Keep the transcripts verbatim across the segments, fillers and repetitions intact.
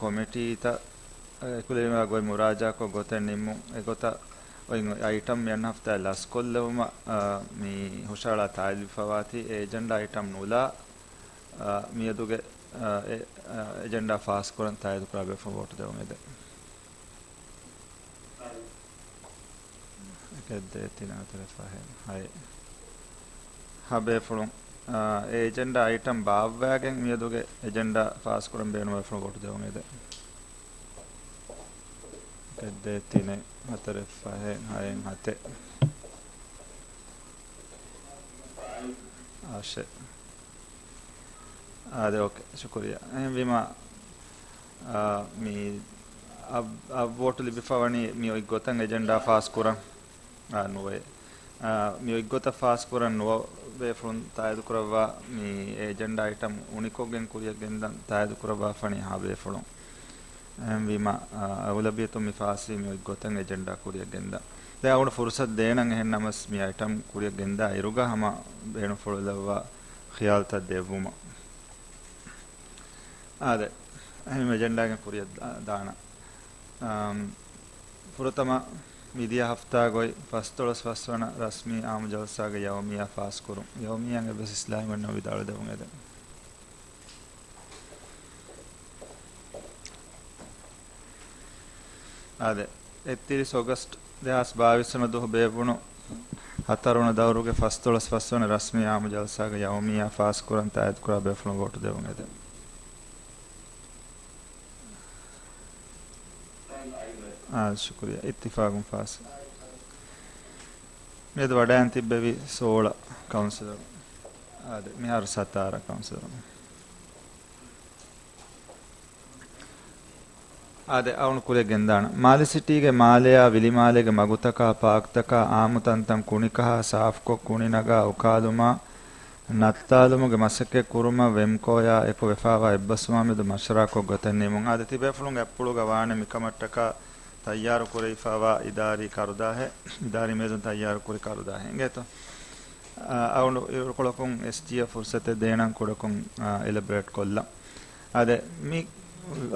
ކޮމިޓީތައް އެކުލެވިފައި ގޮތް މުރާޖާކޮށް ގޮތެއް ނިންމުން. އެގޮތަށް އޮތް އައިޓަމް މިއަންނަ ހަފްތާއަށް ލަސްކޮށްލެވުމަށް، އާ، މި ހުށަހަޅާ ތާއީދުވެފަވާތީ. އެ އެޖެންޑާ އައިޓަމް ނުލާ، އާ، މިއަދުގެ، އާ، އެ، އާ، އެޖެންޑާ ފާސްކުރަން ތާއީދުކުރާ ބޭފުޅުން ވޯޓު ދެވުން އެދެން. އެކެއް ދޭއް ތިނެއް ހަތަރެއް ފަހެއް ހައެއް. ހަ ބޭފުޅުން، އާ، އެ އެޖެންޑާ އައިޓަމް ބާއްވާގެން މިއަދުގެ އެޖެންޑާ ފާސްކުރަން ބޭނުންވާ ބޭފުޅުން ވޯޓު ދެވުން އެދެން. އެކެއް ދޭއް ތިނެއް ހަތަރެއް ފަހެއް ހައެއް ހަތެއް. އާށޭ. އާދެ، އޯކޭ. ޝުކުރިއްޔާ. އެހެންވީމަ، އާ، މި އަށް، އަށް ވޯޓު ލިބިފަ ވަނީ މި އޮތް ގޮތަށް އެޖެންޑާ ފާސްކުރަން. އާ، ނުވައެއް. އާ، މި އޮތް ގޮތަށް ފާސްކުރަން ނުވަ ބޭފުޅުން ތާއީދުކުރައްވާ، މި އެޖެންޑާ އައިޓަމް އުނިކޮށްގެން ކުރިއަށް ގެންދަން ތާއީދުކުރައްވާފަނީ ހަ ބޭފުޅުން. އެހެންވީމަ، އާ، އަޣުލަބިއްޔަތުން މި ފާސްވީ މި އޮތް ގޮތަށް އެޖެންޑާ ކުރިއަށް ގެންދަން. ދެން އަޅުގަނޑު ފުރުސަތު ދޭނަން އެހެން ނަމަސް މި އައިޓަމް ކުރިއަށް ގެންދާ އިރުގަ ހަމަ ބޭނުންފުޅުލައްވާ ޚިޔާލުތައް ދެއްވުމަށް. އާދެ، އެހެން އެޖެންޑާގެ ކުރިއަށް ދާ-، ދާނަން. އާމް، ފުރަތަމަ މިދިޔަ ހަފްތާގައި ފަސްދޮޅަސް ފަސްވަނަ ރަސްމީ އާއްމު ޖަލްސާގެ ޔައުމިއްޔާ ފާސްކުރުން. ޔައުމިއްޔާއަށް އެއްވެސް އިސްލާމީ މަންނަ ވިދާޅު ދެވުން އެދެން. އާދެ، އެއްތިރީސް އޮގަސްޓް ދެހާސް ބާވީސް ވަނަ ދުވަހު ބޭއްވުނު ހަތަރުވަނަ ދައުރުގެ ފަސްދޮޅަސް ފަސްވަނަ ރަސްމީ އާއްމު ޖަލްސާގެ ޔައުމިއްޔާ ފާސްކުރަން ތާއީދުކުރާ ބޭފުޅުން ވޯޓު ދެވުން އެދެން. އާ، ޝުކުރިއްޔާ. އިއްތިފާގުން ފާސް. މިއަދު ވަޑައިން ތިއްބެވި ސޯޅަ ކައުންސިލަރު. އާދެ، މިހާރު ސަތާރަ ކައުންސިލަރު. އާދެ، އަޅުގަނޑު ކުރިއަށް ގެންދާނަން. މާލެ ސިޓީގެ މާލެއާ ވިލިމާލޭގެ މަގުތަކާ ޕާކްތަކާ އާއްމު ތަންތަން ކުނިކަހާ ސާފުކޮށް ކުނި ނަގާ އުކާލުމާ ނައްތާލުމުގެ މަސައްކަތް ކުރުމަށް ވެމްކޯއާ އެކު ވެފާވާ އެއްބަސްވުމާ މެދު މަޝްވަރާކޮށް ގޮތެއް ނިމުން. އާދެ، ތިބޭފުޅުންގެ އަތްޕުޅުގަ ވާނެ މިކަމަށްޓަކާ ތައްޔާރު ކުރެވިފާވާ އިދާރީ ކަރުދާހެއް، އިދާރީ މޭޒުން ތައްޔާރު ކުރި ކަރުދާހެއް އިނގޭތޯ. އާ، އަޅުގަނޑު އިރުކޮޅަކުން އެސްޖީއަށް ފުރުސަތެއް ދޭނަން ކުޑަކޮށް، އާ، އެލަބަރޭޓް ކޮށްލަން. އާދެ، މި،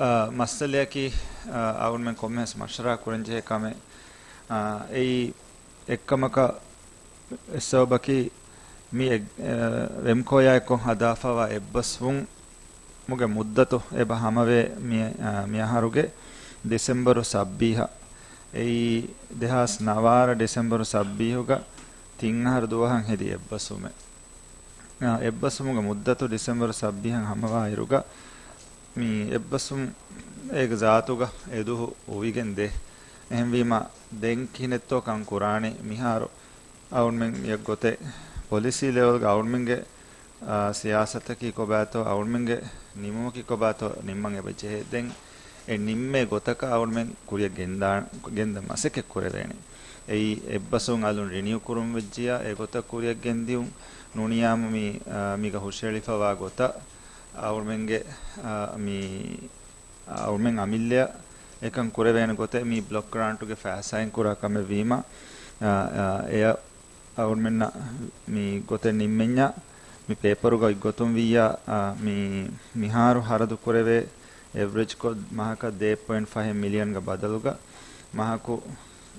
އާ، މައްސަލަޔަކީ، އާ، އަޅުގަނޑުމެން ކޮންމެސް މަޝްވަރާ ކުރަންޖެހޭ ކަމެއް. އާ، އެއީ އެއްކަމަކަށް އެއް ސަބަބަކީ މި އެ-، އެ، ވެމްކޯއާ އެކު ހަދާފައިވާ އެއްބަސްވުމުގެ މުއްދަތު އެބަ ހަމަވޭ މި-، އަ، މިއަހަރުގެ ޑިސެމްބަރު ސައްބީހަށް. އެއީ ދެހާސް ނަވާރަ ޑިސެމްބަރު ސައްބީހުގަ ތިން އަހަރު ދުވަހަށް ހެދި އެއްބަސްވުމެއް. އަ، އެއްބަސްވުމުގެ މުއްދަތު ޑިސެމްބަރު ސައްބީހަށް ހަމަވާއިރުގަ މި އެއްބަސްވުން އޭގެ ޒާތުގަ އެދުވަހު އުވިގެން ދޭ. އެހެންވީމަ ދެން ކިހިނެއްތޯ ކަން ކުރާނީ މިހާރު އަޅުގަނޑުމެން އެއްގޮތެއް ޕޮލިސީ ލެވެލްގަ އަޅުގަނޑުމެންގެ، އާ، ސިޔާސަތަކީ ކޮބާތޯ، އަޅުގަނޑުމެންގެ ނިމުމަކީ ކޮބާތޯ ނިންމަން އެބަ ޖެހޭ. ދެން އެ ނިންމޭ ގޮތަކަށް އަޅުގަނޑުމެން ކުރިއަށް ގެންދާ-، ގެންދަން މަސައްކަތް ކުރެވޭނެ. އެއީ އެއްބަސްވުން އަލުން ރިނިއު ކުރުން ވެއްޖިޔާ އެ ގޮތަށް ކުރިއަށް ގެންދިއުން ނޫނިއްޔާމު މި، އާ، މީގަ ހުށަހެޅިފަވާ ގޮތަށް އަޅުގަނޑުމެންގެ، އާ، މި އަޅުމެން އަމިއްލައަށް އެކަން ކުރެވޭނެ ގޮތެއް މި ބްލޮކް ގްރާންޓުގެ ފައިސާއިން ކުރާ ކަމެއް ވީމަ، އާ، އާ، އެއަށް އަޅުމެންނަށް މި ގޮތެއް ނިންމެންޏާ، މި ޕޭޕަރުގަ އޮތްގޮތުން ވިއްޔާ، އާ، މި މިހާރު ހަރަދު ކުރެވޭ އެވްރެޖްކޮށް މަހަކަށް ދޭއް ޕޮއިންޓް ފަހެއް މިލިއަންގެ ބަދަލުގަ މަހަކު،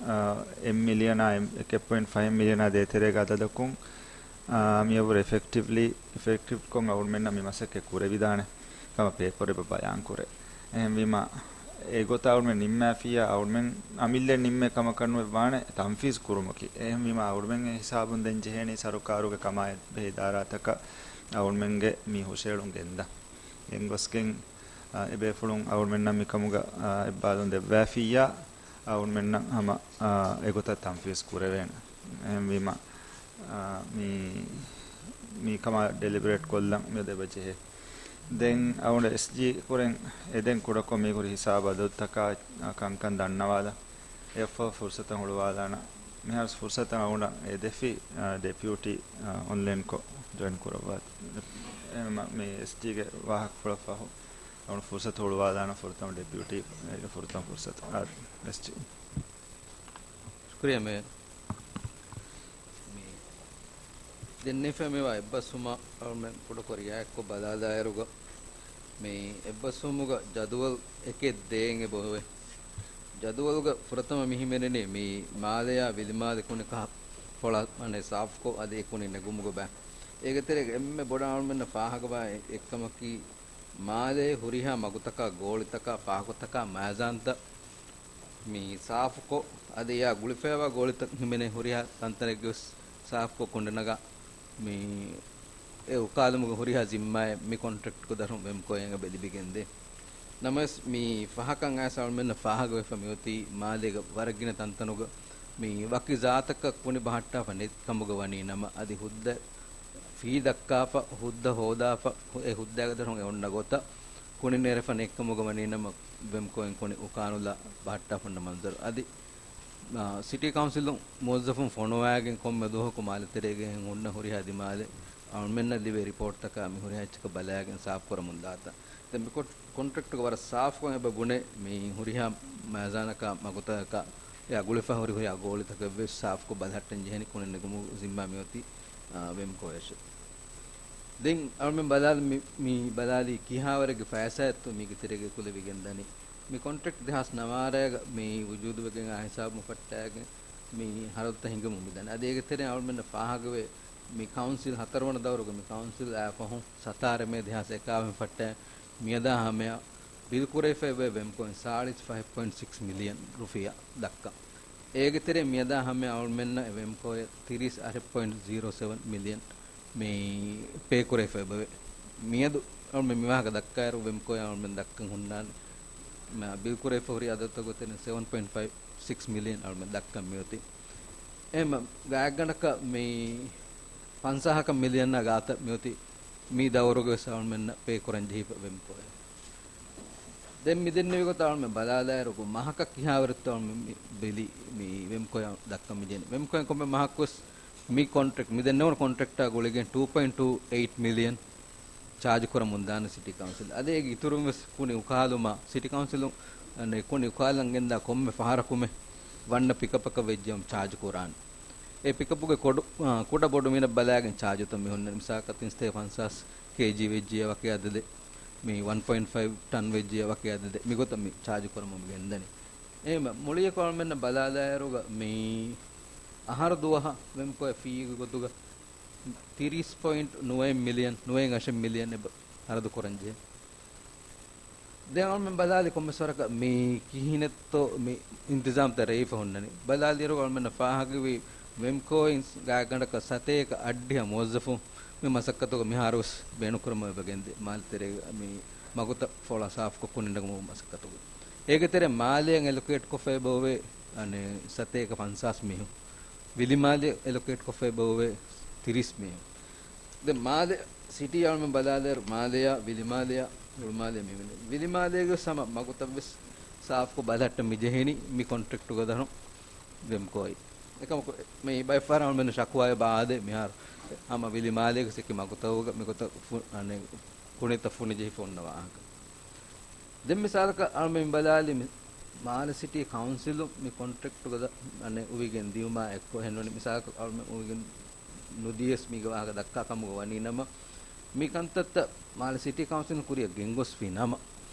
އާ، އެއް މިލިއަނާ، އެއް، އެކެއް ޕޮއިންޓް ފަހެއް މިލިއަނާ ދޭތެރޭގެ އަދަދަކުން، އާ، މިއަށްވުރެ އިފެކްޓިވްލީ، އިފެކްޓިވްކޮށް އަޅުމެންނަށް މި މަސައްކަތް ކުރެވިދާނެ ކަމަށް ޕޭޕަރު އެބަ ބަޔާން ކުރޭ. އެހެންވީމަ، އެގޮތަށް އަޅުމެން ނިންމާފިއްޔާ، އަޅުމެން އަމިއްލައަށް ނިންމޭ ކަމަކަށް ނުވެ ވާނެ ތަންފީޒް ކުރުމަކީ. އެހެންވީމަ، އަޅުމެން އެ ހިސާބުން ދެން ޖެހޭނީ ސަރުކާރުގެ ކަމާ އެއްބަހި އިދާރާތަކަށް އަޅުމެންގެ މި ހުށަހެޅުން ގެންދަން. ގެންގޮސްގެން، އާ، އެބޭފުޅުން އަޅުމެންނަށް މިކަމުގަ، އާ، އެއްބާލުން ދެއްވާފިއްޔާ، އަޅުމެންނަށް ހަމަ، އާ، އެގޮތަށް ތަންފީޒް ކުރެވޭނެ. އެހެންވީމަ، އާ، މި، މި ކަމާ ޑެލިބަރޭޓް ކޮށްލަން މިއަދު އެބަ ޖެހޭ. ދެން އަޅުގަނޑު އެސްޖީ ކުރެން އެދެން ކުޑަކޮށް މީގުރި ހިސާބު އަދަދުތަކާ، އާ، ކަންކަން ދަންނަވާލަން. އެއަށްފަހު ފުރުސަތަށް ހުޅުވާލާނަން. މިހާރު ފުރުސަތަށް އަޅުގަނޑަށް އެދެފި، އާ، ޑެޕިއުޓީ، އާ، އޮންލައިންކޮށް ޖޮއިން ކުރައްވާތި. އެ، މަ-، މި އެސްޖީގެ ވާހަކަފުޅަށް ފަހު އަޅުގަނޑު ފުރުސަތު ހުޅުވާލާނަން ފުރަތަމަ ޑެޕިއުޓީ، އޭގެ ފުރަތަމަ ފުރުސަތު. އާ، އެސްޖީ. ޝުކުރިއްޔާ މޭޔަރ. މި ދެންނެވިފައި މިވާ އެއްބަސްވުމަށް އަޅުމެން ކުޑަކޮށް ރިއާއެކްކޮށް ބަލާލާއިރުގަ، މި އެއްބަސްވުމުގަ ޖަދުވަލް އެކެއް ދޭން އެބަހުއެވެ. ޖަދުވަލުގަ ފުރަތަމަ މި ހިމެނެނީ މި މާލެޔާ ވިލިމާލެ ކުނިކަހަ ފޮޅަ އަނެއް ސާފުކޮށް އަދި އެ ކުނި ނެގުމުގަ ބާ. އޭގެ ތެރޭގަ އެންމެ ބޮޑަށް އަޅުމެންނަށް ފާހަގަވާ އެއްކަމަކީ މާލޭ ހުރިހާ މަގުތަކާ ގޯޅިތަކާ ފާކުތަކާ މައިޒާންތައް މި ސާފުކޮށް، އަދި އެއާ ގުޅިފައިވާ ގޯޅިތައް ހިމެނޭ ހުރިހާ ތަންތަނެއްގެ ވެސް ސާފުކޮށް ކުނޑަނަގާ މި އެ އުކާލުމުގެ ހުރިހާ ޒިންމާއެއް މި ކޮންޓްރެކްޓްގެ ދަށުން ވެމްކޯއިން އެބަ ލިބިގެންދޭ. ނަމަވެސް، މި ފަހަކަށް އައިސް އަޅުމެންނަށް ފާހަގަވެފަ މިއޮތީ މާލޭގަ ވަރަށް ގިނަ ތަންތަނުގަ މި ވަކި ޒާތަކަށް ކުނި ބަހައްޓާފަ ނެތް ކަމުގަ ވަނީ ނަމަ، އަދި ހުއްދަ ފީ ދައްކާފަ، ހުއްދަ ހޯދާފަ، ހު-، އެ ހުއްދައިގެ ދަށުން އެ އޮންނަ ގޮތަށް ކުނި ނެރެފަ ނެތް ކަމުގަ ވަނީ ނަމަ، ވެމްކޯއިން ކުނި އުކާނުލާ ބަހައްޓާފަ އޮންނަ މަންޒަރު. އަދި އާ، ސިޓީ ކައުންސިލުން މުވައްޒަފުން ފޮނުވާގެން ކޮންމެ ދުވަހަކު މާލެ ތެރޭގައި ހުންނަ ހުރިހާ ދިމާލެއް އަޅުމެންނަށް ލިބޭ ރިޕޯޓްތަކާ މި ހުރިހާ އެއްޗަކަށް ބަލާގެން ސާފުކުރަމުން ދާތާ. ދެން މި ކޮން-، ކޮންޓްރެކްޓުގަ ވަރަށް ސާފުކޮށް އެބަ ބުނޭ މި ހުރިހާ މައިޒާނަކާ މަގުތަކަކާ އެއާ ގުޅިފަ ހުރި ހުރިހާ ގޯޅިތަކެއް ވެސް ސާފުކޮށް ބަލަހައްޓަން ޖެހެނީ ކުނި ނެގުމުގެ ޒިންމާ މިއޮތީ، އާ، ވެމްކޯއަށެވެ. ދެން އަޅުމެން ބަލާލި މި، މި ބަލާލީ ކިހާވަރެއްގެ ފައިސާއެއްތޯ މީގެ ތެރޭގައި ކުލެވިގެން ދަނީ. މި ކޮންޓްރެކްޓް ދެހާސް ނަވާރައިގަ މި ވުޖޫދުވެގެން އާ ހިސާބު ފައްޓާގެން މި ހަރަދުތައް ހިނގަމުން މިދަނީ. އަދި އޭގެ ތެރެއިން އަޅުމެންނަށް ފާހަގަވޭ މި ކައުންސިލް ހަތަރުވަނަ ދައުރުގެ މި ކައުންސިލް އާ ފަހުން ސަތާރަ މޭ ދެހާސް އެކާވަނަ ފައްޓާ މިއަދާ ހަމަޔަށް ބިލް ކުރެވިފައިވޭ ވެމްކޯއިން ސާޅީސް ފަހެއް ޕޮއިންޓް ސިކްސް މިލިއަން ރުފިޔާ ދައްކަން. އޭގެ ތެރެއިން މިއަދާ ހަމަޔަށް އަޅުމެންނަށް އެ ވެމްކޯއަށް ތިރީސް އަށެއް ޕޮއިންޓް ޒީރޯ ސެވަން މިލިއަން މި ޕޭ ކުރެވިފައި އެބަވޭ. މިއަދު އަޅުމެން މި ވާހަކަ ދައްކާއިރު، ވެމްކޯއަށް އަޅުމެން ދައްކަން ހުންނާނެ، މާ ބިލް ކުރެވިފަ ހުރި އަދަދުތައް ގޮތެއް ސެވަން ޕޮއިންޓް ފައިވް ސިކްސް މިލިއަން އަޅުމެން ދައްކަން މިއޮތީ. އެހެން ގާތްގަނޑަކަށް މި ފަންސާހަކަށް މިލިއަންނާ ގާތަށް މިއޮތީ މި ދައުރުގަވެސް އަޅުމެންނަށް ޕޭ ކުރަން ޖެހިފަ ވެމްކޯއަށް. ދެން މި ދެންނެވި ގޮތަށް އަޅުމެން ބަލާލާއިރު، މަހަކަށް ކިހާވަރެއްތޯ އަޅުމެން މި ބިލި މި ވެމްކޯއަށް ދައްކަން މި ޖެހެނީ. ވެމްކޯއިން ކޮންމެ މަހަކުވެސް މި ކޮންޓްރެކްޓް، މި ދެންނެވުނު ކޮންޓްރެކްޓާ ގުޅިގެން ޓޫ ޕޮއިންޓް ޓޫ އެއިޓް މިލިއަން ޗާޖް ކުރަމުން ދާނެ ސިޓީ ކައުންސިލް. އަދި އޭގެ އިތުރުން ވެސް ކުނި އުކާލުމާ، ސިޓީ ކައުންސިލުން އަނެއް ކުނި އުކާލަން ގެންދާ ކޮންމެ ފަހަރަކުމެ ވަންނަ ޕިކަޕަކަށް ވެއްޖެއަމު ޗާޖް ކުރާނެ. އެ ޕިކަޕުގެ ކުޑަ، އާ، ކުޑަ ބޮޑު މިނަށް ބަލާގެން ޗާޖުތައް މި ހުންނަނީ. މިސާލަކަށް ތިންސަތޭކަ ފަންސާސް ކޭޖީ ވެއްޖިއްޔާ ވަކި އަދަދެއް، މި ވަން ޕޮއިންޓް ފައިވް ޓަން ވެއްޖިއްޔާ ވަކި އަދަދެއް، މިގޮތަށް މި ޗާޖު ކުރަމުން ގެންދަނީ. އެހެންވެ، މުޅިއަކު އަޅުމެންނަށް ބަލާލާއިރުގަ މި އަހަރު ދުވަހަށް ވެމްކޯއަށް ފީގެ ގޮތުގަ ތިރީސް ޕޮއިންޓް ނުވައެއް މިލިއަން، ނުވައެއް އަށެއް މިލިއަން އެބަ ހަރަދު ކުރަން ޖެހޭ. ދެން އަޅުމެން ބަލާލި ކޮންމެސް ވަރަކަށް މި ކިހިނެއްތޯ މި އިންތިޒާމްތައް ރޭވިފަ ހުންނަނީ. ބަލާލިއިރު އަޅުމެންނަށް ފާހަގަވީ ވެމްކޯއިން ގާތްގަނޑަކަށް ސަތޭކަ އަށްޑިހަ މުވައްޒަފުން މި މަސައްކަތުގަ މިހާރުވެސް ބޭނުންކުރަމުން އެބަ ގެންދޭ. މާލެ ތެރޭގަ މި މަގުތައް ފޮޅާ ސާފުކޮށް ކުނިން ނެގުމުގެ މަސައްކަތުގަ. އޭގެ ތެރެއިން މާލެއަށް އެލޮކޭޓް ކޮށްފަ އެބައޮވޭ އަނެއް ސަތޭކަ ފަންސާސް މީހުން. ވިލިމާލެއަށް އެލޮކޭޓް ކޮށްފަ އެބައޮވޭ ތިރީސް މީހުން. ދެން މާލެ ސިޓީ އަޅުމެން ބަލާލިއިރު، މާލެޔާ، ވިލިމާލެޔާ، ހުޅުމާލެޔާ މި ވިލި-، ވިލިމާލޭގެ ވެސް ހަމަ މަގުތައް ވެސް ސާފުކޮށް ބަލަހައްޓަން މި ޖެހެނީ މި ކޮންޓްރެކްޓުގެ ދަށުން ވެމްކޯއިން. އެކަމަކު މި ބައެއް ފަހަރަށް އަޅުމެން ޝަކުވާ އެބަ އާދޭ މިހާރު ހަމަ ވިލިމާލޭގެ ސެކި މަގުތައް މިގޮތަށް ފު-، އަނެއް ކުނިތައް ފުނި ޖެހިފަ އޮންނަ ވާހަކަ. ދެން މިސާލަކަށް އަޅުމެން ބަލާލި މި-، މާލެ ސިޓީ ކައުންސިލުން މި ކޮންޓްރެކްޓުގަ ދަ-، އަނެއް އުވިގެން ދިޔުމާ އެއްކޮށް އެހެންނޫނީ. މިސާލަކަށް އަޅުމެން އުވިގެން ނުދިޔަސް މީގެ ވާހަކަ ދައްކާ ކަމުގަ ވަނީ ނަމަ، މި ކަންތައްތައް މާލެ ސިޓީ ކައުންސިލުން ކުރިއަށް ގެންގޮސްފި ނަމަ،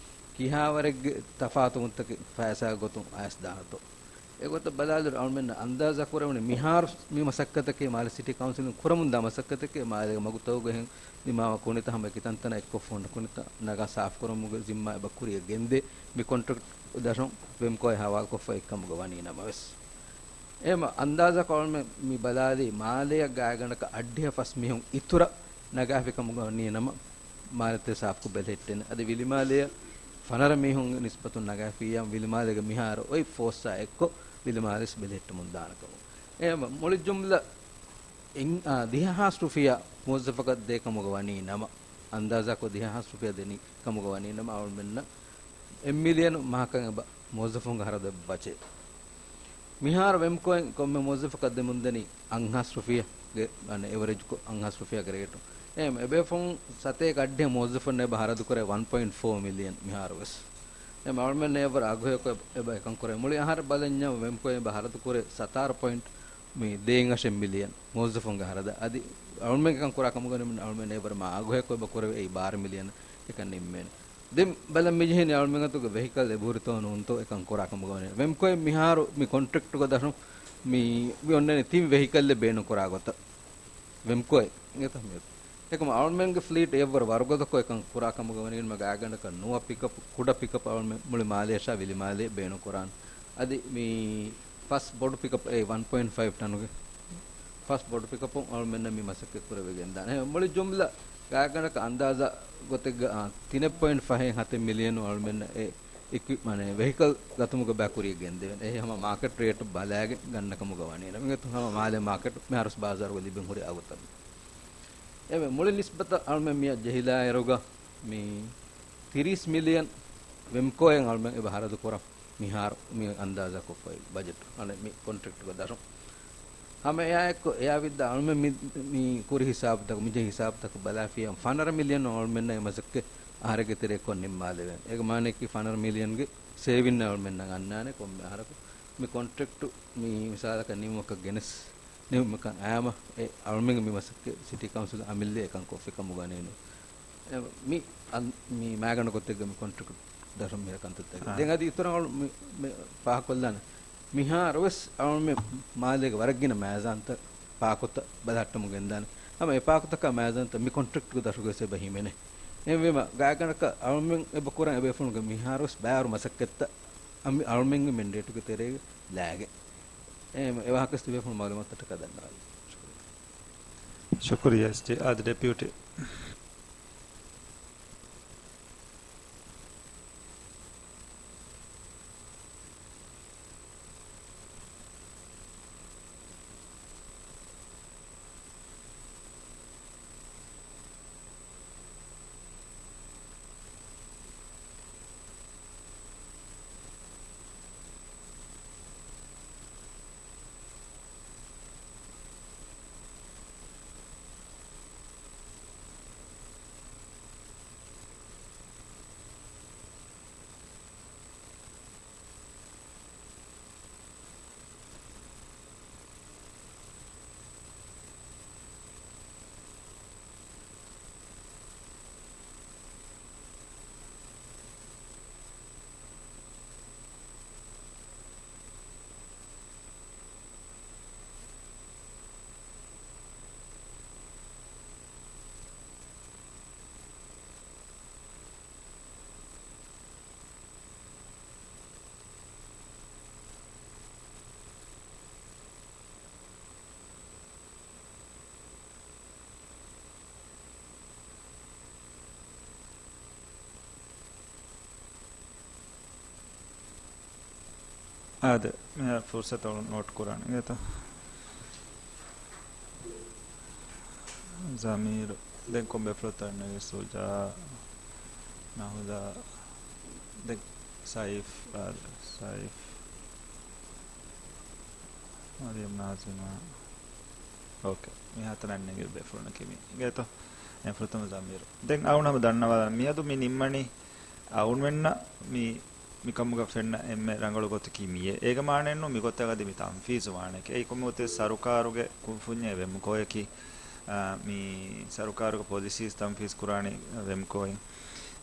ކިހާވަރެއްގެ ތަފާތުވުންތަކެއް ފައިސާ ގޮތުން އައިސް ދާނެތޯ؟ އެގޮތަށް ބަލާލިއިރު އަޅުމެންނަށް އަންދާޒާ ކުރެވުނީ މިހާރު މި މަސައްކަތަކީ މާލެ ސިޓީ ކައުންސިލުން ކުރަމުންދާ މަސައްކަތެކޭ. މާލޭގެ މަގުތަކުގަ އެހެން ދިމާވާ ކުނިތައް ހަމަ އެކި ތަންތަނަށް އެއްކޮށް ފޮންނަ ކުނިތައް ނަގާ ސާފުކުރުމުގެ ޒިންމާ އެބަ ކުރިއަށް ގެންދޭ މި ކޮންޓްރެކްޓް ދަށުން ވެމްކޯއާ ހަވާލުކޮށްފަ އެއްކަމުގަ ވަނީ ނަމަވެސް. އެހެން އަންދާޒާކޮށް އަޅުމެން މި ބަލާލީ މާލެއަށް ގާތްގަނޑަކަށް އަށްޑިހަ ފަސް މީހުން އިތުރަށް ނަގާފި ކަމުގަ ވަނީ ނަމަ، މާލެތެރެ ސާފުކޮށް ބެލެހެއްޓޭނެ. އަދި ވިލިމާލެއަށް ފަނަރަ މީހުންގެ ނިސްބަތުން ނަގާފިއްޔާ، ވިލިމާލޭގެ މިހާރު އޮތް ފޯސްއާ އެއްކޮށް ވިލިމާލެވެސް ބެލެހެއްޓެމުން ދާނެ ކަމަށް. އެހެން މުޅި ޖުމްލަ އިން-، އާ، ދިހަ ހާސް ރުފިޔާ މުވައްޒަފަކަށް ދޭ ކަމުގަ ވަނީ ނަމަ، އަންދާޒާކޮށް ދިހަ ހާސް ރުފިޔާ ދެނީ ކަމުގަ ވަނީ ނަމަ، އަޅުމެންނަށް އެއް މިލިއަނު މަހަކަށް އެބަ މުވައްޒަފުންގެ ހަރަދު އެބަ ބަޗޭ. މިހާރު ވެމްކޯއިން ކޮންމެ މުވައްޒަފަކަށް ދެމުންދަނީ އަށްހާސް ރުފިޔާގެ، އަނެއް، އެވަރޭޖްކޮށް އަށްހާސް ރުފިޔާގެ ރޭޓު. އެހެން އެބޭފުޅުން ސަތޭކަ އަށްޑިހަ މުވައްޒަފުން އެބަ ހަރަދުކުރޭ ވަން ޕޮއިންޓް ފޯ މިލިއަން މިހާރުވެސް. އެހެން އަޅުމެން އެވަރަށް އަގުހެޔޮކޮށް އެބަ އެކަން ކުރޭ. މުޅި އަހަރެއް ބަލަންޏާ ވެމްކޯއިން އެބަ ހަރަދުކުރޭ ސަތާރަ ޕޮއިންޓް މި ދޭއް އަށެއް މިލިއަން މުވައްޒަފުންގެ ހަރަދަށް. އަދި އަޅުމެން އެކަން ކުރާ ކަމުގަ ނިމުން އަޅުމެން އެވަރަށް މާ އަގުހެޔޮކޮށް އެބަ ކުރެވޭ އެއީ ބާރަ މިލިއަން އެކަން ނިންމޭނެ. ދެން ބަލަން މިޖެހެނީ އަޅުމެން އަތުގަ ވެހިކަލް އެބަހުރިތޯ ނޫންތޯ އެކަން ކުރާ ކަމުގަ ވަނީ. ވެމްކޯއިން މިހާރު މި ކޮންޓްރެކްޓުގަ ދަށުން މި، މި އޮންނަނީ ތިން ވެހިކަލްއެއް ބޭނުން ކުރާ ގޮތަށް. ވެމްކޯއިން އިނގޭތަ މިއޮތީ. އެކަމަ އަޅުމެންގެ ފްލީޓް އެއްވަރު ވަރުގަދަކޮށް އެކަން ކުރާ ކަމުގަ ވަނީ މަ ގާތްގަނޑަކަށް ނުވަ ޕިކަޕް، ކުޑަ ޕިކަޕް އަޅުމެން މުޅި މާލޭ ޝާ ވިލިމާލޭ ބޭނުން ކުރާން. އަދި މި ފަސް ބޮޑު ޕިކަޕް އެ ވަން ޕޮއިންޓް ފައިވް ޓަނުގެ ފަސް ބޮޑު ޕިކަޕުން އަޅުމެންނަށް މި މަސައްކަތް ކުރެވިގެންދާނެ. އެ މުޅި ޖުމްލަ ގާތްގަނޑަކަށް އަންދާޒާ ގޮތެއްގަ، އާ، ތިނެއް ޕޮއިންޓް ފަހެއް ހަތެއް މިލިއަނު އަޅުމެންނަށް އެ އިކްވިޕް، މާނަ ވެހިކަލް ގަތުމުގެ ބައި ކުރިއަށް ގެންދެވެން. އެހެން ހަމަ މާކެޓް ރޭޓް ބަލާގެން ގަންނަ ކަމުގަ ވަނީ. އިނގޭތަ ހަމަ މާލެ މާކެޓް މިހާރުސް ބާޒާރުގަ ލިބެން ހުރި އަގުތައް. އެ މުޅި ނިސްބަތަށް އަޅުމެން މިއަށް ޖެހިލާއިރުގަ މި ތިރީސް މިލިއަން ވެމްކޯއިން އަޅުމެން އެބަ ހަރަދު ކުރަން މިހާރު މި އަންދާޒާކޮށްފައި ބަޖެޓް އަނެއް މި ކޮންޓްރެކްޓްގަ ދަށުން. ހަމަ އެއާއެއްކޮށް އެއާ ވިއްދާ އަޅުމެން މި، މި ކުރި ހިސާބުތަކު، މި ޖެހި ހިސާބުތަކު ބަލާފިޔަ ފަނަރަ މިލިއަން އަޅުމެންނަށް އެ މަސައްކަތް އަހަރެއްގެ ތެރެއަށްކޮށް ނިންމާލެވޭނެ. އޭގެ މާނައަކީ ފަނަރަ މިލިއަންގެ ސޭވިން އަޅުމެންނަށް އަންނާނެ ކޮންމެ އަހަރަކު. މި ކޮންޓްރެކްޓު މި މިސާލަކަށް ނިމުމަކަށް ގެނެސް ނިމުމަކަށް އައިމަ އެ އަޅުމެންގެ މި މަސައްކަތް ސިޓީ ކައުންސިލުން އަމިއްލަ އެކަން ކޮށްފި ކަމުގަ ވަނީ. މި އަން-، މި މައިގަނޑު ގޮތެއްގަ މި ކޮންޓްރެކްޓް ދަށުން މިހިރަ ކަންތައްތަކެއް. އާ. ދެން އަދި އިތުރަށް އަޅު މި، މި ފާހަގަކޮށްލާނެ. މިހާރުވެސް އަޅުމެން މާލޭގެ ވަރަށް ގިނަ މައިޒާންތައް ޕާކުތައް ބަލަހައްޓަމުން ގެންދާނެ. ހަމަ އެ ޕާކުތަކާ މައިޒާންތައް މި ކޮންޓްރެކްޓްގެ ދަށުގައި ވެސް އެބަ ހިމެނޭ. އެހެންވީމަ ގާތްގަނޑަކަށް އަޅުމެން އެބަ ކުރަން އެބޭފުޅުންގެ މިހާރުވެސް ބައިވަރު މަސައްކަތްތައް އަމި-، އަޅުމެންގެ މެންޑޭޓުގެ ތެރޭގަ ލާގެން. އެ، އެ ވާހަކަ ވެސް ތިބޭފުޅުން މައުލޫމާތުތަކަށް ދަންނަވާލީ. ޝުކުރިއްޔާ އެސްޖީ. އާދެ، ޑެޕިއުޓީ. އާދެ، މިހާ ފުރުސަތު ނޯޓް ކުރާނެ އިނގޭތަ؟ ޒަމީރު. ދެން ކޮން ބޭފުޅުތައް ނެގި؟ ސުޖާ، ނަހުލާ، ދެން ސައިފް، އާދެ، ސައިފް. މަރިޔަމް ނާޒިމާ. އޯކޭ. މިހާތަނަށް ނެގި ބޭފުޅުންނަކީ މި އިނގޭތޯ؟ އެ ފުރަތަމަ ޒަމީރު. ދެން އަޅުން ހަމަ ދަންނަވާލަން. މިއަދު މި ނިންމަނީ އަޅުންމެންނަށް މި، މިކަމުގަ ފެންނަ އެންމެ ރަނގަޅު ގޮތަކީ މިއޭ. އޭގެ މާނައެއްނު މިގޮތަށް އަދި މި ތަންފީޒު ވާނެކޭ. އެއީ ކޮންމެ ގޮތެއް ސަރުކާރުގެ ކުންފުންޏޭ ވެމްކޯއަކީ، އާ، މި ސަރުކާރުގެ ޕޮލިސީސް ތަންފީޒު ކުރާނީ ވެމްކޯއިން.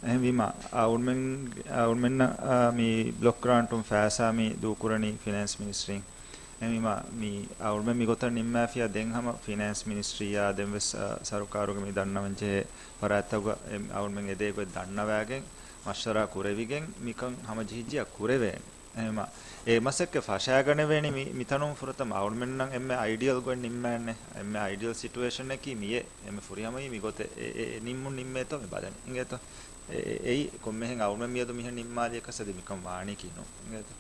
އެހެންވީމަ، އަޅުމެން-، އަޅުމެންނަށް، އާ، މި ބްލޮކް ގްރާންޓުން ފައިސާ މި ދޫކުރަނީ ފިނޭންސް މިނިސްޓްރީން. އެހެންވީމަ، މި އަޅުމެން މިގޮތަށް ނިންމާފިޔާ ދެން ހަމަ ފިނޭންސް މިނިސްޓްރީއާ ދެން ވެސް، އާ، ސަރުކާރުގެ މި ދަންނަވަން ޖެހޭ ފަރާތްތަކުގަ އެ-، އަޅުމެން އެދޭ ގޮތް ދަންނަވާގެން މަޝްވަރާ ކުރެވިގެން މިކަން ހަމަޖެހިއްޖެޔާ ކުރެވޭނެ. އެހެންވީމަ، އެ މަސައްކަތް ފަށާގަނެވޭނީ މި-، މިތަނުން ފުރަތަމަ އަޅުމެންނަށް އެންމެ އައިޑިއަލް ގޮތް ނިންމާނެ. އެންމެ އައިޑިއަލް ސިޓުއޭޝަންއަކީ މިއޭ. އެންމެ ފުރިހަމައީ މިގޮތެއް އެ-، އެ-، އެ ނިންމުން ނިންމޭތޯ މި ބަލަނީ. އިނގޭތޯ؟ އެ-، އެ-، އެއީ ކޮންމެހެން އަޅުމެން މިއަދު މިހެން ނިންމާލިޔަކަސް އަދި މިކަން ވާނީކީ ނޫން. އިނގޭތޯ؟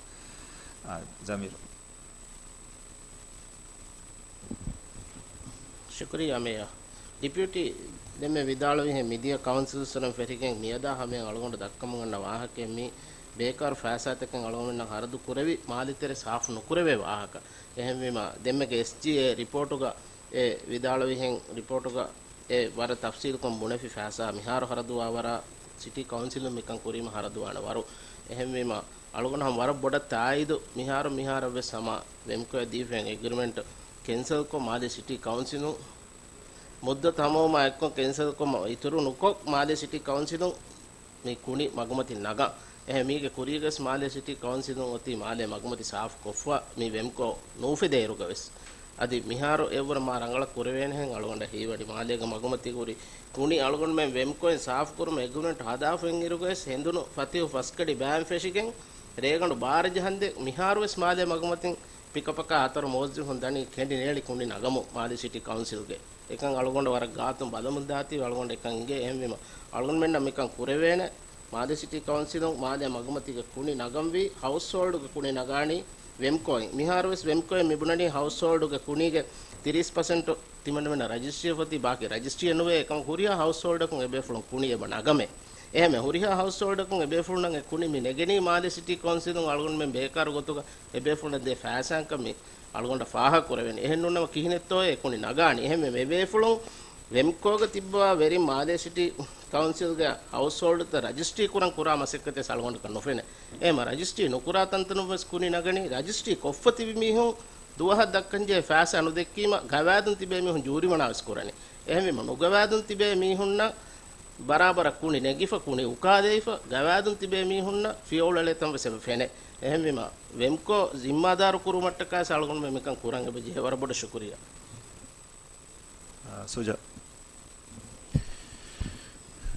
އާ، ޒަމީރު. ޝުކުރިއްޔާ މޭޔަރ. ޑެޕިއުޓީ ދެންމެ ވިދާޅުވިހެން މިދިޔަ ކައުންސިލް އުސޫލުން ފެށިގެން މިއަދާ ހަމަޔަށް އަޅުގަނޑު ދައްކަމުން އަންނަ ވާހަކައެއް މި ބޭކާރު ފައިސާތަކެއް އަޅުގަނޑުމެންނަށް ހަރަދު ކުރެވި މާލެ ތެރެ ސާފު ނުކުރެވޭ ވާހަކަ. އެހެންވީމަ ދެންމެގެ އެސްޖީއޭ ރިޕޯޓުގަ އެ ވިދާޅުވިހެން ރިޕޯޓުގަ އެ ވަރަށް ތަފްސީލުކޮށް ބުނެފި ފައިސާ މިހާރު ހަރަދުވާ ވަރަށް ސިޓީ ކައުންސިލުން މިކަން ކުރީމަ ހަރަދުވާނެ ވަރު. އެހެންވީމަ އަޅުގަނޑު ހަމަ ވަރަށް ބޮޑަށް ތާއީދު މިހާރު މިހާރަށްވެސް ހަމަ ވެމްކޯއަށް ދީފައި އެގްރިމެންޓް ކެންސަލްކޮށް މާލެ ސިޓީ ކައުންސިލުން މުއްދަތު ހަމަވުމާ އެއްކޮށް ކެންސަލްކޮށް މަ-، އިތުރު ނުކޮށް މާލެ ސިޓީ ކައުންސިލުން މި ކުނި މަގުމަތި ނަގާ. އެހެން މީގެ ކުރީގަސް މާލޭ ސިޓީ ކައުންސިލުން އޮތީ މާލޭ މަގުމަތި ސާފު ކޮށްފަ މި ވެމްކޯ ނޫފެދޭއިރުގަވެސް. އަދި މިހާރު އެއްވަރަށް މާ ރަނގަޅަށް ކުރެވޭނެހެން އަޅުގަނޑަށް ހީވަނީ. މާލޭގެ މަގުމަތި ހުރި ކުނި އަޅުގަނޑުމެން ވެމްކޯއިން ސާފުކުރުމަށް އެގްރިމެންޓް ހަދާފައި އިރުގަވެސް ހެނދުނު ފަތިހު ފަސްކަޑި ބައިން ފެށިގެން ރޭގަނޑު ބާރަ ޖަހަންދެން މިހާރުވެސް މާލޭ މަގުމަތިން ޕިކަޕަކާ ހަތަރު މުވައްޒަފުން ދަނީ ކެނޑި ނޭޅި ކުނި ނަގަމުން މާލޭ ސިޓީ ކައުންސިލްގެ. އެކަން އަޅުގަނޑަށް ވަރަށް ގާތުން ބަލަމުން ދާތީ އަޅުގަނޑަށް އެކަން އިނގޭ. އެހެންވީމަ އަޅުގަނޑުމެންނަށް މިކަން ކުރެވޭނެ. މާލޭ ސިޓީ ކައުންސިލުން މާލޭ މަގުމަތީގެ ކުނި ނަގަންވީ ހައުސްހޯލްޑްގެ ކުނި ނަގާނީ ވެމްކޯއިން. މިހާރުވެސް ވެމްކޯއިން މި ބުނަނީ ހައުސްހޯލްޑްގެ ކުނީގެ ތިރީސް ޕަސެންޓު ތިމަންނަމެންނަށް ރަޖިސްޓްރީ ފޮތި ބާކީ ރަޖިސްޓްރީއެއް ނުވޭ. އެކަމަކު ހުރިހާ ހައުސްހޯލްޑަކުން އެބޭފުޅުން ކުނި އެބަ ނަގަމޭ. އެހެންވެ ހުރިހާ ހައުސްހޯލްޑަކުން އެބޭފުޅުންނަށް އެ ކުނި މި ނެގެނީ މާލޭ ސިޓީ ކައުންސިލުން އަޅުގަނޑުމެން ބޭކާރު ގޮތުގަ އެބޭފުޅުންނަށް ދޭ ފައިސާއަކަށް މި އަޅުގަނޑަށް ފާހަގަ ކުރެވެނީ. އެހެންނޫންނަމަ ކިހިނެއްތޯއޭ ކުނި ނަގާނީ. އެހެންވެ އެބޭފުޅުން ވެމްކޯގަ ތިއްބަވާ ވެރިން މާލޭ ސިޓީ ކައުންސިލްގެ ހައުސްހޯލްޑްތައް ރަޖިސްޓްރީ ކުރަން ކުރާ މަސައްކަތެއް އަޅުގަނޑަކަށް ނުފެނޭ. އެހެންމަ ރަޖިސްޓްރީ ނުކުރާ ތަންތަނުން ވެސް ކުނި ނަގަނީ. ރަޖިސްޓްރީ ކޮށްފަ ތިބި މީހުން ދުވަހަށް ދައްކަންޖެހޭ ފައިސާ ނުދެއްކީމަ ގަވާއިދުން ތިބޭ މީހުން ޖޫރިމަނާ ވެސް ކުރަނީ. އެހެންވީމަ ނުގަވާއިދުން ތިބޭ މީހުންނަށް ބަރާބަރަށް ކުނި ނެގިފަ ކުނި އުކާލައިފަ ގަވާއިދުން ތިބޭ މީހުންނަށް ފިޔަވަޅު އެޅޭ ތަން ވެސް އެބަ ފެނޭ. އެހެންވީމަ ވެމްކޯ ޒިންމާދާރު ކުރުމަށްޓަކާ އަޅުގަނޑުމެން މިކަން ކުރަން އެބަ ޖެހޭ. ވަރަށް ބޮޑަށް ޝުކުރިއްޔާ. އާ، ސުޖާ.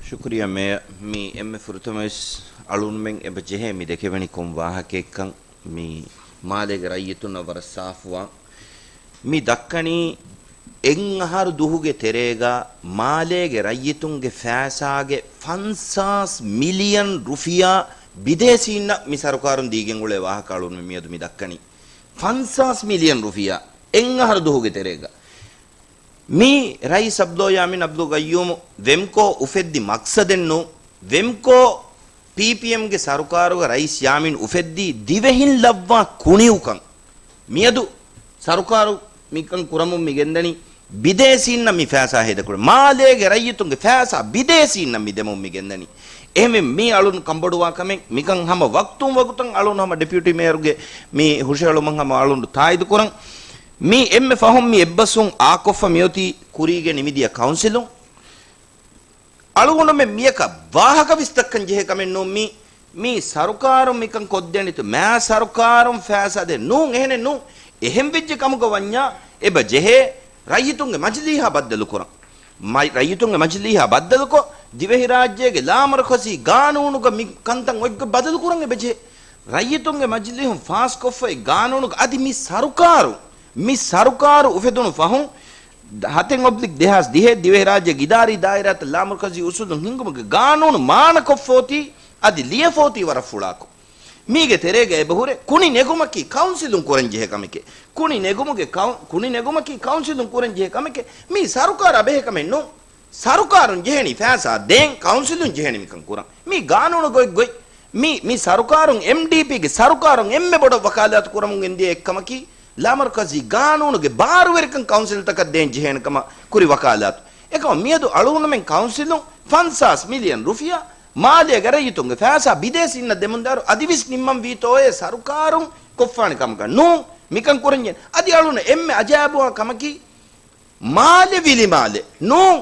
ޝުކުރިއްޔާ މޭޔަރ. މި އެންމެ ފުރަތަމަވެސް އަޅުންމެން އެބަ ޖެހޭ މި ދެކެވެނި ކޮން ވާހަކައެއްކަން މި މާލޭގެ ރައްޔިތުންނަށް ވަރަށް ސާފުވާ. މި ދައްކަނީ އެއް އަހަރު ދުހުގެ ތެރޭގަ މާލޭގެ ރައްޔިތުންގެ ފައިސާގެ ފަންސާސް މިލިއަން ރުފިޔާ ބިދޭސީންނަށް މި ސަރުކާރުން ދީގެން އުޅޭ ވާހަކަ އަޅުންމެން މިއަދު މި ދައްކަނީ. ފަންސާސް މިލިއަން ރުފިޔާ އެއް އަހަރު ދުހުގެ ތެރޭގަ. މީ ރައީސް އަބްދުﷲ ޔާމީން އަބްދުލް ގައްޔޫމު ވެމްކޯ އުފެއްދި މަޤްޞަދެއްނޫ. ވެމްކޯ ޕީޕީއެމްގެ ސަރުކާރުގަ ރައީސް ޔާމީން އުފެއްދީ ދިވެހިން ލައްވާ ކުނިއުކަން. މިއަދު ސަރުކާރު މިކަން ކުރަމުން މި ގެންދަނީ ބިދޭސީންނަށް މި ފައިސާ ހޭދަކުރެ. މާލޭގެ ރައްޔިތުންގެ ފައިސާ ބިދޭސީންނަށް މި ދެމުން މި ގެންދަނީ. އެހެންވެ މީ އަޅުން ކަންބޮޑުވާ ކަމެއް. މިކަން ހަމަ ވަގުތުން ވަގުތަށް އަޅުން ހަމަ ޑެޕިއުޓީ މޭޔަރުގެ މި ހުށަހެޅުމަށް ހަމަ އަޅުން ތާއީދު ކުރަން. މީ އެންމެ ފަހުން މި އެއްބަސްވުން އާކޮށްފަ މިއޮތީ ކުރީގެ ނިމިދިޔަ ކައުންސިލުން. އަޅުގަނޑުމެން މިޔަކަށް ވާހަކަ ވިސްތައްކަން ޖެހޭ ކަމެއް ނޫން މީ. މީ ސަރުކާރުން މިކަން ކޮށްދޭނެތޯ؟ މާ ސަރުކާރުން ފައިސާ ދޭ. ނޫން، އެހެނެއް ނޫން. އެހެން ވެއްޖެ ކަމުގަ ވަންޏާ އެބަ ޖެހޭ ރައްޔިތުންގެ މަޖިލީހާ ބައްދަލުކުރަން. މަ-، ރައްޔިތުންގެ މަޖިލީހާ ބައްދަލުކޮށް، ދިވެހިރާއްޖޭގެ ލާމަރުކަޒީ ގާނޫނުގަ މި ކަންތައް އޮތްގޮތް ބަދަލުކުރަން އެބަޖެހޭ. ރައްޔިތުންގެ މަޖިލީހުން ފާސްކޮށްފައި ގާނޫނުގަ އަދި މި ސަރުކާރު، މި ސަރުކާރު އުފެދުނު ފަހުން ހަތެއް އޮބްލިކް ދެހާސް ދިހައެއް ދިވެހިރާއްޖޭގެ އިދާރީ ދާއިރާތައް ލާމަރުކަޒީ އުސޫލުން ހިންގުމުގެ ގާނޫނު މާނަކޮށްފަ އޮތީ އަދި ލިޔެފަ އޮތީ ވަރަށް ފުޅާކޮށް. މީގެ ތެރޭގަ އެބަހުރެ ކުނި ނެގުމަކީ ކައުންސިލުން ކުރަންޖެހޭ ކަމެކޭ. ކުނި ނެގުމުގެ ކައު-، ކުނި ނެގުމަކީ ކައުންސިލުން ކުރަންޖެހޭ ކަމެކޭ. މީ ސަރުކާރާ ބެހޭ ކަމެއް ނޫން. ސަރުކާރުން ޖެހޭނީ ފައިސާ ދޭން، ކައުންސިލުން ޖެހޭނީ މިކަން ކުރަން. މީ ގާނޫނު ގޮތް ގޮތް. މީ، މި ސަރުކާރުން، އެމްޑީޕީގެ ސަރުކާރުން އެންމެ ބޮޑަށް ވަކާލާތު ކުރަމުން ގެންދިޔަ އެއްކަމަކީ، ލާމަރުކަޒީ ގާނޫނުގެ ބާރުވެރިކަން ކައުންސިލްތަކަށް ދޭން ޖެހޭނެ ކަމަށް ކުރި ވަކާލާތު. އެކަމަށް މިއަދު އަޅުގަނޑުމެން ކައުންސިލުން ފަންސާސް މިލިއަން ރުފިޔާ މާލޭގެ ރައްޔިތުންގެ ފައިސާ ބިދޭސީންނަށް ދެމުންދާއިރު އަދިވެސް ނިންމަން ވީތޯއޭ ސަރުކާރުން ކޮށްފާނެ ކަމަކަށް ނޫން. މިކަން ކުރަންޖެހޭނެ. އަދި އަޅުން އެންމެ އަޖާއިބުވާ ކަމަކީ، މާލެ ވިލިމާލެ ނޫން،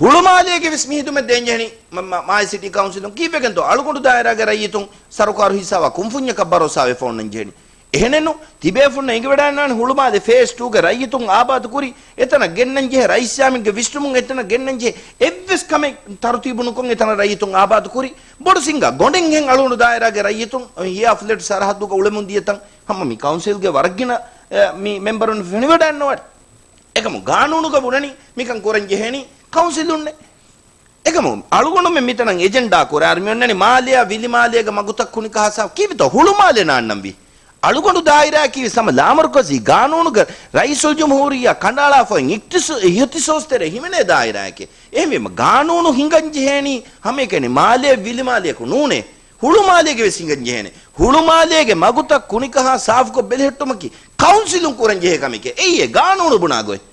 ހުޅުމާލޭގެ ވެސް މި ހިދުމަތް ދޭންޖެހެނީ މ-، މ-، މާލެ ސިޓީ ކައުންސިލުން. ކީއްވެގެންތޯ؟ އަޅުގަނޑު ދާއިރާގެ ރައްޔިތުން ސަރުކާރު ހިއްސާވާ ކުންފުންޏަކަށް ބަރޯސާވެފަ އޮންނަންޖެހެނީ. އެހެނެއްނު، ތިބޭފުންނަށް އެނގިވަޑައިންނާނެ ހުޅުމާލެ ފޭސް ޓޫގެ ރައްޔިތުން އާބާދުކުރި، އެތަނަށް ގެންނަންޖެހޭ ރައީސް ޔާމީންގެ ވިސްނުމުން އެތަނަށް ގެންނަންޖެހޭ އެއްވެސް ކަމެއް ތަރުތީބު ނުކޮށް އެތަނަށް ރައްޔިތުން އާބާދުކުރި، ބޮޑު ސިނގާ ގޮނޑެއްހެން އަޅުގަނޑު ދާއިރާގެ ރައްޔިތުން ހިޔާ ފްލެޓް ސަރަހައްދުގަ އުޅެމުން ދިޔަތަން ހަމަ މި ކައުންސިލްގެ ވަރަށްގިނަ، އެ، މި މެމްބަރުން ފެނިވަޑައިންނަވާނެ. އެކަމު ގާނޫނުގަ ބުނަނީ މިކަން ކުރަން ޖެހޭނީ ކައުންސިލުންނޭ. އެކަމު އަޅުގަނޑުމެން މިތަނަށް އެޖެންޑާ ކުރާއިރު މި އޮންނަނީ މާލެއާ ވިލިމާލޭގެ މަގުތައް ކުނިކަހާ ސާފު. ކީއްވެތޯ ހުޅުމާލެ ނާންނަންވީ؟ އަޅުގަނޑު ދާއިރާއަކީ ވެސް ހަމަ ލާމަރުކަޒީ ގާނޫނުގަ ރައީސުލްޖުމްހޫރިއްޔާ ކަނޑައަޅާފައި އިހްތިސޯ-، އިހްތިސޯސްތެރޭ ހިމެނޭ ދާއިރާއެކޭ. އެހެންވީމަ ގާނޫނު ހިނގަން ޖެހޭނީ ހަމައެކަނި މާލޭ ވިލިމާލެއަކު ނޫނޭ. ހުޅުމާލޭގެ ވެސް ހިނގަން ޖެހޭނެ. ހުޅުމާލޭގެ މަގުތައް ކުނިކަހާ ސާފުކޮށް ބެލެހެއްޓުމަކީ ކައުންސިލުން ކުރަން ޖެހޭ ކަމެކޭ. އެއީ އެ ގާނޫނު ބުނާ ގޮތް.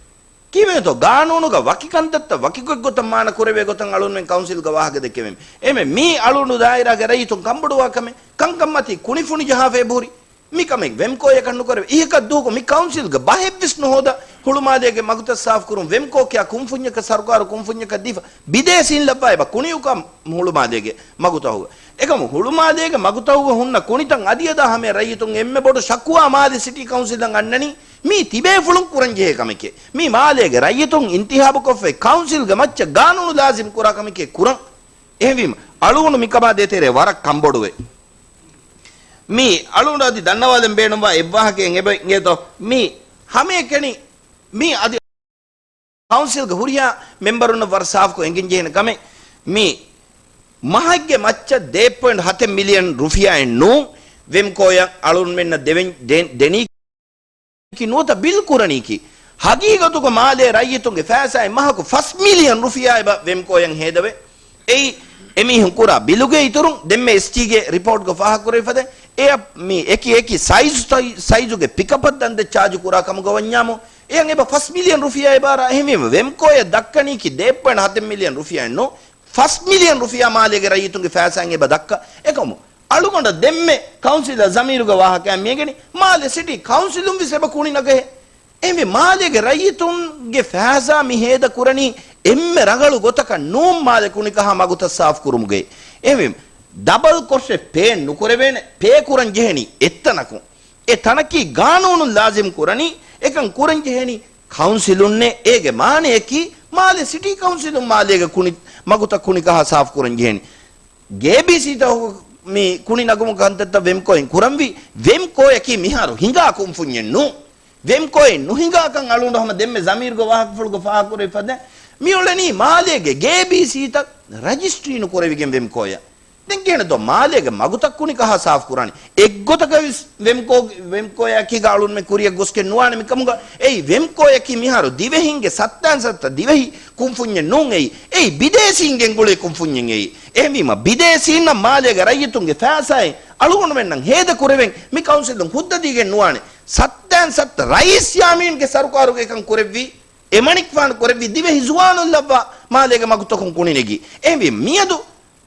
ކީއްވެތޯ ގާނޫނުގަ ވަކި ކަންތައްތައް ވަކި ގޮތްގޮތަށް މާނަ ކުރެވޭ ގޮތަށް އަޅުންމެން ކައުންސިލްގަ ވާހަކަ ދެއްކެވެން. އެމެ މީ އަޅުނޑު ދާއިރާގެ ރައްޔިތުން ކަންބޮޑުވާ ކަމެއް. ކަންކަން މަތީ ކުނިފުނި ޖަހާފަ އެބަހުރި. މިކަމެއް ވެމްކޯއަކަށް ނުކުރެވޭ. އިހަކަށް ދޫކޮށް މި ކައުންސިލްގަ ބަހެއްވެސް ނުހޯދާ. ހުޅުމާލޭގެ މަގުތައް ސާފުކުރުން ވެމްކޯ ކިޔާ ކުންފުންޏަކަށް ސަރުކާރު ކުންފުންޏަކަށް ދީފަ ބިދޭސީން ލައްވާ އެބަ ކުނިއުކަން ހުޅުމާލޭގެ މަގުތަހުގަ. އެކަމު ހުޅުމާލޭގެ މަގުތަހުގަ ހުންނަ ކުނިތައް އަދިއަދާ ހަމަޔަށް ރައްޔިތުން އެންމެ ބޮޑު ޝަކުވާ މާލެ ސިޓީ ކައުންސިލަށް އަންނަނީ މީ ތިބޭފުޅުން ކުރަންޖެހޭ ކަމެކޭ. މީ މާލޭގެ ރައްޔިތުން އިންތިހާބުކޮށްފައި ކައުންސިލްގެ މައްޗަށް ގާނޫނު ލާޒިމް ކުރާ ކަމެކޭ ކުރަން. އެހެންވީމަ އަޅުގަނޑު މިކަމާ ދޭތެރޭ ވަރަށް ކަންބޮޑުވޭ. މީ އަޅުގަނޑު އަދި ދަންނަވާލަން ބޭނުންވާ އެއްވާހަކައެއް އެބަ އިނގޭތޯ. މީ ހަމައެކަނި މީ އަދި ކައުންސިލްގެ ހުރިހާ މެމްބަރުންނަށް ވަރަށް ސާފުކޮށް އެނގެން ޖެހޭނެ ކަމެއް. މީ މަހެއްގެ މައްޗަށް ދޭއް ޕޮއިންޓް ހަތެއް މިލިއަން ރުފިޔާއެއް ނޫން ވެމްކޯއަށް އަޅުގަނޑުމެންނަށް ދެވެން-، ދޭ-، ދެނީ ކީ ނުވަތަ ބިލް ކުރަނީކީ. ހަގީގަތުގަ މާލޭ ރައްޔިތުންގެ ފައިސާއިން މަހަކު ފަސް މިލިއަން ރުފިޔާ އެބަ ވެމްކޯއަށް ހޭދަވޭ. އެއީ، އެމީހުން ކުރާ ބިލުގެ އިތުރުން ދެންމެ އެސްޓީގެ ރިޕޯޓްގަ ފާހަގަކުރެވިފަދަ އެއަށް މި އެކި އެކި ސައިޒުތައް، ސައިޒުގެ ޕިކަޕަށް ދަންދެއް ޗާޖު ކުރާ ކަމުގަ ވަންޏާމު، އެއަށް އެބަ ފަސް މިލިއަން ރުފިޔާ އެބާރާ. އެހެންވީމަ ވެމްކޯއަށް ދައްކަނީކީ ދޭއް ޕޮއިންޓް ހަތެއް މިލިއަން ރުފިޔާއެއް ނޫން. ފަސް މިލިއަން ރުފިޔާ މާލޭގެ ރައްޔިތުންގެ ފައިސާއިން އެބަ ދައްކާ. އެކަމު އަޅުގަނޑަށް ދެންމެ ކައުންސިލަށް ޒަމީރުގެ ވާހަކައިން މިއެނގެނީ މާލެ ސިޓީ ކައުންސިލުން ވެސް އެބަ ކުނި ނަގަހޭ. އެހެންވެ މާލޭގެ ރައްޔިތުންގެ ފައިސާ މި ހޭދަ ކުރަނީ އެންމެ ރަނގަޅު ގޮތަކަށް ނޫން މާލެ ކުނިކަހާ މަގުތައް ސާފުކުރުމުގައި. އެހެންވެ ޑަބަލް ކޮށްފެ ޕޭ ނުކުރެވޭނެ، ޕޭ ކުރަން ޖެހެނީ އެއްތަނަކުން. އެ ތަނަކީ ގާނޫނުން ލާޒިމް ކުރަނީ، އެކަން ކުރަން ޖެހެނީ ކައުންސިލުންނޭ. އޭގެ މާނަޔަކީ މާލެ ސިޓީ ކައުންސިލުން މާލޭގެ ކުނި، މަގުތައް ކުނިކަހާ ސާފު ކުރަން ޖެހެނީ. ގޭބީސީތަކު މި ކުނި ނަގުމު ކަންތައްތައް ވެމްކޯއިން ކުރަންވީ. ވެމްކޯއަކީ މިހާރު ހިނގާ ކުންފުންޏެއް ނޫން. ވެމްކޯއިން ނުހިނގާކަން އަޅުގަނޑު ހަމަ ދެންމެ ޒަމީރުގެ ވާހަކަފުޅުގަ ފާހަގަކުރެވިފަދަ މިއުޅެނީ މާލޭގެ ގޭބީސީތައް ރަޖިސްޓްރީ ނުކުރެވިގެން ވެމްކޯއަށް. ދެން ކިހިނެއް ދޯ މާލޭގެ މަގުތައް ކުނިކަހާ ސާފު ކުރާނީ؟ އެއްގޮތަކަށް ވެސް ވެމްކޯ، ވެމްކޯއާ އެކީގަ އަޅުންމެ ކުރިއަށް ގޮސްގެން ނުވާނެ މިކަމުގަ. އެއީ ވެމްކޯއަކީ މިހާރު ދިވެހިންގެ ސައްތައިން ސައްތަ ދިވެހި ކުންފުންޏެއް ނޫން އެއީ. އެއީ ބިދޭސީން ގެންގުޅޭ ކުންފުންޏެއް އެއީ. އެހެންވީމަ ބިދޭސީންނަށް މާލޭގެ ރައްޔިތުންގެ ފައިސާއިން އަޅުގަނޑުމެންނަށް ހޭދަ ކުރެވެން މި ކައުންސިލުން ހުއްދަ ދީގެން ނުވާނެ. ސައްތައިން ސައްތަ ރައީސް ޔާމީންގެ ސަރުކާރުގައި ކަން ކުރެއްވީ. އެމަނިކުފާނު ކުރެއްވި ދިވެހި ޒުވާނުން ލައްވާ މާލޭގެ މަގުތަކުން ކުނިނެގީ. އެހެންވީ މިއަދު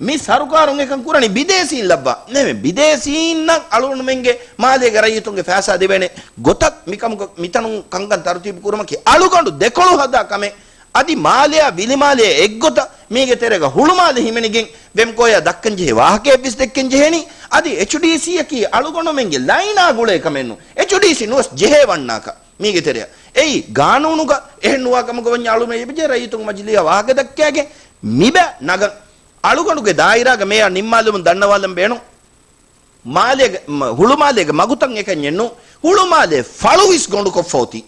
މި ސަރުކާރުން އެކަން ކުރަނީ ބިދޭސީން ލައްވާ. ނޭވެ ބިދޭސީންނަށް އަޅުގަނޑުމެންގެ މާލޭގެ ރައްޔިތުންގެ ފައިސާ ދެވޭނެ ގޮތަށް މިކަމުގަ މިތަނުން ކަންކަން ތަރުތީބު ކުރުމަކީ އަޅުގަނޑު ދެކޮޅު ހަދާ ކަމެއް. އަދި މާލެއާ ވިލިމާލެއާ އެއްގޮތަށް މީގެ ތެރޭގަ ހުޅުމާލެ ހިމެނިގެން ވެމްކޯއާ ދައްކަންޖެހޭ ވާހަކައެއްވެސް ދެއްކެން ޖެހޭނީ. އަދި އެޗްޑީސީއަކީ އަޅުގަނޑުމެންގެ ލައިނާ ގުޅޭ ކަމެއް ނޫން. އެޗްޑީސީ ނުވެސް ޖެހޭ ވަންނާކަށް މީގެ ތެރެއަށް. އެއީ ގާނޫނުގަ އެހެން ނުވާ ކަމުގަ ވަންޏާ އަޅުމެ އެބަޖެހޭ ރައްޔިތުން މަޖިލީހަށް ވާހަކަ ދައްކާގެން މިބަ ނަގަން. އަޅުގަނޑުގެ ދާއިރާގަ މޭޔާ ނިންމާލުމުން ދަންނަވާލަން ބޭނުން. މާލޭގެ، މ-، ހުޅުމާލޭގެ މަގުތައް އެކަންޏެއް ނޫން. ހުޅުމާލޭ ފަޅު ވިސް ގޮނޑުކޮށްފަ އޮތީ.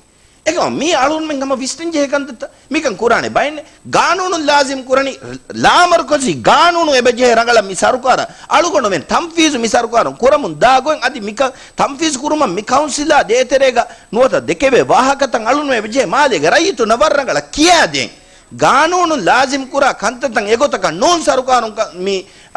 އެކަމަ މީ އަޅުންމެން ހަމަ ވިސްނަން ޖެހޭ ކަންތައްތައް. މިކަން ކުރާނެ ބައެއް ނެ. ގާނޫނުން ލާޒިމް ކުރަނީ ރ-، ލާމަރުކަޒީ ގާނޫނު އެބަ ޖެހޭ ރަނގަޅަށް މި ސަރުކާރަށް އަޅުގަނޑުމެން ތަންފީޒު މި ސަރުކާރުން ކުރަމުން ދާ ގޮތް އަދި މިކަ-، ތަންފީޒު ކުރުމަށް މި ކައުންސިލާ ދޭތެރޭގަ ނުވަތަ ދެކެވޭ ވާހަކަތައް އަޅުން އެބަ ޖެހޭ މާލޭގެ ރައްޔިތުންނަށް ވަރަށް ރަނގަޅަށް ކިޔާދޭން. ގާނޫނުން ލާޒިމް ކުރާ ކަންތައްތައް އެގޮތަކަށް ނޫން ސަރުކާރުން ކަ-، މި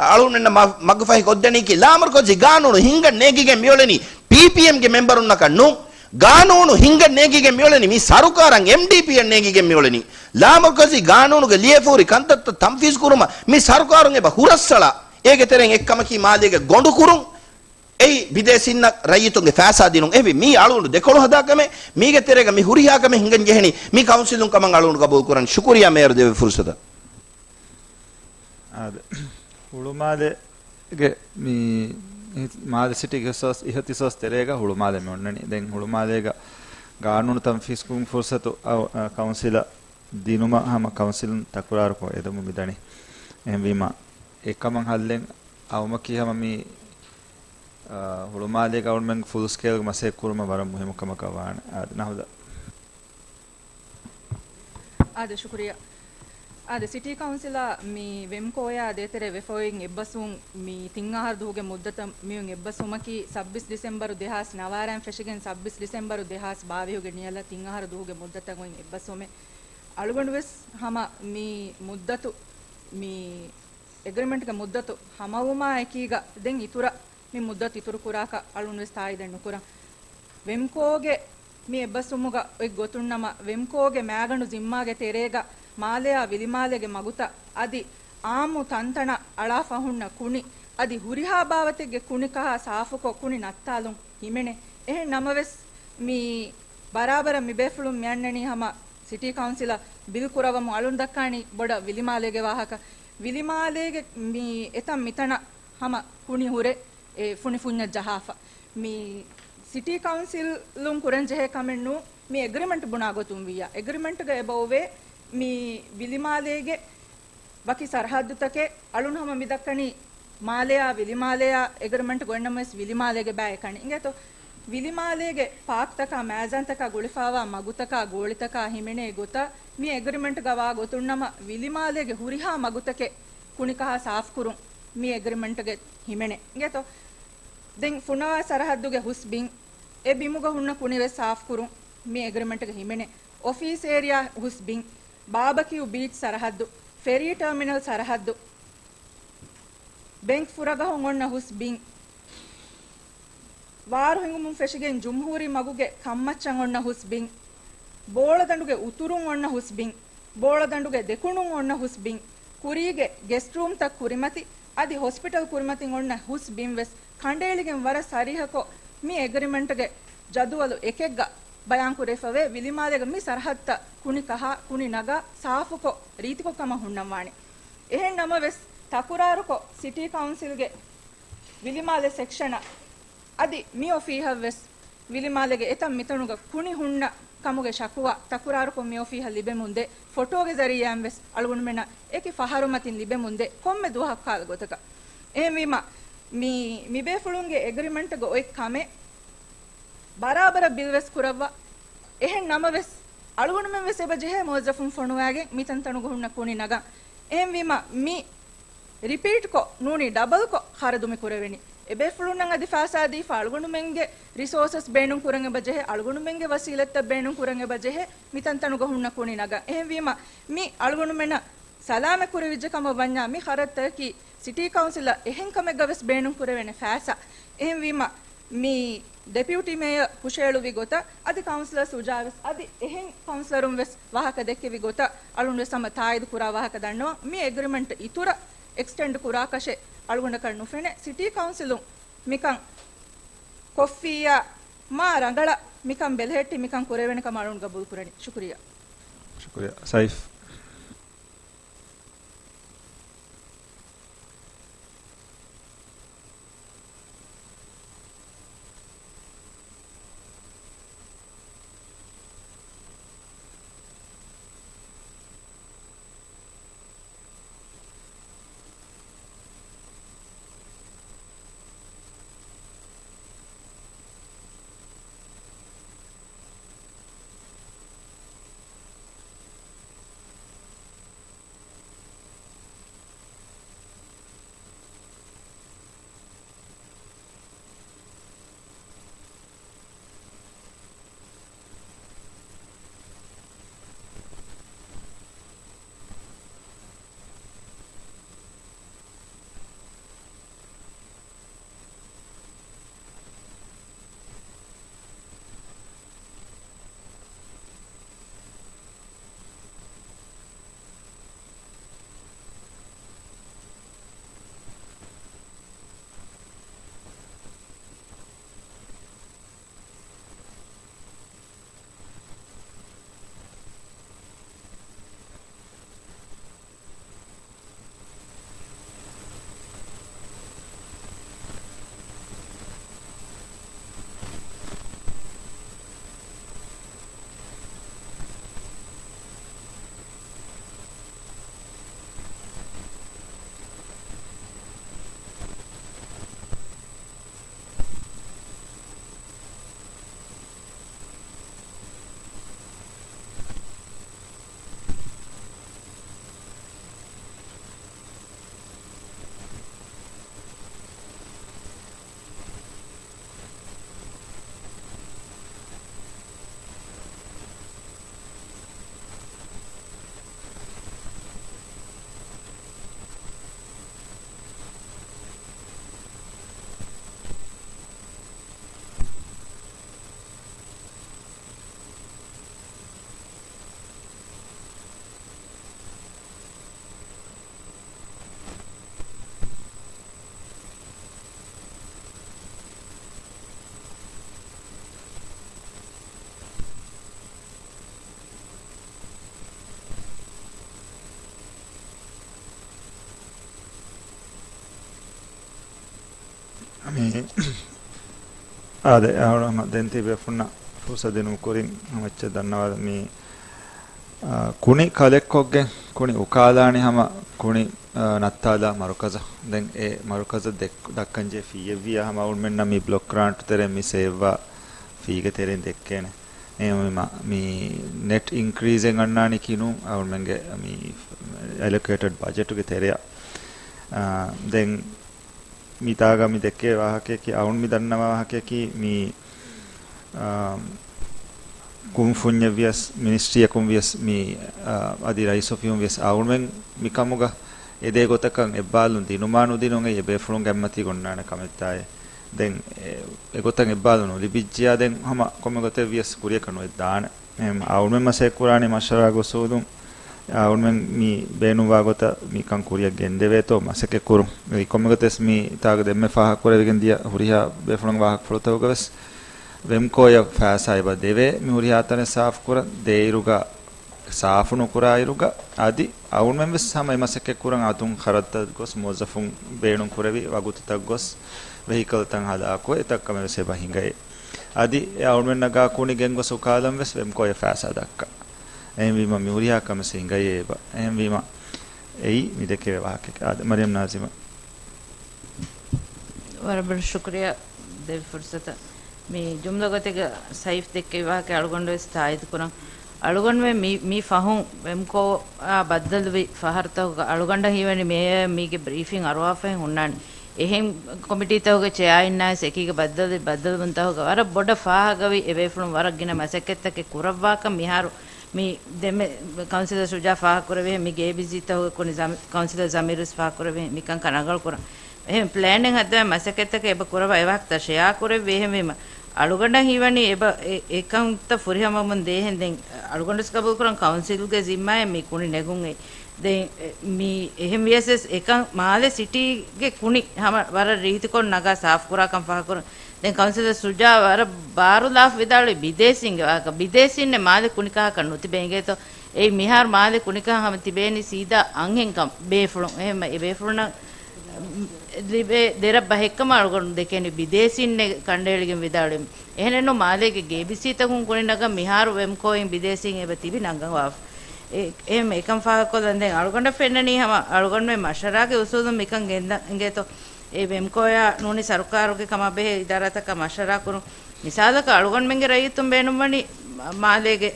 އަޅުންނަށް މަ-، މަގުފަހި ކޮށްދެނީކީ ލާމަރުކަޒީ ގާނޫނު ހިންގަން ނޭނގިގެން މިއުޅެނީ ޕީޕީއެމްގެ މެމްބަރުންނަކަށް ނޫން. ގާނޫނު ހިންގަން ނޭނގިގެން މިއުޅެނީ މި ސަރުކާރަށް އެމްޑީޕީއަށް ނޭނގިގެން މިއުޅެނީ. ލާމަރުކަޒީ ގާނޫނުގެ ލިޔެފަހުރި ކަންތައްތައް ތަންފީޒު ކުރުމަށް މި ސަރުކާރުން އެބަ ހުރައްސަޅާ. އޭގެ ތެރެއިން އެއްކަމަކީ މާލޭގެ ގޮނޑު ކުރުން. އެއީ ބިދޭސީންނަށް ރައްޔިތުންގެ ފައިސާ ދިނުން. އެހެންވީ މީ އަޅުގަނޑު ދެކޮޅު ހަދާ ކަމެއް. މީގެ ތެރޭގަ މި ހުރިހާ ކަމެއް ހިނގަން ޖެހެނީ މި ކައުންސިލުން ކަމަށް އަޅުގަނޑު ގަބޫލު ކުރަން. ޝުކުރިއްޔާ މޭޔަރު ދެއްވި ފުރުސަތަށް. އާދެ. ހުޅުމާލޭގެ މި މާލެ ސިޓީގެ އިހްތިސޯސް، އިހްތިސޯސް ތެރޭގަ ހުޅުމާލެ މި އޮންނަނީ. ދެން ހުޅުމާލޭގަ ގާނޫނު ތަންފީޒުކުރުމުގެ ފުރުސަތު އަ-، އަ-، ކައުންސިލަށް ދިނުމަށް ހަމަ ކައުންސިލުން ތަކުރާރުކޮށް އެދުމުން މިދަނީ. އެހެންވީމަ އެކަމަށް ހައްލެއް އައުމަކީ ހަމަ މި، އާ، ހުޅުމާލޭގަ އަޅުމެން ފުލް ސްކޭލްގެ މަސައްކަތް ކުރުމަށް ވަރަށް މުހިއްމު ކަމަކަށް ވާނެ. އާދެ، ނަހުދަ. އާދެ، ޝުކުރިއްޔާ. އާދެ، ސިޓީ ކައުންސިލާ މި ވެމްކޯއާ ދޭތެރޭ ވެފައޮތް އެއްބަސްވުން މި ތިން އަހަރު ދުވުގެ މުއްދަތަށް މިއޮތް އެއްބަސްވުމަކީ ސައްބީސް ޑިސެމްބަރު ދެހާސް ނަވާރައިން ފެށިގެން ސައްބީސް ޑިސެމްބަރު ދެހާސް ބާވީހުގެ ނިޔަލަށް ތިން އަހަރު ދުވުގެ މުއްދަތަށް އޮތް އެއްބަސްވުމެއް. އަޅުގަނޑު ވެސް ހަމަ މި މުއްދަތު، މި އެގްރިމެންޓްގެ މުއްދަތު ހަމަވުމާ އެކީގަ ދެން އިތުރަށް މި މުއްދަތު އިތުރު ކުރާކަށް އަޅުން ވެސް ތާއީދެއް ނުކުރަން. ވެމްކޯގެ މި އެއްބަސްވުމުގަ އޮތް ގޮތުން ނަމަ، ވެމްކޯގެ މައިގަނޑު ޒިންމާގެ ތެރޭގަ މާލެއާ ވިލިމާލޭގެ މަގުތައް އަދި އާއްމު ތަންތަނަށް އަޅާފަ ހުންނަ ކުނި އަދި ހުރިހާ ބާވަތެއްގެ ކުނި ކަހާ ސާފުކޮށް ކުނި ނައްތާލުން ހިމެނޭ. އެހެން ނަމަވެސް، މި ބަރާބަރަށް މިބޭފުޅުން މިއަންނަނީ ހަމަ ސިޓީ ކައުންސިލަށް ބިލް ކުރައްވަމުން. އަޅުން ދައްކާނީ ބޮޑަށް ވިލިމާލޭގެ ވާހަކަ. ވިލިމާލޭގެ މި އެތަން މިތަނަށް ހަމަ ކުނި ހުރެ އެ ފުނިފުންޏަށް ޖަހާފަ. މި ސިޓީ ކައުންސިލުން ކުރަން ޖެހޭ ކަމެއް ނޫން، މި އެގްރިމަންޓް ބުނާ ގޮތުން ވިއްޔާ. އެގްރިމަންޓްގަ އެބައޮވޭ މި ވިލިމާލޭގެ ވަކި ސަރަހައްދުތަކެއް. އަޅުން ހަމަ މި ދައްކަނީ މާލެއާ ވިލިމާލެއާ އެގްރިމަންޓް ގޮތްނަމަވެސް ވިލިމާލޭގެ ބައެއް ކަނި އިނގޭތޯ. ވިލިމާލޭގެ ޕާކްތަކާ މައިޒާންތަކާ ގުޅިފައިވާ މަގުތަކާ ގޯޅިތަކާ ހިމެނޭ ގޮތަށް މި އެގްރިމަންޓްގަ ވާ ގޮތުން ނަމަ ވިލިމާލޭގެ ހުރިހާ މަގުތަކެއް ކުނިކަހާ ސާފުކުރުން މި އެގްރިމަންޓްގެ ހިމެނޭ އިނގޭތޯ. ދެން ފުނަވާ ސަރަހައްދުގެ ހުސް ބިން، އެ ބިމުގަ ހުންނަ ކުނިވެސް ސާފުކުރުން މި އެގްރިމަންޓްގަ ހިމެނޭ. އޮފީސް އޭރިއާ ހުސް ބިން، ބާބަކިއު ބީޗް ސަރަހައްދު، ފެރީ ޓަރމިނަލް ސަރަހައްދު، ބެންކް ފުރަގަހުން އޮންނަ ހުސް ބިން، ވާރު ހިނގުމުން ފެށިގެން ޖުމްހޫރީ މަގުގެ ކަންމައްޗަށް އޮންނަ ހުސް ބިން، ބޯޅަދަނޑުގެ އުތުރުން އޮންނަ ހުސް ބިން، ބޯޅަދަނޑުގެ ދެކުނުން އޮންނަ ހުސް ބިން، ކުރީގެ ގެސްޓްރޫމްތައް ކުރިމަތި އަދި ހޮސްޕިޓަލް ކުރިމަތިން އޮންނަ ހުސް ބިން ވެސް ކަނޑައެޅިގެން ވަރަށް ސަރީހަކޮށް މި އެގްރިމަންޓްގެ ޖަދުވަލު އެކެއްގަ ބަޔާންކުރެވިފަވޭ. ވިލިމާލޭގެ މި ސަރަހައްދުތައް ކުނި ކަހާ، ކުނި ނަގާ، ސާފުކޮށް، ރީތިކޮށް ކަމަށް ހުންނަންވާނެ. އެހެން ނަމަވެސް، ތަކުރާރުކޮށް، ސިޓީ ކައުންސިލްގެ ވިލިމާލެ ސެކްޝަނަށް އަދި މި އޮފީހަށްވެސް ވިލިމާލޭގެ އެތައް މިތަނުގަ ކުނި ހުންނަ ކަމުގެ ޝަކުވާ ތަކުރާރުކޮށް މި އޮފީހަށް ލިބެމުންދޭ، ފޮޓޯގެ ޒަރީއާއިން ވެސް އަޅުގަނޑުމެންނަށް އެކި ފަހަރުމަތިން ލިބެމުންދޭ، ކޮންމެ ދުވަހަކު ކާލަ ގޮތަކަށް. އެހެންވީމަ، މި، މިބޭފުޅުންގެ އެގްރިމަންޓްގަ އޮތް ކަމެއް ބަރާބަރަށް ބިލް ވެސް ކުރައްވާ. އެހެން ނަމަވެސް، އަޅުގަނޑުމެން ވެސް އެބަ ޖެހޭ މުވައްޒަފުން ފޮނުވާގެން މިތަންތަނުގަ ހުންނަ ކުނި ނަގަން. އެހެންވީމަ، މި ރިޕީޓްކޮށް ނޫނީ ޑަބަލްކޮށް ޚަރަދު މި ކުރެވެނީ. އެބޭފުޅުންނަށް އަދި ފައިސާ ދީފަ އަޅުގަނޑުމެންގެ ރިސޯސަސް ބޭނުން ކުރަން އެބަ ޖެހޭ، އަޅުގަނޑުމެންގެ ވަސީލަތްތައް ބޭނުން ކުރަން އެބަ ޖެހޭ މިތަންތަނުގަ ހުންނަ ކުނި ނަގަން. އެހެންވީމަ، މި އަޅުގަނޑުމެންނަށް ސަލާމަތް ކުރެވިއްޖެ ކަމަށް ވަންޏާ، މި ޚަރަދުތަކަކީ ސިޓީ ކައުންސިލަށް އެހެން ކަމެއްގަ ވެސް ބޭނުން ކުރެވޭނެ ފައިސާ. އެހެންވީމަ، މި ޑެޕިއުޓީ މޭޔަރ ހުށައެޅުއްވި ގޮތަށް، އަދި ކައުންސިލަރ ސުޖާ ވެސް، އަދި އެހެން ކައުންސިލަރުން ވެސް ވާހަކަ ދެއްކެވި ގޮތަށް، އަޅުން ވެސް ހަމަ ތާއީދު ކުރާ ވާހަކަ ދަންނަވަން. މި އެގްރިމަންޓް އިތުރަށް އެކްސްޓެންޑް ކުރާކަށެއް އަޅުގަނޑަކަށް ނުފެނޭ. ސިޓީ ކައުންސިލުން މިކަން ކޮށްފިއްޔާ، މާ ރަނގަޅަށް މިކަން ބެލެހެއްޓި މިކަން ކުރެވޭނެ ކަމަށް އަޅުން ގަބޫލު ކުރަނީ. ޝުކުރިއްޔާ. ޝުކުރިއްޔާ. ސައިފް. އާދެ، އަޅުގަނޑު ދެން ތިބޭފުންނަށް ފުރުސަތު ދިނުމުގެ ކުރިން ހަމަ އެއްޗެއް ދަންނަވާލަން. މި، އާ، ކުނި ކަލެކްކޮށްގެން ކުނި އުކާލާނީ ހަމަ ކުނި، އާ، ނައްތާލާ މަރުކަޒަށް. ދެން އެ މަރުކަޒަށް ދެއް-، ދައްކަންޖެހޭ ފީއެއް ވިއްޔާ ހަމަ އަޅުގަނޑުމެންނަށް މި ބްލޮކް ގްރާންޓް ތެރެއިން މި ސޭވްވާ ފީގެ ތެރެއިން ދެއްކޭނެ. އެހެންވީމަ، މި ނެޓް އިންކްރީޒެއް އަންނާނީ ކިނުން އަޅުގަނޑުމެންގެ މި އެލޮކޭޓެޑް ބަޖެޓުގެ ތެރެއަށް. އާ، ދެން މިތާގަ މި ދެއްކޭ ވާހަކަޔަކީ، އަޅުގަނޑު މި ދަންނަވާ ވާހަކަޔަކީ، މި، އާ، ކުންފުންޏެއް ވިޔަސް، މިނިސްޓްރީއަކުން ވިޔަސް، މި، އާ، އަދި ރައީސް އޮފީހުން ވިޔަސް، އަޅުގަނޑުމެން މި ކަމުގަ އެދޭ ގޮތަކަށް އެއްބާލުން ދިނުމާ ނުދިނުން އެ ބޭފުޅުންގެ އެއްމަތީގަ އޮންނާނެ ކަމެއްތާއޭ. ދެން އެ، އެގޮތަށް އެއްބާލުން ނުލިބިއްޖިޔާ ދެން ހަމަ ކޮންމެ ގޮތެއް ވިޔަސް ކުރިޔަކަށް ނުއެއްދާނެ. އެހެން އަޅުމެން މަސައްކަތް ކުރާނީ މަޝްވަރާގެ އުސޫލުން. އަޅުމެން މި ބޭނުންވާ ގޮތަށް މިކަން ކުރިއަށް ގެންދެވޭތޯ މަސައްކަތް ކުރުން. އެ ކޮންމެ ގޮތެސް މި ތާގަ ދެންމެ ފާހަގަކުރެވިގެން ދިޔަ ހުރިހާ ބޭފުޅުން ވާހަކަފުޅުތަކުގަ ވެސް ވެމްކޯއަށް ފައިސާ އެބަ ދެވޭ މި ހުރިހާ ތަނެއް ސާފުކުރަން. ދޭއިރުގަ ސާފު ނުކުރާއިރުގަ އަދި އަޅުމެން ވެސް ހަމަ އެ މަސައްކަތް ކުރަން އަތުން ޚަރަދުތައް ގޮސް މުވައްޒަފުން ބޭނުން ކުރެވި ވަގުތުތައް ގޮސް ވެހިކަލްތައް ހަލާކު އެތައް ކަމެއް ވެސް އެބަ ހިނގައޭ. އަދި އެ އަޅުމެންނަށް ގާ ކުނި ގެންގޮސް އުކާލަން ވެސް ވެމްކޯއަށް ފައިސާ ދައްކާ. އެހެންވީމަ މި ހުރިހާ ކަމެއް ހިނގައޭ އެބަ. އެހެންވީމަ އެއީ މި ދެކެވޭ ވާހަކައެއް. އާދެ، މަރިޔަމް ނާޒިމާ. ވަރަށް ބޮޑަށް ޝުކުރިޔާ ދެއްވި ފުރުސަތަށް. މި ޖުމްލަ ގޮތެއްގަ ސައިފް ދެއްކެވި ވާހަކަ އަޅުގަނޑު ވެސް ތާއީދު ކުރަން. އަޅުގަނޑުމެން މި، މި ފަހުން ވެމްކޯއާ ބައްދަލުވި ފަހަރުތަކުގަ އަޅުގަނޑަށް ހީވަނީ މޭޔަރ މީގެ ބްރީފިން އަރުވާފައި ހުންނާނެ. އެހެން ކޮމިޓީތަކުގެ ޗެއާ އިންނާވެސް އެކީގަ ބައްދަލުވި ބައްދަލުވުންތަކުގަ ވަރަށް ބޮޑަށް ފާހަގަވި އެބޭފުޅުން ވަރަށް ގިނަ މަސައްކަތްތަކެއް ކުރައްވާކަން މިހާރު މި ދެންމެ ކައުންސިލަރ ޝުޖާ ފާހަގަކުރެވޭ، މި ގޭބިސީތަކުގެ ކުނި ޒަމި-، ކައުންސިލަރ ޒަމީރު ވެސް ފާހަގަކުރެވޭ، މިކަންކަން ރަނގަޅުކުރަން. އެހެން ޕްލޭނެއް ހަދާ މަސައްކަތްތަކެއް އެބަ ކުރައްވާ އެވާހަކަތައް ޝެއާ ކުރެއްވި. އެހެންވީމަ، އަޅުގަނޑަށް ހީވަނީ އެބަ އެ-، އެކަންތައް ފުރިހަމަވަމުން ދޭހެން ދެން އަޅުގަނޑުވެސް ގަބޫލުކުރަން ކައުންސިލްގެ ޒިންމާއެއް މި ކުނި ނެގުން އެ. ދެން މި އެހެން ވިޔަސް އެކަން މާލެ ސިޓީގެ ކުނި ހަމަ ވަރަށް ރީތިކޮށް ނަގާ ސާފުކުރާކަން ފާހަގަކުރަން. ދެން ކައުންސިލަރ ޝުޖާ ވަރަށް ބާރުލާފަ ވިދާޅުވި ބިދޭސީންގެ ވާހަކަ. ބިދޭސީންނެއް މާލެ ކުނިކަހަކަށް ނުތިބޭ އިނގޭތޯ. އެއީ މިހާރު މާލެ ކުނިކަހަ ހަމަ ތިބޭނީ ސީދާ އަންހެންކަން ބޭފުޅުން. އެހެންމަ އެ ބޭފުޅުންނަށް ލިބޭ ދެރަށް ބަހެއްކަމަށް އަޅުގަނޑު ދެކެނީ ބިދޭސީންނެއް ކަނޑައެޅިގެން ވިދާޅުވި. އެހެނެއްނު މާލޭގެ ގޭބިސީތަކުން ކުނި ނަގަން މިހާރު ވެމްކޯއިން ބިދޭސީން އެބަ ތިބި ނަގަން ވާފަ. އެ-، އެހެން އެކަން ފާހަގަކޮށްލަން ދެން އަޅުގަނޑަށް ފެންނަނީ ހަމަ އަޅުގަނޑުމެން މަޝްވަރާގެ އުސޫލުން މިކަން ގެންދަން އިނގޭތޯ. އެ ވެމްކޯއާ ނޫނީ ސަރުކާރުގެ ކަމާ ބެހޭ އިދާރާތަކާ މަޝްވަރާ ކުރުން. މިސާލަކަށް އަޅުގަނޑުމެންގެ ރައްޔިތުން ބޭނުންވަނީ މާލޭގެ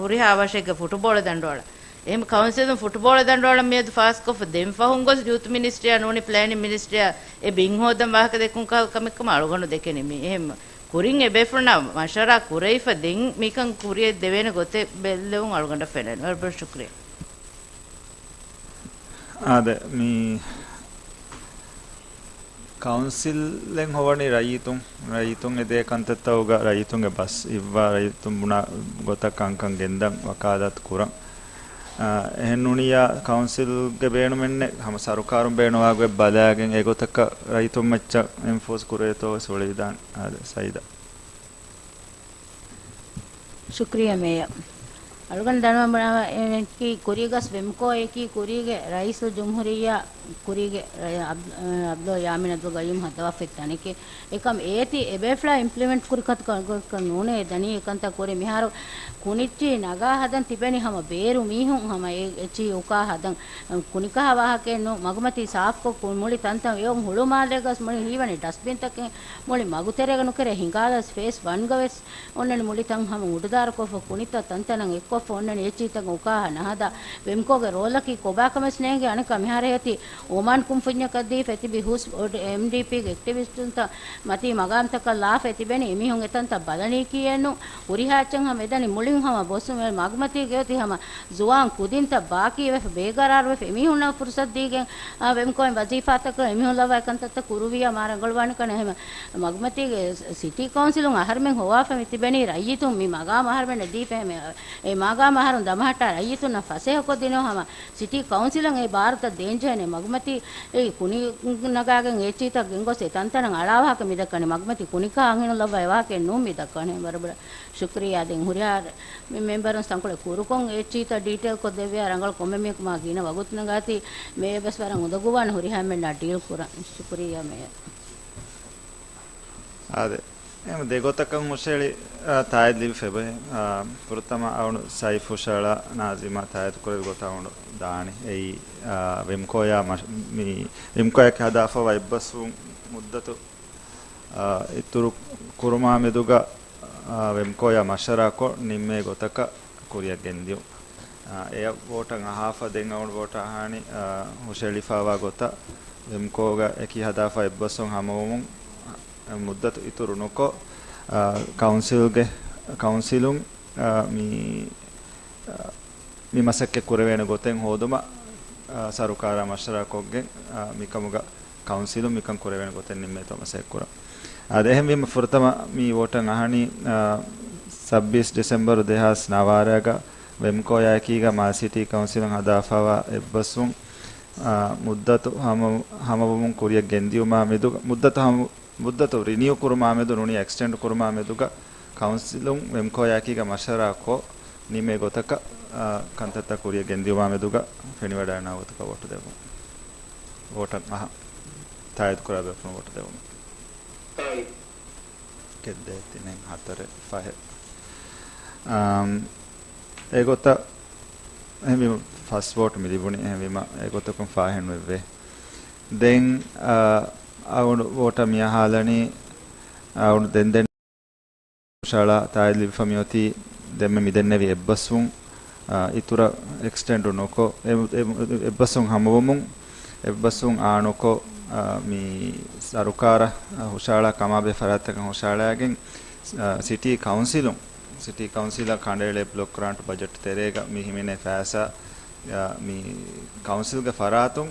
ހުރިހާ އަވަށެއްގެ ފުޓުބޯޅަ ދަނޑުވަޅަށް. އެހެން ކައުންސިލުން ފުޓުބޯޅަ ދަނޑުވަޅަށް މިއަދު ފާސްކޮށްފަ ދެން ފަހުން ގޮސް ޔޫތު މިނިސްޓްރީއާ ނޫނީ ޕްލޭނިން މިނިސްޓްރީއާ އެ ބިން ހޯދަން ވާހަކަ ދެއްކުން ކަ-، ކަމެއްކަމަށް އަޅުގަނޑު ދެކެނީ މި. އެހެން ކުރިން އެބޭފުޅުންނާ މަޝްވަރާ ކުރެވިފަ ދެން މިކަން ކުރިއަށް ދެވޭނެ ގޮތެއް ބެއްލެވުން އަޅުގަނޑަށް ފެނެން. ވަރަށް ބޮޑަށް ޝުކުރިއްޔާ. އާދެ، މި ކައުންސިލެއް ހޮވަނީ ރައްޔިތުން، ރައްޔިތުން އެދޭ ކަންތައްތަކުގަ ރައްޔިތުންގެ ބަސް އިއްވާ، ރައްޔިތުން ބުނާ ގޮތަށް ކަންކަން ގެންދަން ވަކާލާތު ކުރަން. އާ، އެހެން ނޫނިއްޔާ ކައުންސިލްގެ ބޭނުމެއްނެއް، ހަމަ ސަރުކާރުން ބޭނުންވާ ގޮތް ބަލާގެން އެގޮތަކަށް ރައްޔިތުން މައްޗަށް އެންފޯސް ކުރޭތޯ ވެސް އުޅެވިދާނެ. އާދެ، ސައީދާ. ޝުކުރިއްޔާ މޭޔަރ. އަޅުގަނޑު ދަންނަވަން ބުނާ އެކީ ކުރީގަސް ވެމްކޯއަކީ ކުރީގެ ރައީސުލްޖުމްހޫރިއްޔާ ކުރީގެ ރައީ-، އަބް-، އަބްދުﷲ ޔާމީން އަބްދުލް ގައްޔޫމް ހައްދަވާފައި ތަނެކޭ. އެކަމް އޭތި އެބޭފުޅާ އިމްޕްލިމެންޓް ކުރި ކަންތައް ނޫނޭ ދަނީ އެކަންތައް ކުރި. މިހާރު ކުނިއްޗި ނަގާ ހަދަން ތިބެނީ ހަމަ ބޭރު މީހުން ހަމަ އެ-، އެއްޗިހި އުކާ ހަދަން. ކުނިކަހާ ވާހަކައެއް ނޫން. މަގުމަތީ ސާފްކޮށް ކު-، މުޅި ތަންތަން އެއޮން ހުޅުމާލޭގަސް މުޅި ހީވަނީ ޑަސްބިންތަކެއް މުޅި މަގުތެރޭގަ ނުކެރޭ ހިނގާލަސް ފޭސް ވަންގަ ވެސް އޮންނަނީ މުޅި ތަން ހަމަ އުޑުދާރުކޮށްފަ، ކުނިތައް ތަންތަނަށް އެއްކޮށްފަ އޮންނަނީ އެއްޗިހިތަކަށް އުކާހާ ނަހަދާ. ވެމްކޯގެ ރޯލަކީ ކޮބާކަމެސް ނޭނގެ. އަނެއްކާ މިހާރު އޭތި އޮމާން ކުންފުންޏަކަށް ދީފަ އެތިބި ހުސް އޮޑް އެމްޑީޕީގެ އެކްޓިވިސްޓުންތައް މަތީ މަގާމްތަކަށް ލާފަ އެތިބެނީ. އެމީހުން އެތަންތައް ބަލަނީކީއެއްނު. ހުރިހާ އެއްޗެއް ހަމަ އެދަނީ މުޅިން ހަމަ ބޮސް މަގުމަތީގެ އޮތީ ހަމަ ޒުވާން ކުދިންތައް ބާކީވެފަ ބޭގަރާރުވެފަ އެމީހުންނަށް ފުރުސަތު ދީގެން، އާ، ވެމްކޯއިން ވަޒީފާތަކަށް އެމީހުން ލައްވާ އެކަންތައްތައް ކުރުވިއްޔާ މާ ރަނގަޅުވާނެކަން. އެހެމަ މަގުމަތީގެ ސިޓީ ކައުންސިލުން އަހަރުމެން ހޮވާފަ މިތިބެނީ ރައްޔިތުން މި މަގާމް އަހަރުމެންނަށް ދީފަ. އެ މަގާމް އަހަރުން ދަމަހައްޓާ ރައްޔިތުންނަށް ފަސޭހަކޮށްދިނު ހަމަ ސިޓީ ކައުންސިލަށް އެ ބާރުތައް ދޭންޖެހޭނެ. މަގުމަތީ އެ ކުނި ނަގާގެން އެއްޗިތައް ގެންގޮސް އެ ތަންތަނަށް އަޅާވާކަށް މިދައްކަނީ. މަގުމަތީ ކުނިކާ އަންހެނުން ލައްވާ އެވާކައެއް ނޫން މިދައްކަނީ. ވަރަށް ބޮޑަށް ޝުކުރިއްޔާ. ދެން ހުރިހާ މެ-، މެމްބަރުން ތަންކޮޅެއް ކުރުކޮށް އެއްޗިތައް ޑީޓެއިލްކޮށް ދެއްވިއްޔާ ރަނގަޅު. ކޮންމެ މީހަކު މާ ގިނަ ވަގުތު ނަގާތީ މޭޔަރ ވެސް ވަރަށް އުނދަގޫވާނެ ހުރިހާ އެންމެންނާ ޑީލް ކުރަން. ޝުކުރިއްޔާ މޭޔަރ. އާދެ. އެހެން ދެގޮތަކަށް ހުށަހެޅި، އާ، ތާއީދު ލިބިފައި އޮތް. އާ، ފުރަތަމަ އަޅުގަނޑު ސައިފް ހުށަހަޅާ ނާޒިމާ ތާއީދު ކުރެއްވި ގޮތަށް އަޅުގަނޑު ދާނީ. އެއީ، އާ، ވެމްކޯއާ މަށް-، މި ވެމްކޯއާއެކީ ހަދާފައިވާ އެއްބަސްވުން މުއްދަތު، އާ، އިތުރު ކުރުމާ މެދުގަ، އާ، ވެމްކޯއާ މަޝްވަރާކޮށް ނިންމޭ ގޮތަކަށް ކުރިއަށް ގެންދިޔުން. އާ، އެއަށް ވޯޓަށް އަހާފަ ދެން އަޅުގަނޑު ވޯޓަށް އަހާނީ، އާ، ހުށަހެޅިފައިވާ ގޮތަށް ވެމްކޯގަ އެކީ ހަދާފަ އެއްބަސްވުން ހަމަވުމުން، އާ، މުއްދަތު އިތުރު ނުކޮށް، އާ، ކައުންސިލްގެ، ކައުންސިލުން، އާ، މި، އާ، މި މަސައްކަތް ކުރެވޭނެ ގޮތެއް ހޯދުމަށް، އާ، ސަރުކާރާ މަޝްވަރާ ކޮށްގެން، އާ، މިކަމުގަ ކައުންސިލުން މިކަން ކުރެވޭނެ ގޮތެއް ނިންމޭތޯ މަސައްކަތް ކުރަން. އާދެ، އެހެންވީމަ ފުރަތަމަ މި ވޯޓަށް އަހަނީ، އާ، ސައްބީސް ޑިސެމްބަރު ދެހާސް ނަވާރަގަ ވެމްކޯއާއެކީގަ މާލެ ސިޓީ ކައުންސިލުން ހަދާފައިވާ އެއްބަސްވުން، އާ، މުއްދަތު ހަމަ-، ހަމަވުމުން ކުރިއަށް ގެންދިޔުމާ މެދު، މުއްދަތު ހަމަ-، މުއްދަތު ރިނިއު ކުރުމާ މެދު ނޫނީ އެކްސްޓެންޑް ކުރުމާ މެދުގަ ކައުންސިލުން ވެމްކޯއާއެކީގަ މަޝްވަރާ ކޮށް ނިމޭ ގޮތަކަށް، އާ، ކަންތައްތައް ކުރިއަށް ގެންދިޔުމާ މެދުގަ ފެނިވަޑައިގަންނަވާ ގޮތަކަށް ވޯޓު ދެވުން. ވޯޓަށް އަހަ-، ތާއީދު ކުރާ ބޭފުޅުން ވޯޓު ދެވުން. ތާއީދު. އެކެއް ދޭއް ތިނެއް ހަތަރެއް ފަހެއް. އާމް، އެގޮތަށް އެހެންވީމަ ފަސް ވޯޓު މި ލިބުނީ، އެހެންވީމަ އެގޮތަކުން ފާހެން ނުވެއްވޭ. ދެން، އާ، އަޅުގަނޑު ވޯޓަށް މި އަހާލަނީ، އަޅުގަނޑު ދެން ދެން ހުށަހަޅާ ތާއީދު ލިބިފަ މިއޮތީ ދެންމެ މި ދެންނެވި އެއްބަސްވުން، އާ، އިތުރަށް އެކްސްޓެންޑު ނުކޮށް، އެ-، އެ-، އެއްބަސްވުން ހަމަވުމުން، އެއްބަސްވުން އާނުކޮށް، އާ، މި ސަރުކާރަށް ހުށަހަޅާ ކަމާބެހޭ ފަރާތްތަކަށް ހުށަހަޅައިގެން، އާ، ސިޓީ ކައުންސިލުން، ސިޓީ ކައުންސިލަށް ކަނޑައެޅޭ ބްލޮކް ގްރާންޓް ބަޖެޓް ތެރޭގަ މި ހިމެނޭ ފައިސާ، އާ، މި ކައުންސިލްގެ ފަރާތުން،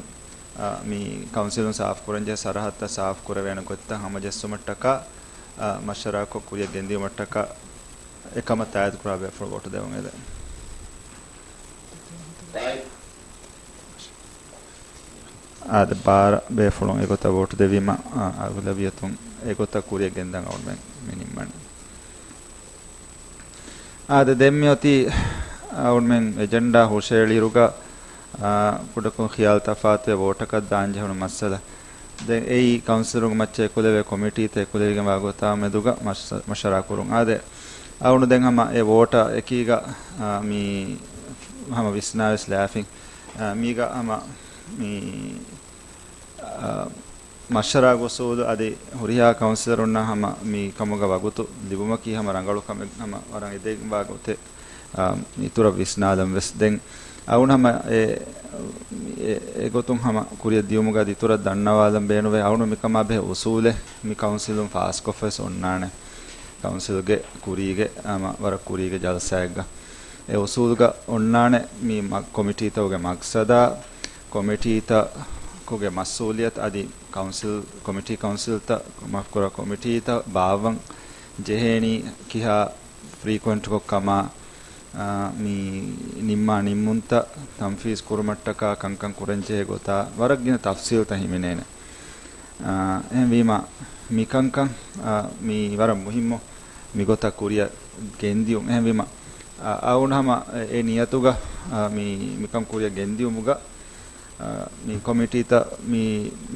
އާ، މި ކައުންސިލުން ސާފުކުރަންޖެހޭ ސަރަހައްދަށް ސާފުކުރެވޭނެ ގޮތްތައް ހަމަޖެއްސުމަށްޓަކާ، އާ، މަޝްވަރާކޮށް ކުރިއަށް ގެންދިޔުމަށްޓަކާ އެކަމަށް ތާއީދުކުރާ ބޭފުޅުން ވޯޓު ދެވުން އެދެން. އާދެ، ބާރަ ބޭފުޅުން އެގޮތަށް ވޯޓު ދެވީމަ، އާ، އަޣުލަބިއްޔަތުން އެގޮތަށް ކުރިއަށް ގެންދަން އަޅުމެން މި ނިންމަނީ. އާދެ، ދެން މިއޮތީ އަޅުމެން އެޖެންޑާ ހުށައެޅިއިރުގަ، އާ، ކުޑަކޮށް ޚިޔާލު ތަފާތުވެ ވޯޓަކަށް ދާން ޖެހުނު މައްސަލަ. ދެން އެއީ ކައުންސިލުންގެ މައްޗަށް އެކުލެވޭ ކޮމިޓީތައް އެކުލެވިގެންވާ ގޮތާ މެދުގަ މަޝް-، މަޝްވަރާ ކުރުން. އާދެ، އަޅުގަނޑު ދެން ހަމަ އެ ވޯޓަށް އެކީގަ، އާ، މި ހަމަ ވިސްނާވެސް ލާފިން. އާ، މީގަ ހަމަ މި، އާ، މަޝްވަރާގެ އުސޫލު އަދި ހުރިހާ ކައުންސިލަރުންނަށް ހަމަ މި ކަމުގަ ވަގުތު ލިބުމަކީ ހަމަ ރަނގަޅު ކަމެއް ހަމަ ވަރަށް އެދެއްވާ ގޮތެއް، އާ، އިތުރަށް ވިސްނާލަން ވެސް. ދެން އަޅުގަނޑު ހަމަ އެ، އެ، އެގޮތުން ހަމަ ކުރިއަށް ދިޔުމުގަ އަދި އިތުރަށް ދަންނަވާލަން ބޭނުންވޭ. އަޅުގަނޑު މިކަމާ ބެހޭ އުސޫލެއް މި ކައުންސިލުން ފާސްކޮށްފަވެސް އޮންނާނެ. ކައުންސިލްގެ ކުރީގެ، އާ، ވަރަށް ކުރީގެ ޖަލްސާއެއްގަ އެ އުސޫލުގަ އޮންނާނެ މި މަ-، ކޮމިޓީތަކުގެ މަގްސަދާ، ކޮމިޓީތަކުގެ މަސްއޫލިއްޔަތު އަދި ކައުންސިލް، ކޮމިޓީ ކައުންސިލްތައް، މާފުކުރާ، ކޮމިޓީތައް ބާއްވަން ޖެހޭނީ ކިހާ ފްރީކުއެންޓްކޮށް ކަމާ، އާ، މި ނިންމާ ނިންމުންތައް ތަންފީޒް ކުރުމަށްޓަކާ ކަންކަން ކުރަންޖެހޭ ގޮތާ ވަރަށް ގިނަ ތަފްސީލްތައް ހިމެނޭނެ. އާ، އެހެންވީމަ މިކަންކަން، އާ، މި ވަރަށް މުހިއްމު މިގޮތަށް ކުރިއަށް ގެންދިޔުން. އެހެންވީމަ، އާ، އަޅުގަނޑު ހަމަ އެ ނިޔަތުގަ، އާ، މި، މިކަން ކުރިއަށް ގެންދިޔުމުގަ، އާ، މި ކޮމިޓީތައް މި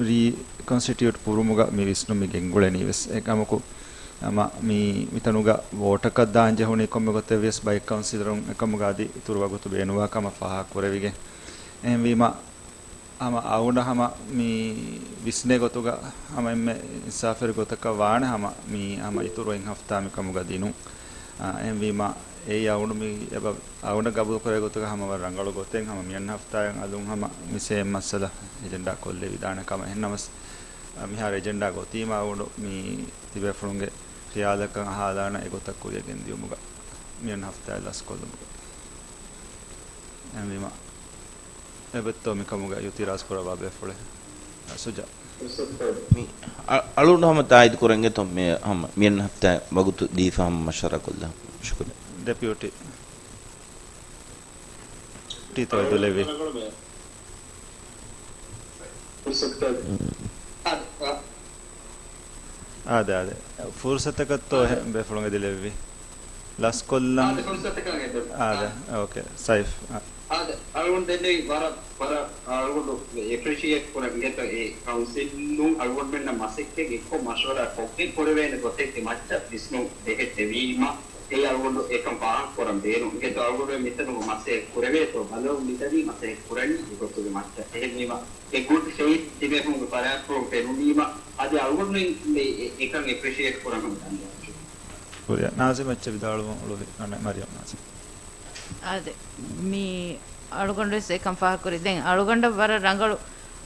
ރީކޮންސްޓިޓިއުޓް ކުރުމުގަ މި ވިސްނުން މި ގެންގުޅެނީ ވެސް. އެކަމަކު، ހަމަ މި، މިތަނުގަ ވޯޓަކަށް ދާން ޖެހުނީ ކޮންމެ ގޮތެއް ވިޔަސް ބައެއް ކައުންސިލަރުން އެކަމުގަ އަދި އިތުރު ވަގުތު ބޭނުންވާ ކަމަށް ފާހަގަ ކުރެވިގެން. އެހެންވީމަ، ހަމަ އަޅުގަނޑަށް ހަމަ މި ވިސްނޭ ގޮތުގަ ހަމަ އެންމެ އިންސާފުވެރި ގޮތަކަށް ވާނެ ހަމަ މި ހަމަ އިތުރު އެއް ހަފްތާ މިކަމުގަ ދިނުން. އާ، އެހެންވީމަ އެއީ އަޅުގަނޑު މި އެބަ-، އަޅުގަނޑަށް ގަބޫލު ކުރޭ ގޮތުގަ ހަމަ ވަރަށް ރަނގަޅު ގޮތެއް ހަމަ މިއަންނަ ހަފްތާއަށް އަލުން ހަމަ މި ސޭމް މައްސަލަ އެޖެންޑާ ކޮށްލެވިދާނެ ކަމަށް. އެހެންނަމަސް، އާ، މިހާރު އެޖެންޑާ ގޮތީމަ އަޅުގަނޑު މި ތިބޭފުޅުންގެ ޚިޔާލަކަށް އަހާލާނަ އެގޮތަށް ކުރިއަށް ގެންދިޔުމުގަ މިއަންނަ ހަފްތާއަށް ލަސްކޮށްލުމުގަ. އެހެންވީމަ، އެބައޮތްތޯ މިކަމުގަ އިއުތިރާޒް ކުރައްވާ ބޭފުޅެއް؟ ސުޖާ. މި އަ-، އަޅުގަނޑު ހަމަ ތާއީދު ކުރަންގެތޯ މި ހަމަ މިއަންނަ ހަފްތާ ވަގުތު ދީފަ ހަމަ މަޝްވަރާ ކޮށްލާ. ޝުކުރިއްޔާ. ޑެޕިއުޓީ. ޓީތޯ ދުލެވި. އާދެ، އާދެ. ފުރުސަތަކަށްތޯ އެހެން ބޭފުޅުން އެދިލެއްވި؟ ލަސްކޮށްލަން. އާދެ، ފުރުސަތަކަށް އެދެ. އާދެ، އާ. އޯކޭ، ސައިފް. އާ. އާދެ، އަޅުގަނޑު ދެންނެވި ވަރަށް، ވަރަށް އަޅުގަނޑު އެޕްރިޝިއޭޓް ކުރަން އިނގޭތޯ އެ ކައުންސިލުން އަޅުގަނޑުމެންނަށް މަސައްކަތް އެއްކޮށް މަޝްވަރާ ކޮށްގެން ކުރެވޭނެ ގޮތެއްގެ މައްޗަށް ވިސްނުން ބެހެއްޓެވީމަ، އެ އަޅުގަނޑު އެކަން ފާހަގަ ކުރަން ބޭނުން. އިނގޭތޯ އަޅުގަނޑު މިތަނުގަ މަސައްކަތް ކުރެވޭތޯ ބަލަމުން މިތަނީ މަސައްކަތް ކުރަނީ އެގޮތުގެ މައްޗަށް. އެހެންވީމަ އެ ގުޑް ފެއިތް ތިބޭފުޅުންގެ ފަރާތްޕުޅުން ފެނުނީމަ، އަދި އަޅުގަނޑުމެން މި އެ، އެކަން އެޕްރިޝިއޭޓް ކުރަން ހަމަ ދަންނަވަން. ޝުކުރިއްޔާ. ނާޒިމް އެއްޗެއް ވިދާޅުވުން އުޅުއްވި. އަނެއް މަރިޔަމް ނާޒިމް. އާދެ، މި އަޅުގަނޑުވެސް އެކަން ފާހަގަކުރި. ދެން އަޅުގަނޑަށް ވަރަށް ރަނގަޅު،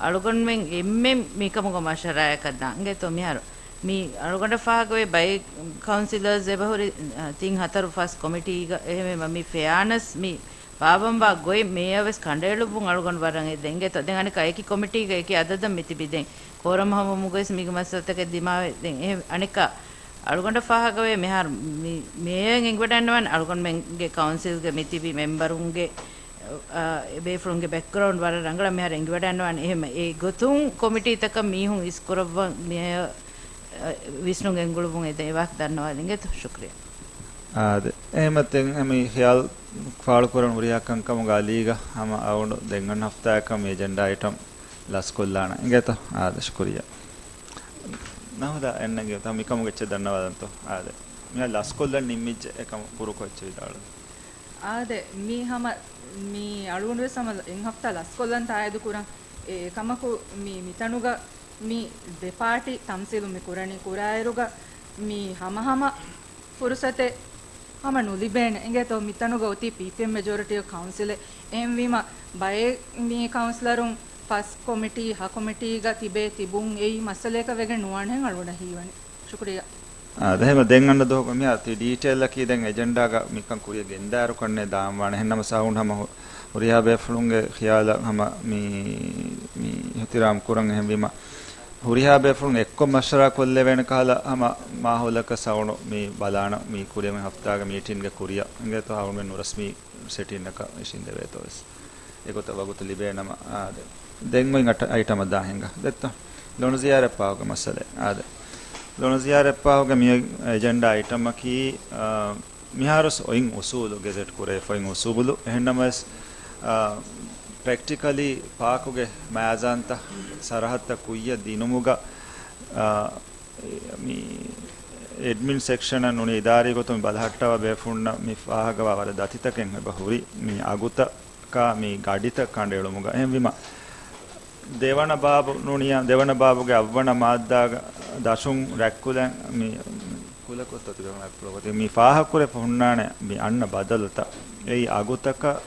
އަޅުގަނޑުމެން އެންމެން މިކަމުގަ މަޝްވަރާއަކަށް ދާން. އިނގޭތޯ މިހާރު މި އަޅުގަނޑަށް ފާހަގަވޭ ބައެއް ކައުންސިލަރސް އެބަހުރި، އަ، ތިން ހަތަރު ފަސް ކޮމިޓީގަ. އެހެންވީމަ މި ފެއާނަސް މި ބާއްވަންވާ ގޮތް މޭޔަރ ވެސް ކަނޑައެޅުއްވުން އަޅުގަނޑު ވަރަށް އެދެން. އިނގޭތޯ ދެން އަނެއްކާ އެކި ކޮމިޓީގަ އެކި އަދަދަށް މިތިބި ދެން ކޯރަމް ހަމަވުމުގަވެސް މީގެ މައްސަލަތަކެއް ދިމާވެ. ދެން އެ އަނެއްކާ އަޅުގަނޑަށް ފާހަގަވޭ މިހާރު މި މޭޔަރ އެނގިވަޑައިގަންނަވާނެ އަޅުގަނޑުމެންގެ ކައުންސިލްގެ މިތިބި މެމްބަރުންގެ، އަ، ބޭފުޅުންގެ ބެކްގްރައުންޑް ވަރަށް ރަނގަޅަށް މިހާރު އެނގިވަޑައިގަންނަވާނެ. އެހެން އެ ގޮތުން ކޮމިޓީތަކަށް މީހުން އިސްކުރައްވަން މޭޔަރ، އަ، ވިސްނުން ގެންގުޅުއްވުން އެދެން އެވާހަކަ ދަންނަވާލި އިނގޭތޯ. ޝުކުރިއްޔާ. އާދެ، އެހެންމަ ދެން މި ޚިޔާލު ފާޅުކުރަން ހުރިހާ ކަންކަމުގަ އަލީގަ ހަމަ އަޅުގަނޑު ދެން އަންނަ ހަފްތާއަކަށް މި އެޖެންޑާ އައިޓަމް ލަސްކޮށްލާނަން އިނގޭތޯ. އާދެ، ޝުކުރިއްޔާ. ނަހުދާ އެންނަންގެ ތަ މިކަމުގެ އެއްޗެއް ދަންނަވާލަންތޯ. އާދެ، މިހާ ލަސްކޮށްލަން ނިންމިއްޖެ އެކަމު ކުރުކޮށް އެއްޗެއް ވިދާޅު. އާދެ، މީ ހަމަ މީ އަޅުގަނޑުވެސް ހަމަ އެއް ހަފްތާ ލަސްކޮށްލަން ތާއީދު ކުރަން. އެ އެކަމަކު މީ މިތަނުގަ މީ ދެ ޕާޓީ ތަމްސީލު މި ކުރަނީ ކުރާއިރުގަ މީ ހަމަހަމަ ފުރުސަތެއް ހަމަ ނުލިބޭނެ. އިނގޭތޯ މިތަނުގަ އޮތީ ޕީޕީއެމް މެޖޯރިޓީ އޮފް ކައުންސިލެއް. އެހެންވީމަ ބައެއް މީ ކައުންސިލަރުން ފަސް ކޮމިޓީ ހަ ކޮމިޓީގަ ތިބޭ ތިބުން އެއީ މައްސަލައަކަށް ވެގެން ނުވާނެހެން އަޅުގަނޑަށް ހީވަނީ. ޝުކުރިއްޔާ. އާ، އެހެންމަ ދެން އަންނަ ދުވަހު މިހާ ތި ޑީޓެއިލްއަކީ ދެން އެޖެންޑާގަ މިކަން ކުރިޔަށް ގެންދާއިރު ކަންނޭ ދާންވާނެ. އެހެންނަމަ ސާހުން ހަމަ ހު-، ހުރިހާ ބޭފުޅުންގެ ޚިޔާލަށް ހަމަ މި، މި އިޙްތިރާމް ކުރަން. އެހެންވީމަ ހުރިހާ ބޭފުޅުން އެއްކޮށް މަޝްވަރާ ކޮށްލެވޭނެ ކަހަލަ ހަމަ މާހައުލަކަށް ސާހުނު މި ބަލާނަން މި ކުރިޔަށް މި ހަފްތާގެ މީޓިންގެ ކުރިއަށް. އިނގޭތޯ ހަމަ ނުރަސްމީ ސެޓިންއަކަށް އިށީނދެވޭތޯ ވެސް. އެގޮތަށް ވަގުތު ލިބޭނަމަ، އާ، ދެ-، ދެން އޮތް އައިޓަ-، އައިޓަމަށް ދާން ހިނގާ. ދެއްތޯ؟ ލޮނު ޒިޔާރަތް ފާހުގެ މައްސަލަ. އާދެ. ލޮނު ޒިޔާރަތް ފާހުގެ މި އެޖެންޑާ އައިޓަމަކީ، އާ، މިހާރުސް އޮތް އުސޫލު، ގެޒެޓް ކުރެވިފައި އޮތް އުސޫލު. އެހެންނަމަވެސް، އާ، ޕްރެކްޓިކަލީ ޕާކުގެ މައިޒާންތައް ސަރަހައްދަށް ކުއްޔަށް ދިނުމުގަ، އާ، މި އެޑްމިން ސެކްޝަނަށް ނޫނީ އިދާރީ ގޮތުން ބަލަހައްޓަވާ ބޭފުޅުންނަށް މި ފާހަގަވާ ވަރަށް ދަތިތަކެއް އެބަ ހުރި މި އަގުތަކާ މި ގަޑިތައް ކަނޑައެޅުމުގަ. އެހެންވީމަ، ދެވަނަ ބާބު ނޫނިޔާ، ދެވަނަ ބާބުގެ އަށްވަނަ މާއްދާގަ ދަށުން ރަތްކުލަން މި ކުލަކޮށް ތޮތިގަ ރަތްކުލަކޮށް މި ފާހަގަކުރެފަ ހުންނާނެ މި އަންނަ ބަދަލުތައް. އެއީ އަގުތަކަށް،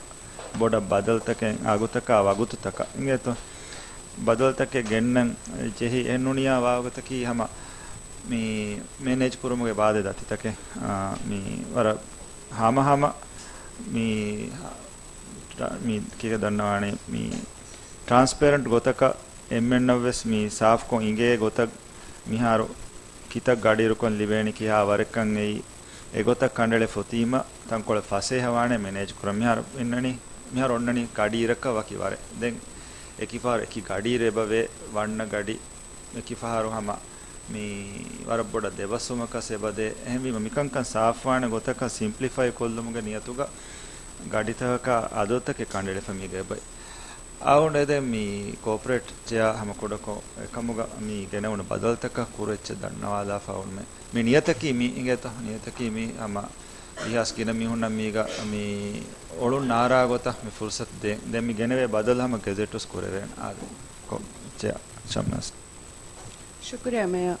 ބޮޑަށް ބަދަލުތަކެއް، އަގުތަކާ ވަގުތުތަކަށް އިނގޭތޯ. ބަދަލުތަކެއް ގެންނަން ޖެހި އެ ނޫނިޔާ ވާހަކަތަކީ ހަމަ މި މެނޭޖް ކުރުމުގެ ބާދެ ދަތިތަކެއް، އާ، މި ވަރަށް ހަމަހަމަ މި މި ކީކޭ ދަންނަވާނީ، މި ޓްރާންސްޕޭރެންޓް ގޮތަކަށް އެންމެންނަށްވެސް މި ސާފްކޮށް އިނގޭ ގޮތަށް މިހާރު ކިތައް ގަޑިއިރުކޮށް ލިބޭނީ ކިހާ ވަރެއްކަން އެއީ އެގޮތަށް ކަނޑައެޅިފަ އޮތީމަ ތަންކޮޅެއް ފަސޭހަވާނެ މެނޭޖް ކުރަން. މިހާރު އިންނަނީ، މިހާރު އޮންނަނީ ގަޑިއިރަކަށް ވަކި ވަރެއް. ދެން އެކި ފަހަރު އެކި ގަޑިއިރު އެބަވޭ، ވަންނަ ގަޑި އެކި ފަހަރު ހަމަ މި ވަރަށް ބޮޑަށް ދެބަސްވުމަކަސް އެބަދޭ. އެހެންވީމަ މިކަންކަން ސާފުވާނެ ގޮތަކަށް ސިމްޕްލިފައި ކޮށްލުމުގެ ނިޔަތުގަ ގަޑިތަކަކާ އަދަދުތަކެއް ކަނޑައެޅިފަ މީގަ އެބައި. އަހުން އެދެން މި ކޯޕަރޭޓް ޗެއާ ހަމަ ކުޑަކޮށް އެކަމުގަ މި ގެނެވުނު ބަދަލުތަކަށް ކުރު އެއްޗެއް ދަންނަވާލާފަ އުޅުމެ. މި ނިޔަތަކީ މި އިނގޭތަ؟ ނިޔަތަކީ މި ހަމަ އިހާސް ގިނަ މީހުންނަށް މީގަ މި އޮޅުން ނާރާ ގޮތަށް މި ފުރުސަތު ދޭން. ދެން މި ގެނެވޭ ބަދަލު ހަމަ ގެޒެޓުސް ކުރެވޭނެ. އާދެ. ކޮ-، ޗެއާ ޝަމްނާސް. ޝުކުރިއްޔާ މޭޔަރ.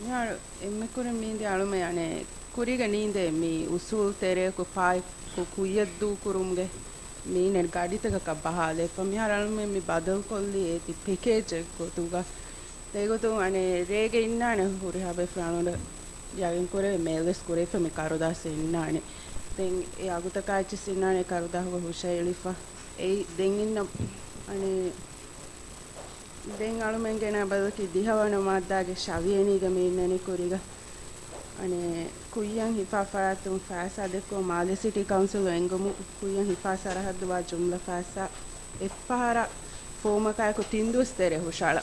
މިހާރު އެންމެ ކުރިން މީނދި އަޅުމެ އަނެއް ކުރީގަ ނީނދޭ މި އުސޫލް ތެރެއަކު ފާއިތު ކުއްޔަށް ދޫކުރުމުގެ މީނެ ގަޑިތަކަކަށް ބަހާލެފަ. މިހާރު އަޅުމެ މި ބަދަލުކޮށްލީ އޭތި ޕެކޭޖެއް ގޮތުގަ. އެގޮތުން އަނެއް ރޭގެ އިންނާނެ ހުރިހާ ބޭފުޅުން އަޅުގަނޑަށް ޔަގީން ކުރެވޭ މޭލްވެސް ކުރެވިފަ މި ކަރުދާސް އިންނާނެ. ދެން އެ އަގުތަކާ އެއްޗިސް އިންނާނެ ކަރުދާހުގަ ހުށައެޅިފަ. އެއީ ދެން އިންނަ އަނެއް ދެން އަޅުމެން ގެނަ ބަދަލަކީ ދިހަވަނަ މާއްދާގެ ޝަވިޔަނީގަ މި އިންނަނީ ކުރީގަ. އަނެއް ކުއްޔަށް ހިފާ ފަރާތުން ފައިސާ ދެއްކުމަށް މާލެ ސިޓީ ކައުންސިލު އެންގުމުން ކުއްޔަށް ހިފާ ސަރަހައްދުވާ ޖުމްލަ ފައިސާ އެއްފަހަރަށް ފޯމަކާއެކު ތިން ދުވަސް ތެރޭ ހުށައަޅާ.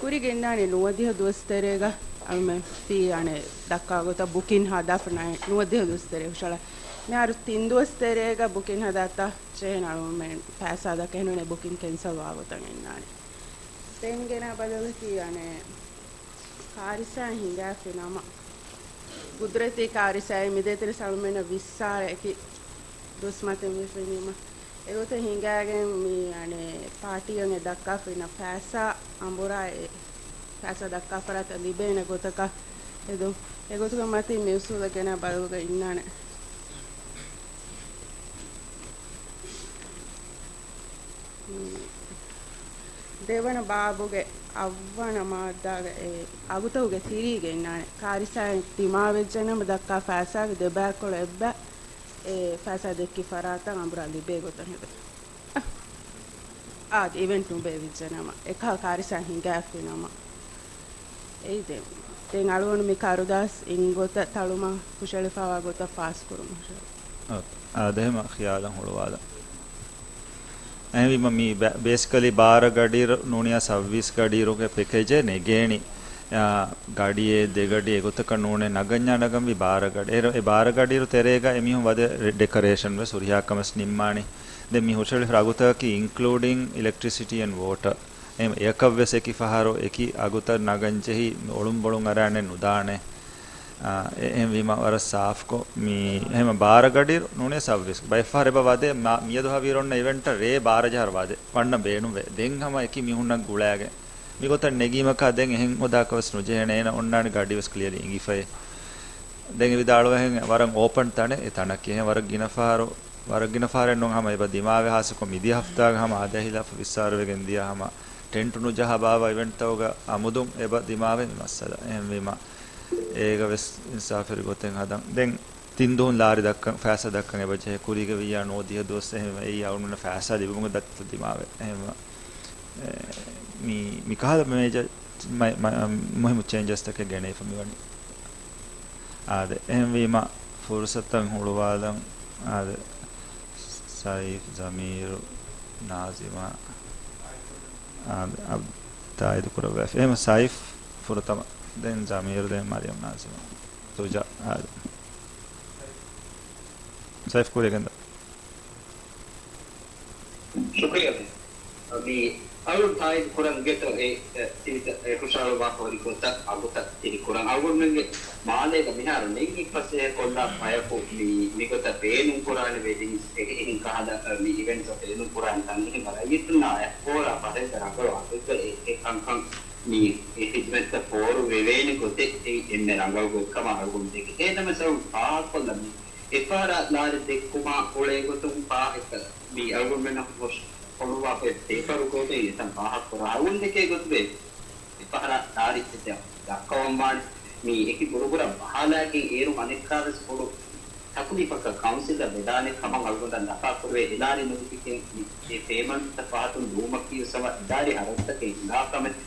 ކުރީގަ އިންނާނެ ނުވަދިހަ ދުވަސް ތެރޭގަ އަޅުމެން ފީ އަނެއް ދައްކާ ގޮތަށް ބުކިން ހަދާފަ ނައި ނުވަދިހަ ދުވަސް ތެރޭ ހުށަޅަ. މިހާރު ތިން ދުވަސް ތެރޭގަ ބުކިން ހަދާތާ ޗޭން އަޅުމެން ފައިސާ ދައްކަ އެހެންވެ ބުކިން ކެންސަލް ވާ ގޮތަށް އިންނާނެ. ދެން ގެނަ ބަދަލަކީ އަނެއް ކާރިސާ ހިނގާފި ނަމަ. ގުދުރަތީ ކާރިސާއެއް މިދޭތެރެ ސަޅުމެނަށް ވިއްސާރައަކީ ދުސްމަތިން ވެފިނީމަ. އެގޮތަށް ހިނގާގެން މި އަނެއް ޕާޓީއަށް އެ ދައްކާފައިނަ ފައިސާ އަނބުރާ އެ ފައިސާ ދައްކާ ފަރާތަށް ލިބޭނެ ގޮތަކަށް އެދުން. އެގޮތުގެ މަތިން މި އުސޫލަށް ގެނަ ބަދަލުގަ އިންނާނެ. ދެވަނަ ބާބުގެ އަށްވަނަ މާއްދާގަ އެ އަގުތަކުގެ ތިރީގަ އިންނާނެ. ކާރިސާއިން ތިމާވެއްޖެނަމަ ދައްކާ ފައިސާގެ ދެބައިކޮޅު އެއްބަ އެ ފައިސާ ދެއްކި ފަރާތަށް އަނބުރާ ލިބޭ ގޮތަށް ހެދުން. އާދެ، އިވެންޓް ނުބޭ ވިއްޖެނަމަ، އެކަހަލަ ކާރިސާ ހިނގާފިނަމަ. އެއީ ދެން، ދެން އަޅުގަނޑު މި ކަރުދާސް އިން ގޮތަށް ތަޅުމަށް ހުށައެޅިފައިވާ ގޮތަށް ފާސްކުރުމަށް. އާދެ، އެހެމަ ޚިޔާލަށް ހުޅުވާލަ. އެހެންވީމަ މީ ބެ-، ބޭސިކަލީ ބާރަ ގަޑިއިރު ނޫނިޔާ ސައުވީސް ގަޑިއިރުގެ ޕެކޭޖެއް ނެގޭނީ. އާ، ގަޑިއެއް ދެގަޑި އެގޮތަކަށް ނޫނޭ ނަގަންޏާ ނަގަންވީ ބާރަ ގަޑި. އޭރު އެ ބާރަ ގަޑިއިރު ތެރޭގަ އެމީހުން ވަދެ ރެ-، ޑެކަރޭޝަން ވެސް ހުރިހާ ކަމެއް ނިންމާނީ. ދެން މި ހުށައެޅިފަ އަގުތަކަކީ އިންކްލޫޑިން އިލެކްޓްރިސިޓީ އެންޑް ވޯޓަރ. އެ-، އެއަކަށްވެސް އެކި ފަހަރު އެކި އަގުތައް ނަގަން ޖެހި އޮޅުންބޮޅުން އަރާނެ ނުދާނެ. އާ، އެ-، އެހެންވީމަ ވަރަށް ސާފްކޮށް މި އެހެމަ ބާރަ ގަޑިއިރު ނޫނޭ ސައުވީސް. ބައެއްފަހަރު އެބަ ވަދެ މާ-، މިއަދު ހަވީރު އޮންނަ އިވެންޓަށް ރޭ ބާރަ ޖަހަރު ވަދެ. ވަންނަ ބޭނުންވޭ. ދެން ހަމަ އެކި މީހުންނަށް ގުޅާގެން. މިގޮތަށް ނެގީމަކާ ދެން އެހެން ހޯދާކަށް ވެސް ނުޖެހޭނެ. އޭނަ އޮންނާނެ ގަޑި ވެސް ކްލިއަރލީ އިނގިފައި. ދެން އެ ވިދާޅުވެހެން ވަރަށް އޯޕަން ތަނެއް އެ ތަނަކީ. އެހެން ވަރަށް ގިނަ ފަހަރު، ވަރަށް ގިނަ ފަހަރެއް ނޫން ހަމަ އެބަ ދިމާވެ ހާއްސަކޮށް މިދިޔަ ހަފްތާގަ ހަމަ އާދައި ހިލާފަށް ވިއްސާރަވެގެން ދިޔަ ހަމަ ޓެންޓު ނުޖަހާ ބާއްވާ އިވެންޓްތަކުގަ އަމުދުން އެބަ ދިމާވެ މި މައްސަލަ. އެހެންވީމަ އޭގަ ވެސް އިންސާފުވެރި ގޮތެއް ހަދަން. ދެން ތިން ދުވަހުން ލާރި ދައްކަން، ފައިސާ ދައްކަން އެބަ ޖެހޭ. ކުރީގަ ވިއްޔާ ނުވަދިހަ ދުވަސް އެހެންވެ. އެއީ އަޅުގަނޑު ފައިސާ ލިބުމުގެ ދަތިތައް ދިމާވެ. އެހެންވެ. އެ، މި، މިކަހަލަ މޭޖަ މަ-، މަ-، މުހިއްމު ޗޭންޖަސްތަކެއް ގެނެވިފަ މިވަނީ. އާދެ، އެހެންވީމަ ފުރުސަތަށް ހުޅުވާލަން. އާދެ، ސައިފް، ޒަމީރު، ނާޒިމާ، އާދެ، އަބް-، ތާއީދު ކުރައްވާފި. އެހެންވީމަ ސައިފް ފުރަތަމަ، ދެން ޒަމީރު، ދެން މަރިޔަމް ނާޒިމާ. ސުޖާ، އާދެ. ސައިފް ކުރިއަށް ގެންދާ. ޝުކުރިއްޔާ. މި އަޅުން ތާއީދު ކުރަން ގެތޯ އެ، އެ، ތިބިތައް އެ ހުށަހަޅުވާފަ ހުރި ގޮތަށް އަގުތައް ތިރި ކުރަން. އަޅުގަނޑުމެންގެ މާލޭގަ މިހާރު ނެތް އެއްފަސޭހަ ކޮށްލާ ބަޔަކު މި، މިގޮތަށް ބޭނުން ކުރާނެ ވެޑިންގްސް އެ، އެހެން ކަހަލަ، އަ، މި އިވެންޓްސް ބޭނުން ކުރާނެ ތަން އެހެން ރައްޔިތުންނާ އަތް ފޯރާ ފަހެއްގަ ރަނގަޅު އަގެއްގަ އެ، އެ ކަންކަން މި އެ ހިދުމަތްތައް ފޯރު ވެވޭނެ ގޮތެއް އެ، އެންމެ ރަނގަޅު ގޮތްކަމަށް އަޅުގަނޑު ދެކެ. އެހެންނަމަވެސް އަޅުން ފާހަގަކޮށްލަން މި އެއްފަހަރާ ލާރި ދެއްކުމާ ގުޅޭ ގޮތުން ފާހަގަ މި އަޅުގަނޑުމެންނަށް ހުށަހަޅުވާފައި ޕޭޕަރު ގޮތެއް އެތަން ފާހަގަކުރާ. އަޅުގަނޑު ދެކޭ ގޮތުގައި އެއްފަހަރާ ލާރި ދެއްކަވަންވާނެ. މި އެކި ބުރުބުރަށް ބަހާލާގެން އޭރު އަނެއްކާވެސް ބޮޑު ތަކުލީފަކަށް ކައުންސިލަށް ވެދާނެ ކަމަށް އަޅުގަނޑަށް ލަފާކުރެވޭ. އެ ލާރި ނުލިބިގެން މި އެ ޕޭމަންޓްތައް ފަހަތުން ލުއުމަކީ ވެސް އަވަ އިދާރީ ހަރަދުތަކެއް ހިނގާ ކަމެއް.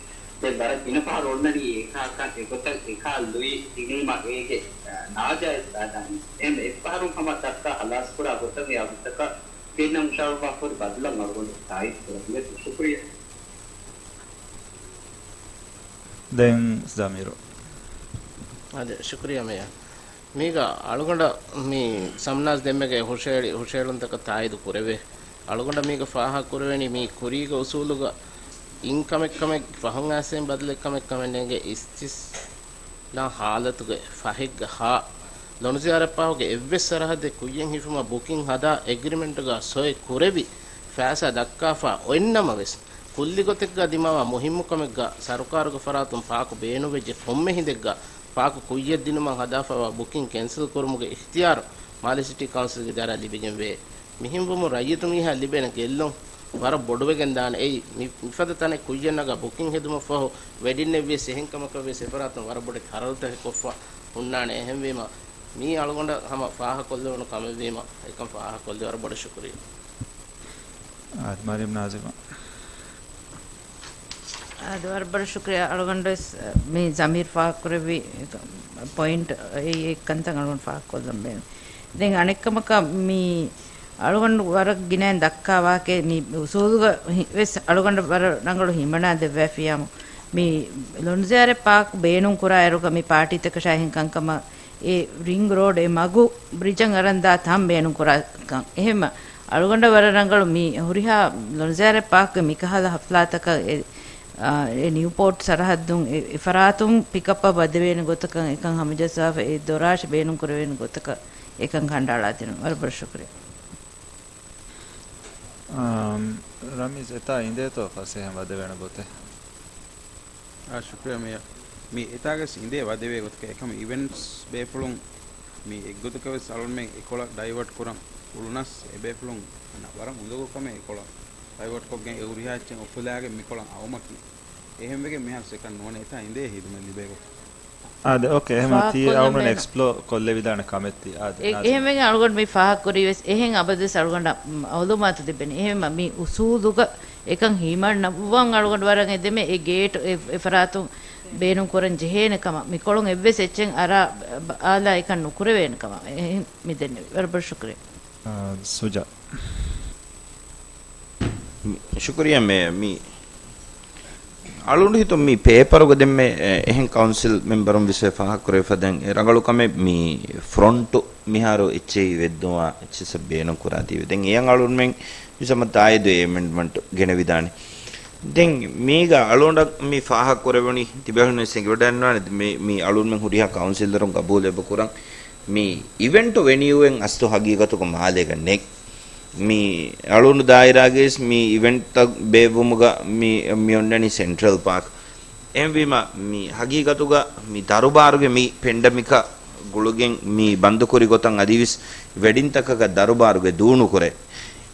ދެން ވަރަށް ގިނަ ފަހަރު އޮންނަނީ އެކާކަށް އެގޮތަށް އެކާ ލުއި ދިނީމަ އޭގެ، އަ، ނާޖާއިޒް ފައިދާ ނެތް. އެހެން އެއްފަހަރު ހަމަ ދައްކާ ހަލާސްކުރާ ގޮތަށް އެ އަގުތަކަށް ގެންނަ ހުށަހަޅުވާފަހުރި ބަދަލަށް އަޅުގަނޑު ތާއީދު ކުރަން ދިޔަ. ޝުކުރިއްޔާ. ދެން ޒަމީރު. އާދެ، ޝުކުރިއްޔާ މޭޔަރ. މީގަ އަޅުގަނޑަށް މި ސަމްނާޒް ދެންމެގެ ހުށައެޅި-، ހުށައެޅުންތަކަށް ތާއީދު ކުރެވޭ. އަޅުގަނޑަށް މީގަ ފާހަގަކުރެވެނީ މީ ކުރީގެ އުސޫލުގަ އިންކަމެއްކަމެއް ފަހުން އައިސް ބަދަލެއްކަމެއްކަމެއް ނޭނގެ އިސްތިސްނާ ހާލަތުގެ ފަހެއްގަ ހާ ލޮނުޒިޔާރަތް ޕާހުގެ އެއްވެސް ސަރަހައްދެއް ކުއްޔަށް ހިފުމަށް ބުކިން ހަދާ އެގްރިމެންޓުގަ ސޮއި ކުރެވި ފައިސާ ދައްކާފަ އޮތްނަމަވެސް، ކުއްލިގޮތެއްގަ ދިމާވާ މުހިއްމު ކަމެއްގަ ސަރުކާރުގެ ފަރާތުން ފާކު ބޭނުންވެއްޖެ ކޮންމެ ހިނދެއްގަ ފާކު ކުއްޔަށް ދިނުމަށް ހަދާފައިވާ ބުކިން ކެންސަލް ކުރުމުގެ އިޚްތިޔާރު މާލެ ސިޓީ ކައުންސިލްގެ އިދާރާ ލިބިގެންވޭ. މިހެންވުމުން ރައްޔިތު މީހާ ލިބޭނެ ގެއްލުން ވަރަށް ބޮޑުވެގެން ދާނެ. އެއީ، މި-، މިފަދަ ތަނެއް ކުއްޔަށް ނަގާ ބުކިން ހެދުމަށްފަހު ވެޑިންއެއްވިޔަސް އެހެން ކަމަކަށްވިޔަސް އެފަރާތުން ވަރަށް ބޮޑެތި ހަރަދުތަކެއް ކޮށްފަ ހުންނާނެ. އެހެންވީމަ، މީ އަޅުގަނޑަށް ހަމަ ފާހަގަކޮށްލެވުނު ކަމެއްވީމަ، އެކަން ފާހަގަކޮށްލި ވަރަށް ބޮޑަށް ޝުކުރިއްޔާ. އާދެ، މަރިޔަމް ނާޒިމާ. އާދެ، ވަރަށް ބޮޑަށް ޝުކުރިއްޔާ. އަޅުގަނޑުވެސް މި ޒަމީރު ފާހަގަކުރެއްވި ޕޮއިންޓް އެއީ އެއްކަންތައް އަޅުގަނޑު ފާހަގަކޮށްލަން ބޭނުން. ދެން އަނެއްކަމަކަށް މި އަޅުގަނޑު ވަރަށް ގިނައިން ދައްކާ ވާހަކައެއް މި އުސޫލުގަ ހި-، ވެސް އަޅުގަނޑަށް ވަރަށް ރަނގަޅު ހިމަނާ ދެއްވައިފިއްޔާމު. މި ލޮނުޒިޔާރަތް ޕާކް ބޭނުން ކުރާ އިރުގަ މި ޕާޓީތަކަށާ އެހެން ކަންކަމަށް އެ ރިންގް ރޯޑް އެ މަގު ބްރިޖަށް އަރަން ދާ ތަން ބޭނުން ކުރާ ކަން. އެހެންމަ އަޅުގަނޑަށް ވަރަށް ރަނގަޅު މި ހުރިހާ ލޮނުޒިޔާރަތް ޕާކްގެ މިކަހަލަ ހަފްލާތަކަށް އެ، އާ، އެ ނިއުޕޯޓް ސަރަހައްދުން އެ، އެ ފަރާތުން ޕިކަޕްއަށް ވަދެވޭނެ ގޮތަކަށް އެކަން ހަމަޖައްސާފަ އެ ދޮރާށި ބޭނުން ކުރެވޭނެ ގޮތަކަށް އެކަން ކަނޑައަޅާދިނުން. ވަރަށް ބޮޑަށް ޝުކުރިއްޔާ. އާ، ރަމީޒް، އެތާ އިނދޭތޯ ފަސޭހައިން ވަދެވޭނެ ގޮތެއް. އާ، ޝުކުރިއްޔާ މޭޔަރ. މި އެތާގަސް އިނދޭ ވަދެވޭ ގޮތަކަށް އެކަމަ އިވެންޓްސް ބޭފުޅުން މި އެއްގޮތަކަށް ވެސް އަޅުންމެން އެކޮޅަށް ޑައިވަޓް ކުރަން އުޅުނަސް އެބޭފުޅުން އަންނަ ވަރަށް އުނދަގޫ ކަމެއް އެކޮޅަށް ޑައިވަޓް ކޮށްގެން އެ ހުރިހާ އެއްޗެއް އުފުލާގެން މިކޮޅަށް އައުމަކީ. އެހެންވެގެން މިހާރު ސެކަންޑް ނުވަނީ އެތާ އިނދޭ ހިދުމަތް ލިބޭ ގޮތަށް. އާދެ، އޯކޭ، އެހެމަ ތީ ފާހަގަކޮށްލަން އަޅުގަނޑު މޭނަ. އެކްސްޕްލޯ ކޮށްލެވިދާނެ ކަމެއް ތީ. އާދެ، އެ-، ނާޒިމް. އެހެންވެގެން އަޅުގަނޑު މި ފާހަގަކުރީ ވެސް އެހެން އަބަދުވެސް އަޅުގަނޑަށް މައުލޫމާތު ލިބެނީ. އެހެންމަ މި އުސޫލުގަ އެކަން ހީމަންނަ ވަން އަޅުގަނޑު ވަރަށް އެދެމެ އެ ގޭޓް އެ-، އެފަރާތުން ބޭނުން ކުރަން ޖެހޭނެ ކަމަށް، މިކޮޅުން އެއްވެސް އެއްޗެއް އަރާ ބަ-، އާލާ އެކަން ނުކުރެވޭނެ ކަމަށް. އެހެން މި ދެންނެވި. ވަރަށް ބޮޑަށް ޝުކުރިއްޔާ. އާ، ސުޖާ. ޝުކުރިއްޔާ މޭ-، މި އަޅުގަނޑު ހިތުން މި ޕޭޕަރުގަ ދެންމެ، އެ، އެހެން ކައުންސިލް މެމްބަރުން ވެސް ފާހަގަކުރެވިފަ ދެން އެ ރަނގަޅު ކަމެއް މި ފްރޮންޓު މިހާރު އެއްޗެހި ވެއްދުމާ އެއްޗެއްސަށް ބޭނުން ކުރާތީވެ. ދެން އެޔަށް އަޅުގަނޑުމެން މިސަމަ ތާއީދު އެމެންޑްމަންޓް ގެނެވިދާނެ. ދެން މީގަ އަޅުގަނޑަށް މި ފާހަގަކުރެވުނީ ތިބޭފުޅުން ވެސް އެނގިވަޑައިގަންނަވާނެ މި، މި އަޅުގަނޑުމެން ހުރިހާ ކައުންސިލަރުން ގަބޫލެއް ކުރަން މި އިވެންޓު ވެނިއުއެއް އަސްލު ހަގީގަތުގަ މާލޭގަ ނެތް. މި އަޅުނޑު ދާއިރާގައިސް މި އިވެންޓްތައް ބޭއްވުމުގަ މި، މި އޮންނަނީ ސެންޓްރަލް ޕާކް. އެހެންވީމަ، މި ހަގީގަތުގަ މި ދަރުބާރުގެ މި ޕެންޑަމިކަށް ގުޅުގެން މި ބަންދުކުރި ގޮތަށް އަދިވެސް ވެޑިންތަކަކަށް ދަރުބާރުގެ ދޫނުކުރޭ.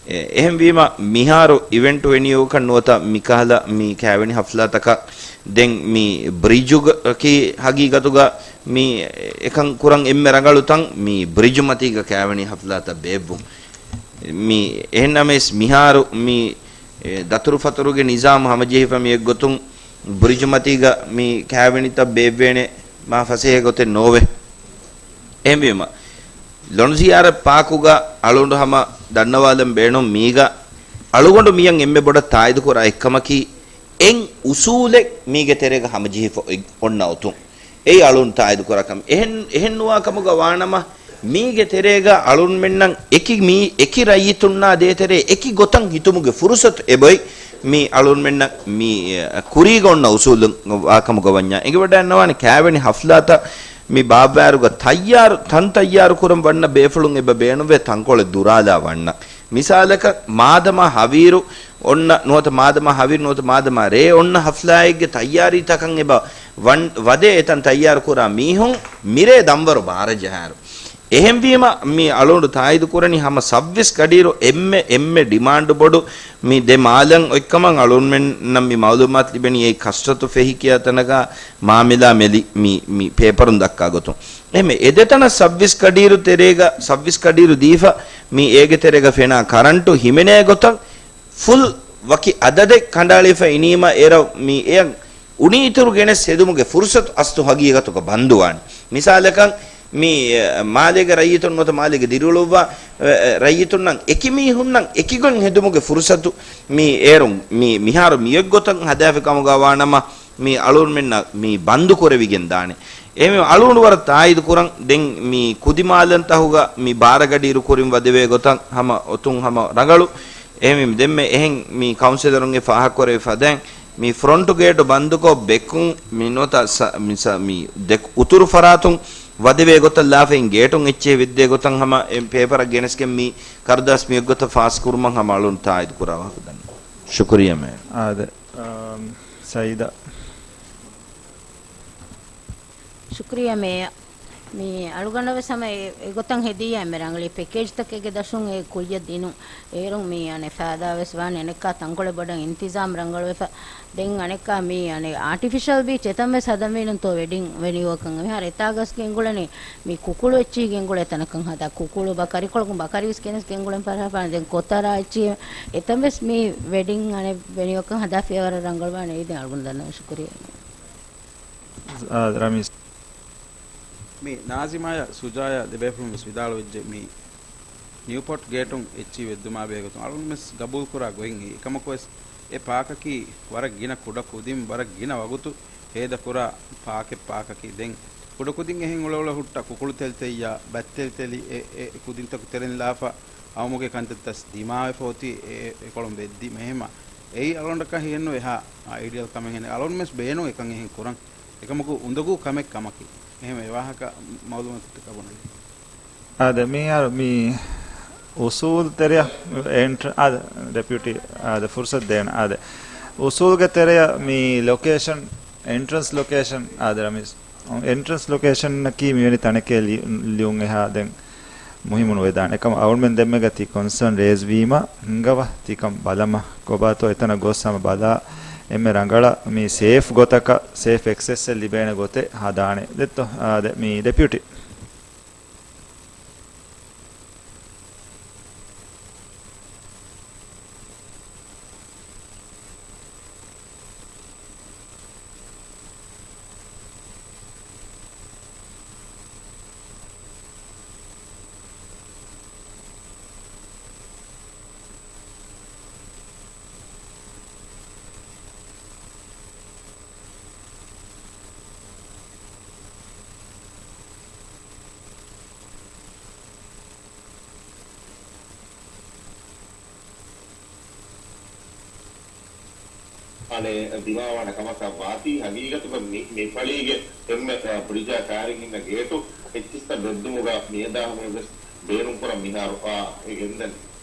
އެ، އެހެންވީމަ، މިހާރު އިވެންޓް ވެނިއުއަކަށް ނުވަތަ މިކަހަލަ މި ކާވެނި ހަފްލާތަކަށް ދެން މި ބްރިޖުގަކީ ހަގީގަތުގަ މި އެކަން ކުރަން އެންމެ ރަނގަޅު ތަން މި ބްރިޖު މަތީގަ ކާވެނި ހަފްލާތައް ބޭއްވުން. މި އެހެންނަމަވެސް މިހާރު މި، އެ، ދަތުރުފަތުރުގެ ނިޒާމު ހަމަޖެހިފަ މި އެއްގޮތުން ބުރިޖު މަތީގަ މި ކާވެނިތައް ބޭއްވޭނެ މާ ފަސޭހަ ގޮތެއް ނޯވޭ. އެހެންވީމަ، ލޮނުޒިޔާރަތް ޕާކުގަ އަޅުގަނޑު ހަމަ ދަންނަވާލަން ބޭނުން މީގަ އަޅުގަނޑު މިޔަން އެންމެ ބޮޑަށް ތާއީދުކުރާ އެއްކަމަކީ، އެއް އުސޫލެއް މީގެ ތެރޭގަ ހަމަޖެހިފަ އޮތް އޮންނަ އޮތުން. އެއީ އަޅުން ތާއީދުކުރާ ކަމެއް. އެހެން، އެހެން ނުވާ ކަމުގަ ވާނަމަ، މީގެ ތެރޭގަ އަޅުންމެންނަށް އެކި މީ، އެކި ރައްޔިތުންނާ ދޭތެރޭ އެކި ގޮތަށް ހިތުމުގެ ފުރުސަތު އެބޮތް މީ އަޅުންމެންނަށް މީ، އެ، ކުރީގަ އޮންނަ އުސޫލުން ވާ ކަމުގަ ވަންޏާ. އެނގިވަޑައިގަންނަވާނެ ކާވެނި ހަފްލާތައް މި ބާއްވާއިރުގަ ތައްޔާރު، ތަން ތައްޔާރު ކުރަން ވަންނަ ބޭފުޅުން އެބަ ބޭނުންވޭ ތަންކޮޅެއް ދުރާލާ ވަންނަ. މިސާލަކަށް މާދަމާ ހަވީރު އޮންނަ ނުވަތަ މާދަމާ ހަވީރު ނުވަތަ މާދަމާ ރޭ އޮންނަ ހަފްލާއެއްގެ ތައްޔާރީ ތަކަށް އެބަ ވަން-، ވަދެ އެތަން ތައްޔާރު ކުރާ މީހުން މިރޭ ދަންވަރު ބާރަ ޖަހާއިރު. އެހެންވީމަ، މި އަޅުގަނޑު ތާއީދު ކުރަނީ ހަމަ ސައްވީސް ގަޑިއިރު އެންމެ، އެންމެ ޑިމާންޑު ބޮޑު މި ދެ މާލަށް އޮތްކަމަށް އަޅުގަނޑުމެންނަށް މި މައުލޫމާތު ލިބެނީ އެ ކަސްޓްތު ފެހި ކިޔާ ތަނަކާ މާމިލާ މެލި މި، މި ޕޭޕަރުން ދައްކާ ގޮތުން. އެހެންވެ، އެ ދެތަނަށް ސައްވީސް ގަޑިއިރު ތެރޭގަ، ސައްވީސް ގަޑިއިރު ދީފަ، މި އޭގެ ތެރޭގަ ފެނާ ކަރަންޓު ހިމެނޭ ގޮތަށް ފުލް ވަކި އަދަދެއް ކަނޑައަޅިފަ އިނީމަ، އޭރަށް މި އެޔަށް އުނިއިތުރު ގެނެސް ހެދުމުގެ ފުރުސަތު އަސްލު ހަގީގަތުގަ ބަންދުވާނެ. މިސާލަކަށް، މި، އެ، މާލޭގެ ރައްޔިތުން ނުވަތަ މާލޭގެ ދިރިއުޅުއްވާ، އެ، އެ، ރައްޔިތުންނަށް އެކި މީހުންނަށް އެކިގޮތް ހެދުމުގެ ފުރުސަތު މި އޭރުން މި، މިހާރު މިއޮތްގޮތަށް ހަދާފި ކަމުގަ ވާނަމަ، މި އަޅުގަނޑުމެންނަށް މި ބަންދު ކުރެވިގެން ދާނެ. އެހެންވެ، އަޅުގަނޑު ވަރަށް ތާއީދު ކުރަން، ދެން މި ކުދިމާލަން ތަހުގަ މި ބާރަ ގަޑިއިރު ކުރިން ވަދެވޭ ގޮތަށް ހަމަ އޮތުން ހަމަ ރަނގަޅު. އެހެންވީމަ، ދެންމެ އެހެން މި ކައުންސިލަރުންގެ ފާހަގަކުރެވި ފަދައިން، މި ފްރޮންޓު ގޭޓު ބަންދުކޮށް، ބެކުން މި ނުވަތަ ސަ-، މި ސަ-، މި ދެ އުތުރު ފަރާތުން ވަދެވޭ ގޮތަށް ލާފައިން ގޭޓުން އެއްޗެހި ވެއްދޭ ގޮތަށް ހަމަ އެ ޕޭޕަރަށް ގެނެސްގެން މި ކަރުދާސް މިއޮތްގޮތަށް ފާސް ކުރުމަށް ހަމަ އަޅުން ތާއީދު ކުރާ ވާހަކަ ދަންނަވަން. ޝުކުރިއްޔާ މޭ. އާދެ. އާ، ސައީދާ. ޝުކުރިއްޔާ މޭޔަ. މި އަޅުގަނޑަށް ވެސް ހަމަ އެ، އެގޮތަށް ހެދިއްޔާ އެންމެ ރަނގަޅީ ޕެކޭޖްތަކެއްގެ ދަށުން އެ ކުއްޔަށް ދިނުން. އޭރުން މި އަނެއް ފައިދާ ވެސް ވާނެ. އަނެއްކާ ތަންކޮޅެއް ބޮޑަށް އިންތިޒާމް ރަނގަޅުވެފަ. ދެން އަނެއްކާ މި އަނެއް އާޓިފިޝަލް ބީޗް އެތަން ވެސް ހަދަންވީނުންތޯ ވެޑިން ވެނިއުއަކަށް. މިހާރު އެތާގަސް ގެންގުޅެނީ މި ކުކުޅު އެއްޗިހި ގެންގުޅޭ ތަނަކަށް ހަދާ. ކުކުޅު ބަކަރިކޮޅަކުން ބަކަރި ވެސް ގެނެސް ގެންގުޅެން ފަރާފާނެ. ދެން ކޮތަރާ އެއްޗިހި އެތަން ވެސް މި ވެޑިން އަނެއް ވެނިއުއަކަށް ހަދާފިޔަވަރަށް ރަނގަޅުވާނެ. އީދެން އަޅުގަނޑު ދަންނަވަން. ޝުކުރިއްޔާ. އާ، ރަމީޒް. މި ނާޒިމާޔާ ސުޖާޔާ ދެބޭފުޅުން ވެސް ވިދާޅުވެއްޖެ މި ނިއުޕޯޓް ގޭޓުން އެއްޗިހި ވެއްދުމާ ބެހޭ ގޮތުން އަޅުގަނޑު ވެސް ގަބޫލުކުރާ ގޮތް އެއީ. އެކަމަކު ވެސް އެ ޕާކަކީ ވަރަށް ގިނަ ކުޑަ ކުދިން ވަރަށް ގިނަ ވަގުތު ހޭދަކުރާ ޕާކެއް ޕާކަކީ. ދެން ކުޑަކުދިން އެހެން އުޅެއުޅެ ހުއްޓާ ކުކުޅުތެލިތެއްޔާ ބައްތެލިތެލި އެ، އެ ކުދިންތަކު ތެރެން ލާފަ އައުމުގެ ކަންތައްތައް ދިމާވެފަ އޮތީ އެ، އެކޮޅުން ބެއްދި މެހެމާ. އެއީ އަޅުގަނޑަކަށް ހިއެއްނު އެހާ އައިޑިއަލް ކަމެއް ހެނެއް. އަޅުގަނޑުމެސް ބޭނުން އެކަން އެހެން ކުރަން. އެކަމަކު އުނދަގޫ ކަމެއް ކަމަކީ. އެހެން އެވާހަކަ މައުލޫމާތުތަކަށް ބުނަނީ. އާދެ، މިހާރު މި އުސޫލު ތެރެއަށް އެންޓް-، އާދެ، ޑެޕިއުޓީ، އާދެ، ފުރުސަތު ދޭން. އާދެ، އުސޫލުގެ ތެރެއަށް މި ލޮކޭޝަން، އެންޓްރަންސް ލޮކޭޝަން، އާދެ، ރަމީސް، އެންޓްރަންސް ލޮކޭޝަންއަކީ މިވެނި ތަނެކޭ ލި-، ލިޔުން އެހާ ދެން މުހިއްމު ނުވެދާނެ. އެކަމަ އަޅުމެން ދެންމެގަ ތި ކޮންސާން ރޭޒް ވީމަ ހިނގަވަ ތިކަން ބަލަމަ ކޮބާތޯ އެތަނަށް ގޮސް ހަމަ ބަލާ އެންމެ ރަނގަޅަށް މި ސޭފް ގޮތަކަށް ސޭފް އެކްސެސްއެއް ލިބޭނެ ގޮތެއް ހަދާނެ. ދެއްތޯ؟ އާދެ، މި ޑެޕިއުޓީ. އަނެއް ދިމާވާނެ ކަމަކަށް ވާތީ، ހަގީގަތުގަ މި، މި ފަޅީގެ އެންމެ، އަ، ބްރިޖާ ކައިރިން އިންނަ ގޭޓު އެއްޗިއްސަށް ބެއްދުމުގަ މިއަދާ ހަމަޔަށްވެސް ބޭނުންކުރަން މިހާރު، އާ، އެ ގެންދަނީ.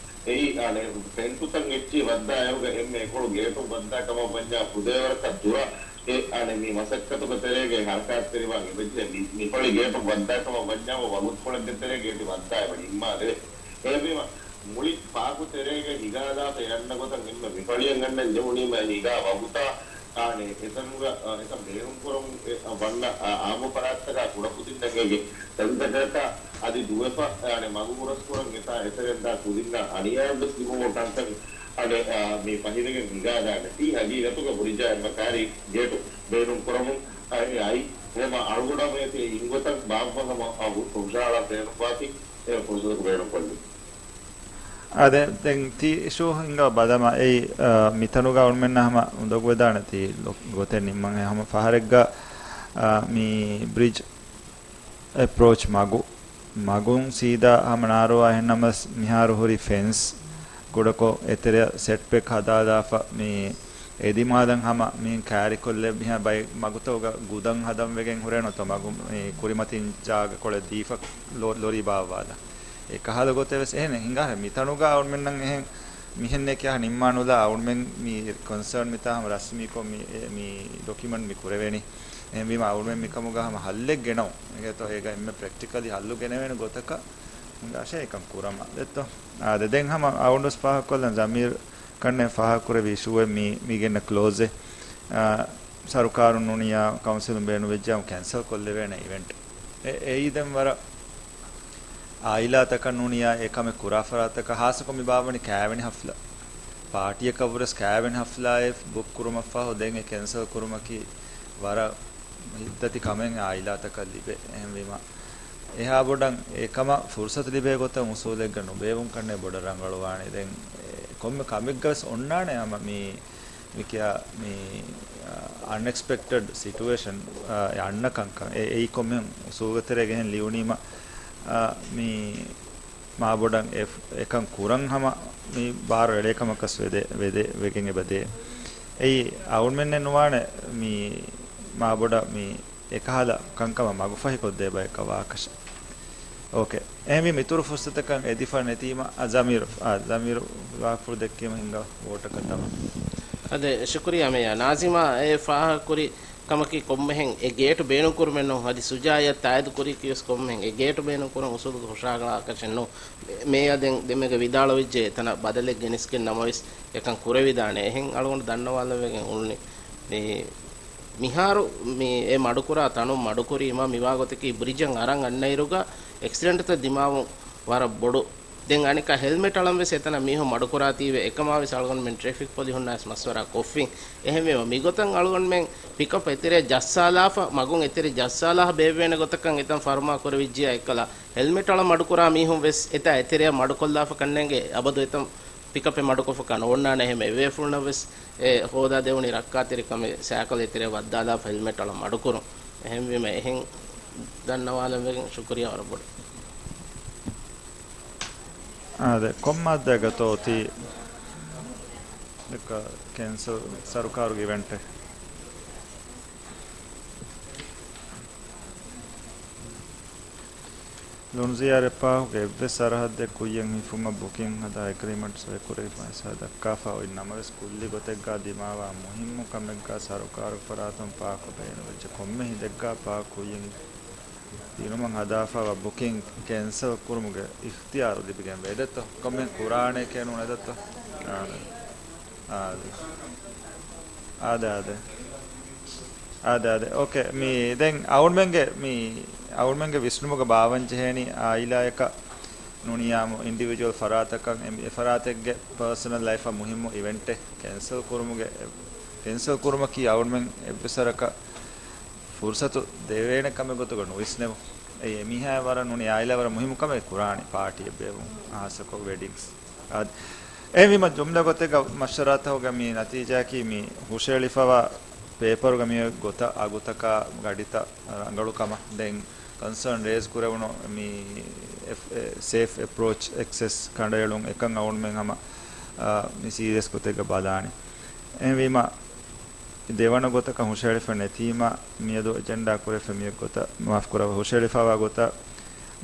އެއީ، އަނެއް ފެންސުތައް އެއްޗިހި ވައްދާ އެއުގަ އެންމެ އެކޮޅު ގޭޓުން ވައްދާ ކަމަށް ވަންޏާ ފުދޭވަރަކަށް ދުރަށް އެ، އަނެއް މި މަސައްކަތުގެ ތެރޭގައި ހަރަކާތްތެރިވާން އެބަޖެހޭ. މި، މި ފަޅި ގޭޓުން ވައްދާ ކަމަށް ވަންޏާމު ވަގުތުކޮޅެއްގެ ތެރޭގައި އެތި ވައްދާ އެބަ ނިންމާލެވޭ. އެހެންވީމަ، މުޅި ޕާކު ތެރޭގަ ހިގާލާފަ އެ އަންނަ ގޮތަށް އެންމެ މިފަޅިއަށް އަންނަން ޖެހުނީމަ ހިގާ ވަގުތާ، އާނެ، އެތަނުގަ، އާ، އެތަން ބޭނުންކުރަމުން އެ، އާ، ވަންނަ، އާ، އާއްމު ފަރާތްތަކާ ކުޑަކުދިންނަށް އޭގެ ތަންތަކަކަށް އަދި ދުވެފަ، އާނެ، މަގު ހުރަސްކުރަން އެތާ އެތެރެންދާ ކުދިންނަށް އަނިޔާވެސް ލިބުމުން ތަންތަން، އާނެ، އާ، މި ފަހިވެގެން ހިގާދާނެ. ތީ ހަގީގަތުގަ ބުރިޖާ އެންމެ ކާރި ގޭޓު ބޭނުންކުރަމުން، އާ، އެ އައި، ހަމަ އަޅުގަނޑަށް އެތި އިންގޮތަށް ބާއްވަން ހަމަ، އާ، ހު-، ހުށަހަޅާ ބޭނުންވާތީ. އެ ފުރުސަތަކު ބޭނުންކޮށްލި. އާދެ، ދެން ތި އިޝޫ ހިނގާ ބަލަމާ އެއީ، އާ، މިތަނުގަ އަޅުމެންނަށް ހަމަ އުނދަގޫވެދާނެ ތި ލޮ-، ގޮތެއް ނިންމަން އެ ހަމަ ފަހަރެއްގަ، އާ، މި ބްރިޖް އެޕްރޯޗް މަގު، މަގުން ސީދާ ހަމަ ނާރުވާ އެހެން ނަމަސް މިހާރު ހުރި ފެންސް ކުޑަކޮށް އެތެރެއަށް ސެޓްބެކް ހަދާލާފަ މި އެދިމާލަން ހަމަ މިހެން ކައިރިކޮށްލެ މިހާ ބައި މަގުތަކުގަ ގުދަން ހަދަން ވެގެން ހުރޭނުތޯ މަގު މި ކުރިމަތިން ޖާގަކޮޅެއް ދީފަ ލޯ-، ލޮރީ ބާއްވާލަ. އެ ކަހަލަ ގޮތެއް ވެސް އެހެނެއް ހިނގާ މިތަނުގަ އަޅުމެންނަށް އެހެން މިހެންނެއް ކިޔާ ނިންމާނުލާ އަޅުމެން މި ކޮންސާން މިތާ ހަމަ ރަސްމީކޮށް މި، އެ، މި ޑޮކިއުމެންޓް މި ކުރެވޭނީ. އެހެންވީމަ އަޅުމެން މިކަމުގަ ހަމަ ހައްލެއް ގެނައު. އެގޭތޯ އޭގަ އެންމެ ޕްރެކްޓިކަލީ ހައްލު ގެނެވޭނެ ގޮތަކަށް ހިނގާށޭ އެކަން ކުރަމާ. ދެއްތޯ؟ އާ، ދެ-، ދެން ހަމަ އަޅުގަނޑުވެސް ފާހަގަކޮށްލަން ޒަމީރު ކަންނޭނގެ ފާހަގަކުރެއްވި އިޝޫއެއް މީ، މީގެންނަ ކްލޯޒެއް، އާ، ސަރުކާރުން ނޫނިއްޔާ ކައުންސިލުން ބޭނުންވެއްޖެއްޔާ ކެންސަލް ކޮށްލެވޭނެ އިވެންޓް. އެ-، އެއީ ދެން ވަރަށް އާއިލާތަކަށް ނޫނިއްޔާ އެ ކަމެއް ކުރާ ފަރާތްތަކަށް ހާއްސަކޮށް މި ބާއްވަނީ ކައިވެނި ހަފްލާ. ޕާޓީއަކަށްވުރެސް ކައިވެނި ހަފްލާއެއް ބުކް ކުރުމަށްފަހު ދެން އެ ކެންސަލް ކުރުމަކީ ވަރަށް ހިތްދަތި ކަމެއް އާއިލާތަކަށް ލިބޭ. އެހެންވީމަ، އެހާ ބޮޑަށް އެކަމަށް ފުރުސަތު ލިބޭ ގޮތަށް އުސޫލެއްގަ ނުބޭއްވުން ކަންނޭނގެ ބޮޑަށް ރަނގަޅުވާނެ. ދެން އެ ކޮންމެ ކަމެއްގަވެސް އޮންނާނެ ހަމަ މި، މި ކިޔާ މި، އަ، އަންއެކްސްޕެކްޓެޑް ސިޓުއޭޝަން، އަ، އެ އަންނަ ކަންކަން. އެ، އެއީ ކޮންމެ އުސޫލުގެ ތެރޭގަ އެހެން ލިޔުނީމަ، އަ، މި މާބޮޑަށް އެ، އެކަން ކުރަން ހަމަ މި ބާރު އެޅޭ ކަމަކަސް ވެދެ، ވެދެ، ވެގެން އެބަދޭ. އެއީ އަޅުމެންނެއް ނުވާނެ މި މާބޮޑަށް މި އެކަހަލަ ކަންކަމަށް މަގުފަހިކޮށްދޭ ބަޔަކަށް ވާކަށެއް. އޯކޭ. އެހެންވީ މިތުރު ފުރުސަތަކަށް އެދިފަ ނެތީމަ، އަ، ޒަމީރު، އަ، ޒަމީރު ވާހަކަފުޅު ދެއްކީމަ ހިނގާ ވޯޓަކަށް ދަމާ. އަދެ، ޝުކުރިއްޔާ މޭޔާ. ނާޒިމާ އެ ފާހަގަކުރި ކަމަކީ ކޮންމެހެން އެ ގޭޓު ބޭނުންކުރުމެއް ނޫން. އަދި ޝުޖާއަށް ތާއީދު ކުރީކީވެސް ކޮންމެހެން އެ ގޭޓު ބޭނުންކުރަން އުސޫލުގެ ހުށަހަޅާކަށެއް ނޫން. މޭޔާ ދެން ދެންމެގަ ވިދާޅުވެއްޖެ އެތަނަށް ބަދަލެއް ގެނެސްގެން ނަމަވެސް އެކަން ކުރެވިދާނެ. އެހެން އަޅުގަނޑު ދަންނަވާލަން ވެގެން އުޅުނީ. މި މިހާރު މި އެ މަޑުކުރާ ތަނުން މަޑުކުރީމަ މިވާ ގޮތަކީ ބްރިޖަށް އަރަން އަންނައިރުގަ އެކްސިޑެންޓްތައް ދިމާވުން ވަރަށް ބޮޑު. ދެން އަނެއްކާ ހެލްމެޓް އަޅަން ވެސް އެތަނަށް މީހުން މަޑުކުރާތީވެ އެކަމާވެސް އަޅުގަނޑުމެން ޓްރެފިކް ޕޮލިހުންނާވެސް މަޝްވަރާ ކޮށްފިން. އެހެންވީމަ މިގޮތަށް އަޅުގަނޑުމެން ޕިކަޕް އެތެރެއަށް ޖައްސާލާފަ، މަގުން އެތެރެ ޖައްސާލާފަ ބޭއްވޭނެ ގޮތަކަށް އެތަން ފަރުމާ ކުރެވިއްޖިޔާ އެއްކަލަ ހެލްމެޓް އަޅަން މަޑުކުރާ މީހުން ވެސް އެތާ އެތެރެއަށް މަޑުކޮށްލާފަ ކަންނޭނގެ އަބަދު އެތަން ޕިކަޕެއް މަޑުކޮށްފަކާ ނޯންނާނެ. އެހެން އެއްވޭފުޅުންނަށް ވެސް އެ ހޯދާ ދެވުނީ ރައްކާތެރިކަމެއް، ސައިކަލް އެތެރެއަށް ވައްދާލާފަ ހެލްމެޓް އަޅަން މަޑުކުރުން. އެހެންވީމަ އެހެން ދަންނަވާލަން ވެގެން ޝުކުރިޔާ ވަރަށް ބޮޑަށް. އާދެ، ކޮންމާއްދާގަތޯ އޮތީ ކެންސަލް ސަރުކާރުގެ އިވެންޓެއް؟ ލޮނުޒިޔާރެއް ޕާކުގެ އެއްވެސް ސަރަހައްދެއް ކުއްޔަށް ހިފުމަށް ބުކިން ހަދާ އެގްރިމަންޓް ސޮއިކުރެވިފަ އިސާ ދައްކާފަ އޮތް ނަމަވެސް، ކުއްލި ގޮތެއްގާ ދިމާވާ މުހިއްމު ކަމެއްގާ ސަރުކާރުގެ ފަރާތުން ޕާކު ބޭނުންވެއްޖެ ކޮންމެ ހިނދެއްގާ ޕާކު ކުއްޔަށް ދިނުމަށް ހަދާފައިވާ ބުކިން ކެންސަލް ކުރުމުގެ އިޚްތިޔާރު ލިބިގެންވޭ. އެދެއްތޯ؟ ކޮންމެހެން ކުރާނެކޭ ނޫން އެދެއްތޯ؟ އާދެ. އާދެ. އާދެ، އާދެ. އާދެ، އާދެ. އޯކޭ. މި ދެން އަޅުގަނޑުމެންގެ، މި އަޅުގަނޑުމެންގެ ވިސްނުމުގަ ބާވަން ޖެހޭނީ އާއިލާއަކަށް ނޫނިއްޔާމު އިންޑިވިޖުއަލް ފަރާތަކަށް އެ، އެ ފަރާތެއްގެ ޕާސަނަލް ލައިފަށް މުހިއްމު އިވެންޓެއް ކެންސަލް ކުރުމުގެ، ކެންސަލް ކުރުމަކީ އަޅުގަނޑުމެން އެއްވެސް ވަރަކަށް ފުރުސަތު ދެވޭނެ ކަމެއް ގޮތުގަ ނުވިސްނެވުން. އެއީ އެމީހާއަށް ވަރަށް ނޫނީ އާއިލާ ވަރަށް މުހިއްމު ކަމެއް ކުރާނީ ޕާޓީއެއް ބޭއްވުން، ހާއްސަކޮށް ވެޑިންގްސް. އާދެ. އެހެންވީމަ ޖުމްލަ ގޮތެއްގަ މަޝްވަރާތަކުގެ މި ނަތީޖާއަކީ މި ހުށައެޅިފަވާ ޕޭޕަރުގަ މި ގޮތަށް އަގުތަކާ ގަޑިތައް ރަނގަޅު ކަމަށް ދެން ކޮންސާން ރޭޒް ކުރެވުނު މި އެ، އެ، ސޭފް އެޕްރޯޗް އެކްސެސް ކަނޑައެޅުން އެކަން އަޅުގަނޑުމެން ހަމަ، އާ، މި ސީރިއަސް ގޮތެއްގަ ބަލާނެ. އެހެންވީމަ، ދެވަނަ ގޮތަކަށް ހުށައެޅިފަ ނެތީމަ، މިއަދު އެޖެންޑާ ކުރެވިފަ މި ގޮތަށް، މާފް ކުރައްވާ، ހުށައެޅިފަވާ ގޮތަށް،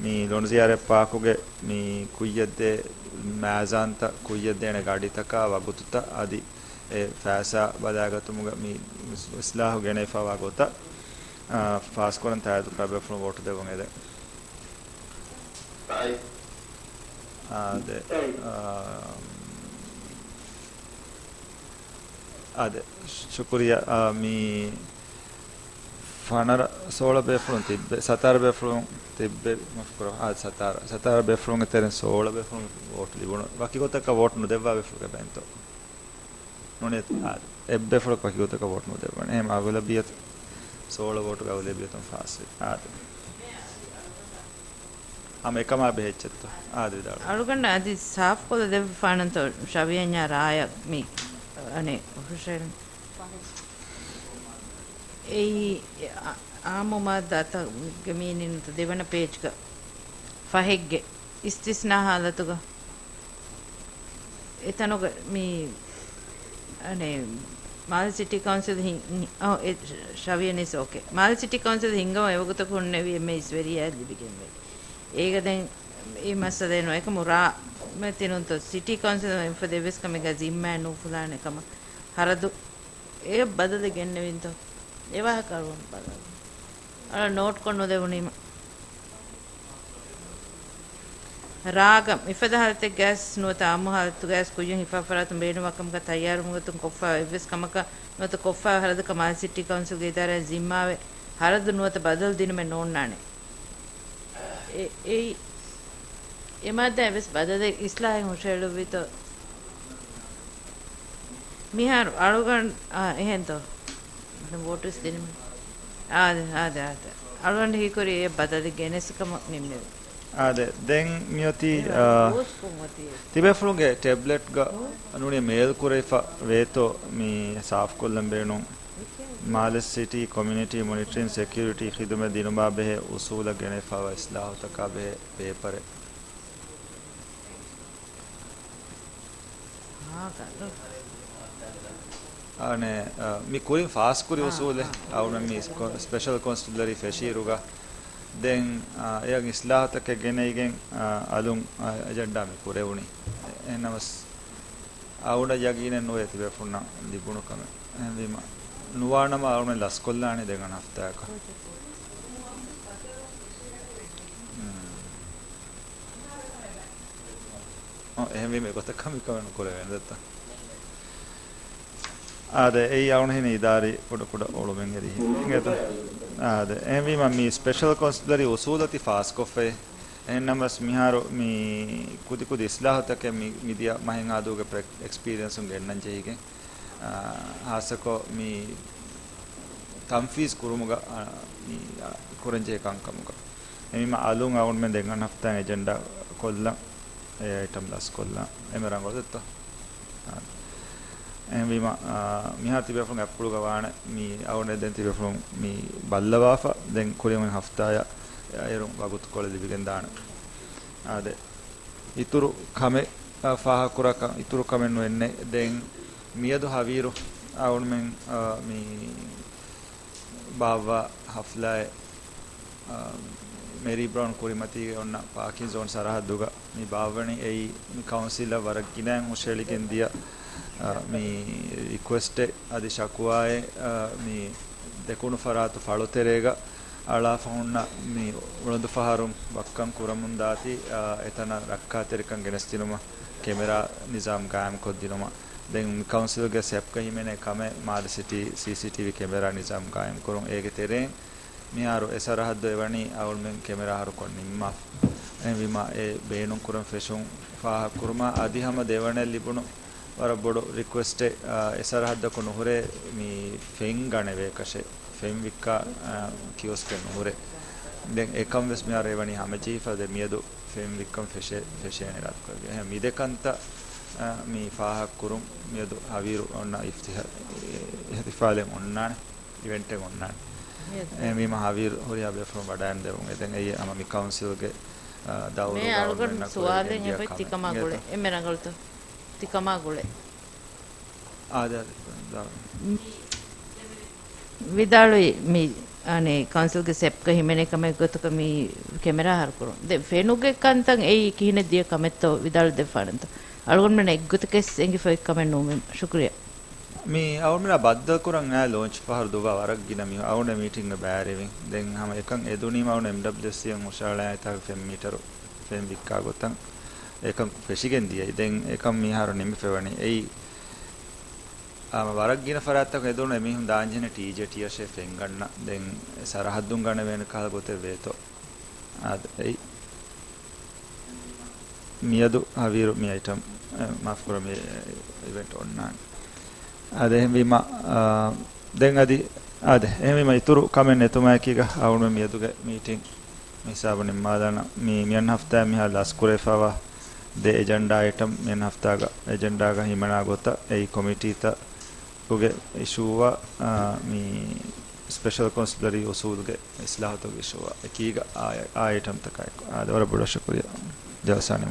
މި ލޮނުޒިޔާރެއް ޕާކުގެ މި ކުއްޔަށްދޭ މައިޒާންތައް، ކުއްޔަށްދޭނެ ގަޑިތަކާ ވަގުތުތައް އަދި އެ ފައިސާ ބަލާގަތުމުގަ މި އިސްލާހު ގެނެވިފަވާ ގޮތަށް، އާ، ފާސްކުރަން ތާއީދު ކުރާ ބޭފުޅުން ވޯޓު ދެއްވަން އެދެން. އާދެ، އާ، އާދެ، ޝުކުރިއްޔާ. އާ، މި ފަނަރަ ސޯޅަ ބޭފުޅުން ތިއްބެ، ސަތާރަ ބޭފުޅުން ތިއްބެ، މާފުކުރައްވާ. އާދެ، ސަތާރަ، ސަތާރަ ބޭފުޅުންގެ ތެރެއިން ސޯޅަ ބޭފުޅުން ވޯޓު ލިބުނު. ވަކި ގޮތަކަށް ވޯޓު ނުދެއްވާ ބޭފުޅުގެ ބައިންތޯ؟ ނޫނީ، އާދެ، އެއްބޭފުޅަކު ވަކި ގޮތަކަށް ވޯޓު ނުދެއްވަނީ. އެހެން އަޣުލަބިއްޔަތު، ސޯޅަ ވޯޓުގެ އަޣުލަބިއްޔަތުން ފާސްވި. އާދެ. ހަމަ އެކަމާ ބެހޭ އެއްޗެއްތޯ؟ އާދެ، ވިދާޅުވެ. އަޅުގަނޑަށް އަދި ސާފުކޮށްލަ ދެއްވިފާނަންތޯ ޝަވިޔަންޏާ ރާޔަށް މި، އަނެއް، ހުށައެޅުން. އެއީ، އާ، އާއްމު މާއްދާތަކުގެ މީނިންތަ ދެވަނަ ޕޭޖްގަ ފަހެއްގެ އިސްތިސްނާ ހާލަތުގަ އެތަނުގަ މި، އަނެއް، މާލެ ސިޓީ ކައުންސިލް ހިން-، ހި-، އަ، އެ، ޝަވިޔަނީސް، އޯކޭ. މާލެ ސިޓީ ކައުންސިލް ހިންގަމުން އެވަގުތަކު ހުންނެވި އެންމެ އިސްވެރިޔާ ލިބިގެންވޭ. އޭގަ ދެން އެ މައްސަލައެއް ނުވޭ. އެކަމު ރާ މެތިނުންތޯ ސިޓީ ކައުންސިލް އެފަދަ އެއްވެސް ކަމެއްގަ ޒިންމާއެއް ނޫފުލާނެ ކަމަށް ހަރަދު އެ ބަދަލެއް ގެންނެވިންތޯ؟ އެ ވާހަކަ އަޅުގަނޑު ބަލަން. އަޅަ ނޯޓްކޮށް ނުދެވުނީމަ. ރާގަ މިފަދަ ހާލަތެއްގައިސް ނުވަތަ އާއްމު ހާލަތުގައިސް ކުއްޔަށް ހިފާ ފަރާތުން ބޭނުންވާ ކަމަކަށް ތައްޔާރުވުމުގެ ގޮތުން ކޮށްފައިވާ އެއްވެސް ކަމަކަށް ނުވަތަ ކޮށްފައިވާ ހަރަދަކަށް މާލެ ސިޓީ ކައުންސިލްގެ އިދާރާއިން ޒިންމާވެ ހަރަދު ނުވަތަ ބަދަލު ދިނުމެއް ނޯންނާނެ. އެ-، އެއީ، އެ މާއްދާއަށް ވެސް ބަދަލެއް އިސްލާހެއް ހުށައެޅުއްވީތޯ؟ މިހާރު އަޅުގަނޑު، އާ، އެހެންތޯ؟ ވޯޓުވެސް ދިނުމެއް. އާދެ، އާދެ، އާދެ. އަޅުގަނޑު ހީކުރީ އެ ބަދަލެއް ގެނެސް ކަމަށް ނިންމެވި. އާދެ، ދެން މިއޮތީ، އާ، ތިބޭފުޅުންގެ ޓެބްލެޓްގަ ނޫނީ މެއިލް ކުރެވިފަ ވޭތޯ މި ސާފުކޮށްލަން ބޭނުން. މާލެ ސިޓީ ކޮމިއުނިޓީ މޮނިޓަރިން ސެކިއުރިޓީ ޚިދުމަތް ދިނުމާ ބެހޭ އުސޫލަށް ގެނެފައިވާ އިސްލާހުތަކާ ބެހޭ ޕޭޕަރެއް. އާނެ، އަ، މި ކުރިން ފާސްކުރި އުސޫލެއް އަޅުގަނޑު މި ސްކޮ-، ސްޕެޝަލް ކޮންސްޓެބަލަރީ ފެށިއިރުގަ ދެން، އަ، އެއަށް އިސްލާހުތަކެއް ގެނައިގެން، އަ، އަލުން، އަ، އެޖެންޑާ މި ކުރެވުނީ. އެ-، އެހެންނަމަސް އަޅުގަނޑަށް ޔަގީނެއް ނުވޭ ތިބޭފުޅުންނަށް ލިބުނު ކަމެއް. އެހެންވީމަ، ނުވާނަމަ އަޅުގަނޑު ލަސްކޮށްލާނީ ދެން އަންހަފްތާއަކަށް. އޮ، އެހެންވީމަ އެގޮތަށް ކަމެއް ނުކުރެވޭނެ ދައްތަ. އާދެ، އެއީ އަޅުގަނޑު ހިނި އިދާރީ ކުޑަ ކުޑަ އޮޅުމެއް އެދި ހިނގޭތަ؟ އާދެ، އެހެންވީމަ މި ސްޕެޝަލް ކޮންސިލަރީ އުސޫލަތި ފާސްކޮށްފައި. އެހެންނަމަސް މިހާރު މި ކުދި ކުދި އިސްލާހުތަކެއް މި މިދިޔަ މަހެއް އާދޫގެ ޕްރެ-، އެކްސްޕީރިއެންސުން ގެންނަން ޖެހިގެން، އާ، ހާއްސަކޮށް މި ތަންފީޒް ކުރުމުގަ، އާ، މި، އާ، ކުރަންޖެހޭ ކަންކަމުގަ. އެހެންވީމަ އަލުން އަޅުގަނޑުމެން ދެން އަންހަފްތާ އެޖެންޑާ ކޮށްލަން، އެ އައިޓަމް ލަސްކޮށްލަން. އެމެ ރަނގަޅު ދެއްތޯ؟ އެހެންވީމަ، އާ، މިހާ ތިބޭފުޅުން އަތްޕުޅުގަ ވާނެ މި އަޅުގަނޑު ދެން ތިބޭފުޅުން މި ބައްލަވާފަ، ދެން ކުރިން ހަފްތާޔަށް އޭރުން ވަގުތުކޮޅެއް ލިބިގެން ދާނެ. އާދެ، އިތުރު ކަމެއް، އާ، ފާހަގަކުރާކަށް އިތުރު ކަމެއް ނުވެންނެ. ދެން މިއަދު ހަވީރު އަޅުގަނޑުމެން، އާ، މި ބާއްވާ ހަފްލާއެއް، އާ، މެރީ ބްރައުން ކުރިމަތީގެ އޮންނަ ޕާކިން ޒޯން ސަރަހައްދުގަ މި ބާއްވަނީ. އެއީ މި ކައުންސިލަށް ވަރަށް ގިނައިން ހުށައެޅިގެން ދިޔަ، އާ، މި ރިކުއެސްޓެއް އަދި ޝަކުވާއެއް، އާ، މި ދެކުނު ފަރާތު ފަޅުތެރޭގަ އަޅާފަ ހުންނަ މި އުޅަނދު ފަހަރުން ވައްކަން ކުރަމުންދާތީ، އާ، އެތަނަށް ރައްކާތެރިކަން ގެނެސްދިނުމަށް ކެމެރާ ނިޒާމް ގާއިމްކޮށްދިނުމަށް. ދެން މި ކައުންސިލްގެ ސެޕްގަ ހިމެނޭ ކަމެއް މާލެ ސިޓީ ސީސީޓީވީ ކެމެރާ ނިޒާމް ގާއިމްކުރުން. އޭގެ ތެރެއިން މިހާރު އެ ސަރަހައްދު އެވަނީ އަޅުގަނޑުމެން ކެމެރާ އަހަރުކޮށް ނިންމާފަ. އެހެންވީމާ އެ ބޭނުންކުރަން ފެށުން ފާހަގަކުރުމާ އަދި ހަމަ ދެވަނައަށް ލިބުނު ވަރަށް ބޮޑު ރިކުއެސްޓެއް، އާ، އެ ސަރަހައްދަކު ނުހުރޭ މި ފެން ގަނެވޭކަށެއް، ފެން ވިއްކާ، އާ، ކިއޮސްކެއް ނުހުރޭ. ދެން އެކަން ވެސް މިހާރު އެވަނީ ހަމަޖެހިފަ. ދެން މިއަދު ފެން ވިއްކަން ފެށޭ، ފެށޭނެ އިރާދަކުރެއްވިޔާ. އެހެން މި ދެ ކަންތައް، އާ، މި ފާހަގަކުރުން މިއަދު ހަވީރު އޮންނަ އިފްތިހާ-، އިހްތިފާލެއް އޮންނާނެ، އިވެންޓެއް އޮންނާނެ. އެހެންވީމަ ހަވީރު ހުރިހާ ބޭފުޅުން ވަޑައިގެން ދެވުން. އެ ދެން އެއީ ހަމަ މި ކައުންސިލްގެ، އާ، ދައުރުގަ އަޅުގަނޑު ސުވާލެއް އެބަ ތިކަމާ ގުޅޭ. އެންމެ ރަނގަޅުތަ؟ ތިކަމާ ގުޅޭ. އާދެ، އާދެ، ދާ. ވިދާޅުވި މި، އަނެއް، ކައުންސިލްގެ ސެޕްގަ ހިމެނޭ ކަމެއް ގޮތަކަށް މި ކެމެރާ އަހަރުކުރުން. ދެ ފެނުގެ ކަންތައް އެއީ ކިހިނެއް ދިޔަ ކަމެއްތޯ ވިދާޅު ދެއްވާނެތަ؟ އަޅުގަނޑުމެން އެއްގޮތަކަސް އެނގިފައި ކަމެއް ނޫން. ޝުކުރިއްޔާ. މި އަޅުގަނޑުމެންނާ ބައްދަލުކުރަން އާ ލޯންޗް ފަހަރު ދުވާ ވަރަށް ގިނަ މި އަޅުގަނޑު މީޓިންގަ ބައިވެރިވިން. ދެން ހަމަ އެކަން އެދުނީމަ އަޅުގަނޑު އެމްޑަބްލިއުސީއެން ހުށަހަޅާ އެތާގެ ފެން މީޓަރު ފެން ވިއްކާ ގޮތަށް އެކަން ފެށިގެން ދިޔައީ. ދެން އެކަން މިހާރު ނިމިފައިވަނީ. އެއީ އާ، ވަރަށް ގިނަ ފަރާތްތަކުން އެދުނު އެމީހުން ދާންޖެހެނީ ޓީޖޭޓީއަށޭ ފެން ގަންނަ. ދެން ސަރަހައްދުން ގަނެވޭނެ ކަހަލަ ގޮތެއް ވޭތޯ. އާދެ، އެއީ މިއަދު ހަވީރު މި އައިޓަމް، އެ، މާފުކުރަން މި އިވެންޓް އޮންނާނެ. އާދެ، އެހެންވީމަ، އާ، ދެން އަދި، އާދެ، އެހެންވީމަ އިތުރު ކަމެއް ނެތުމާއެކީގަ އަޅުގަނޑުމެން މިއަދުގެ މީޓިން މި ހިސާބު ނިންމާލާނަން. މި، މިއަންނަ ހަފްތާއިން މިހާރު ލަސްކުރެވިފައިވާ ދެ އެޖެންޑާ އައިޓަމް މިއަންނަ ހަފްތާގަ އެޖެންޑާގަ ހިމަނާ ގޮތަށް އެއީ ކޮމިޓީތައް ގެ އިޝޫއާ، އާ، މި ސްޕެޝަލް ކޮންސްޓަބަލަރީ އުސޫލުގެ އިސްލާހުތަކުގެ އިޝޫއާ އެކީގަ އާ، އާ އައިޓަމްތަކާއެކު. އާދެ، ވަރަށް ބޮޑަށް ޝުކުރިއްޔާ. ޖަލްސާ ނިމުން.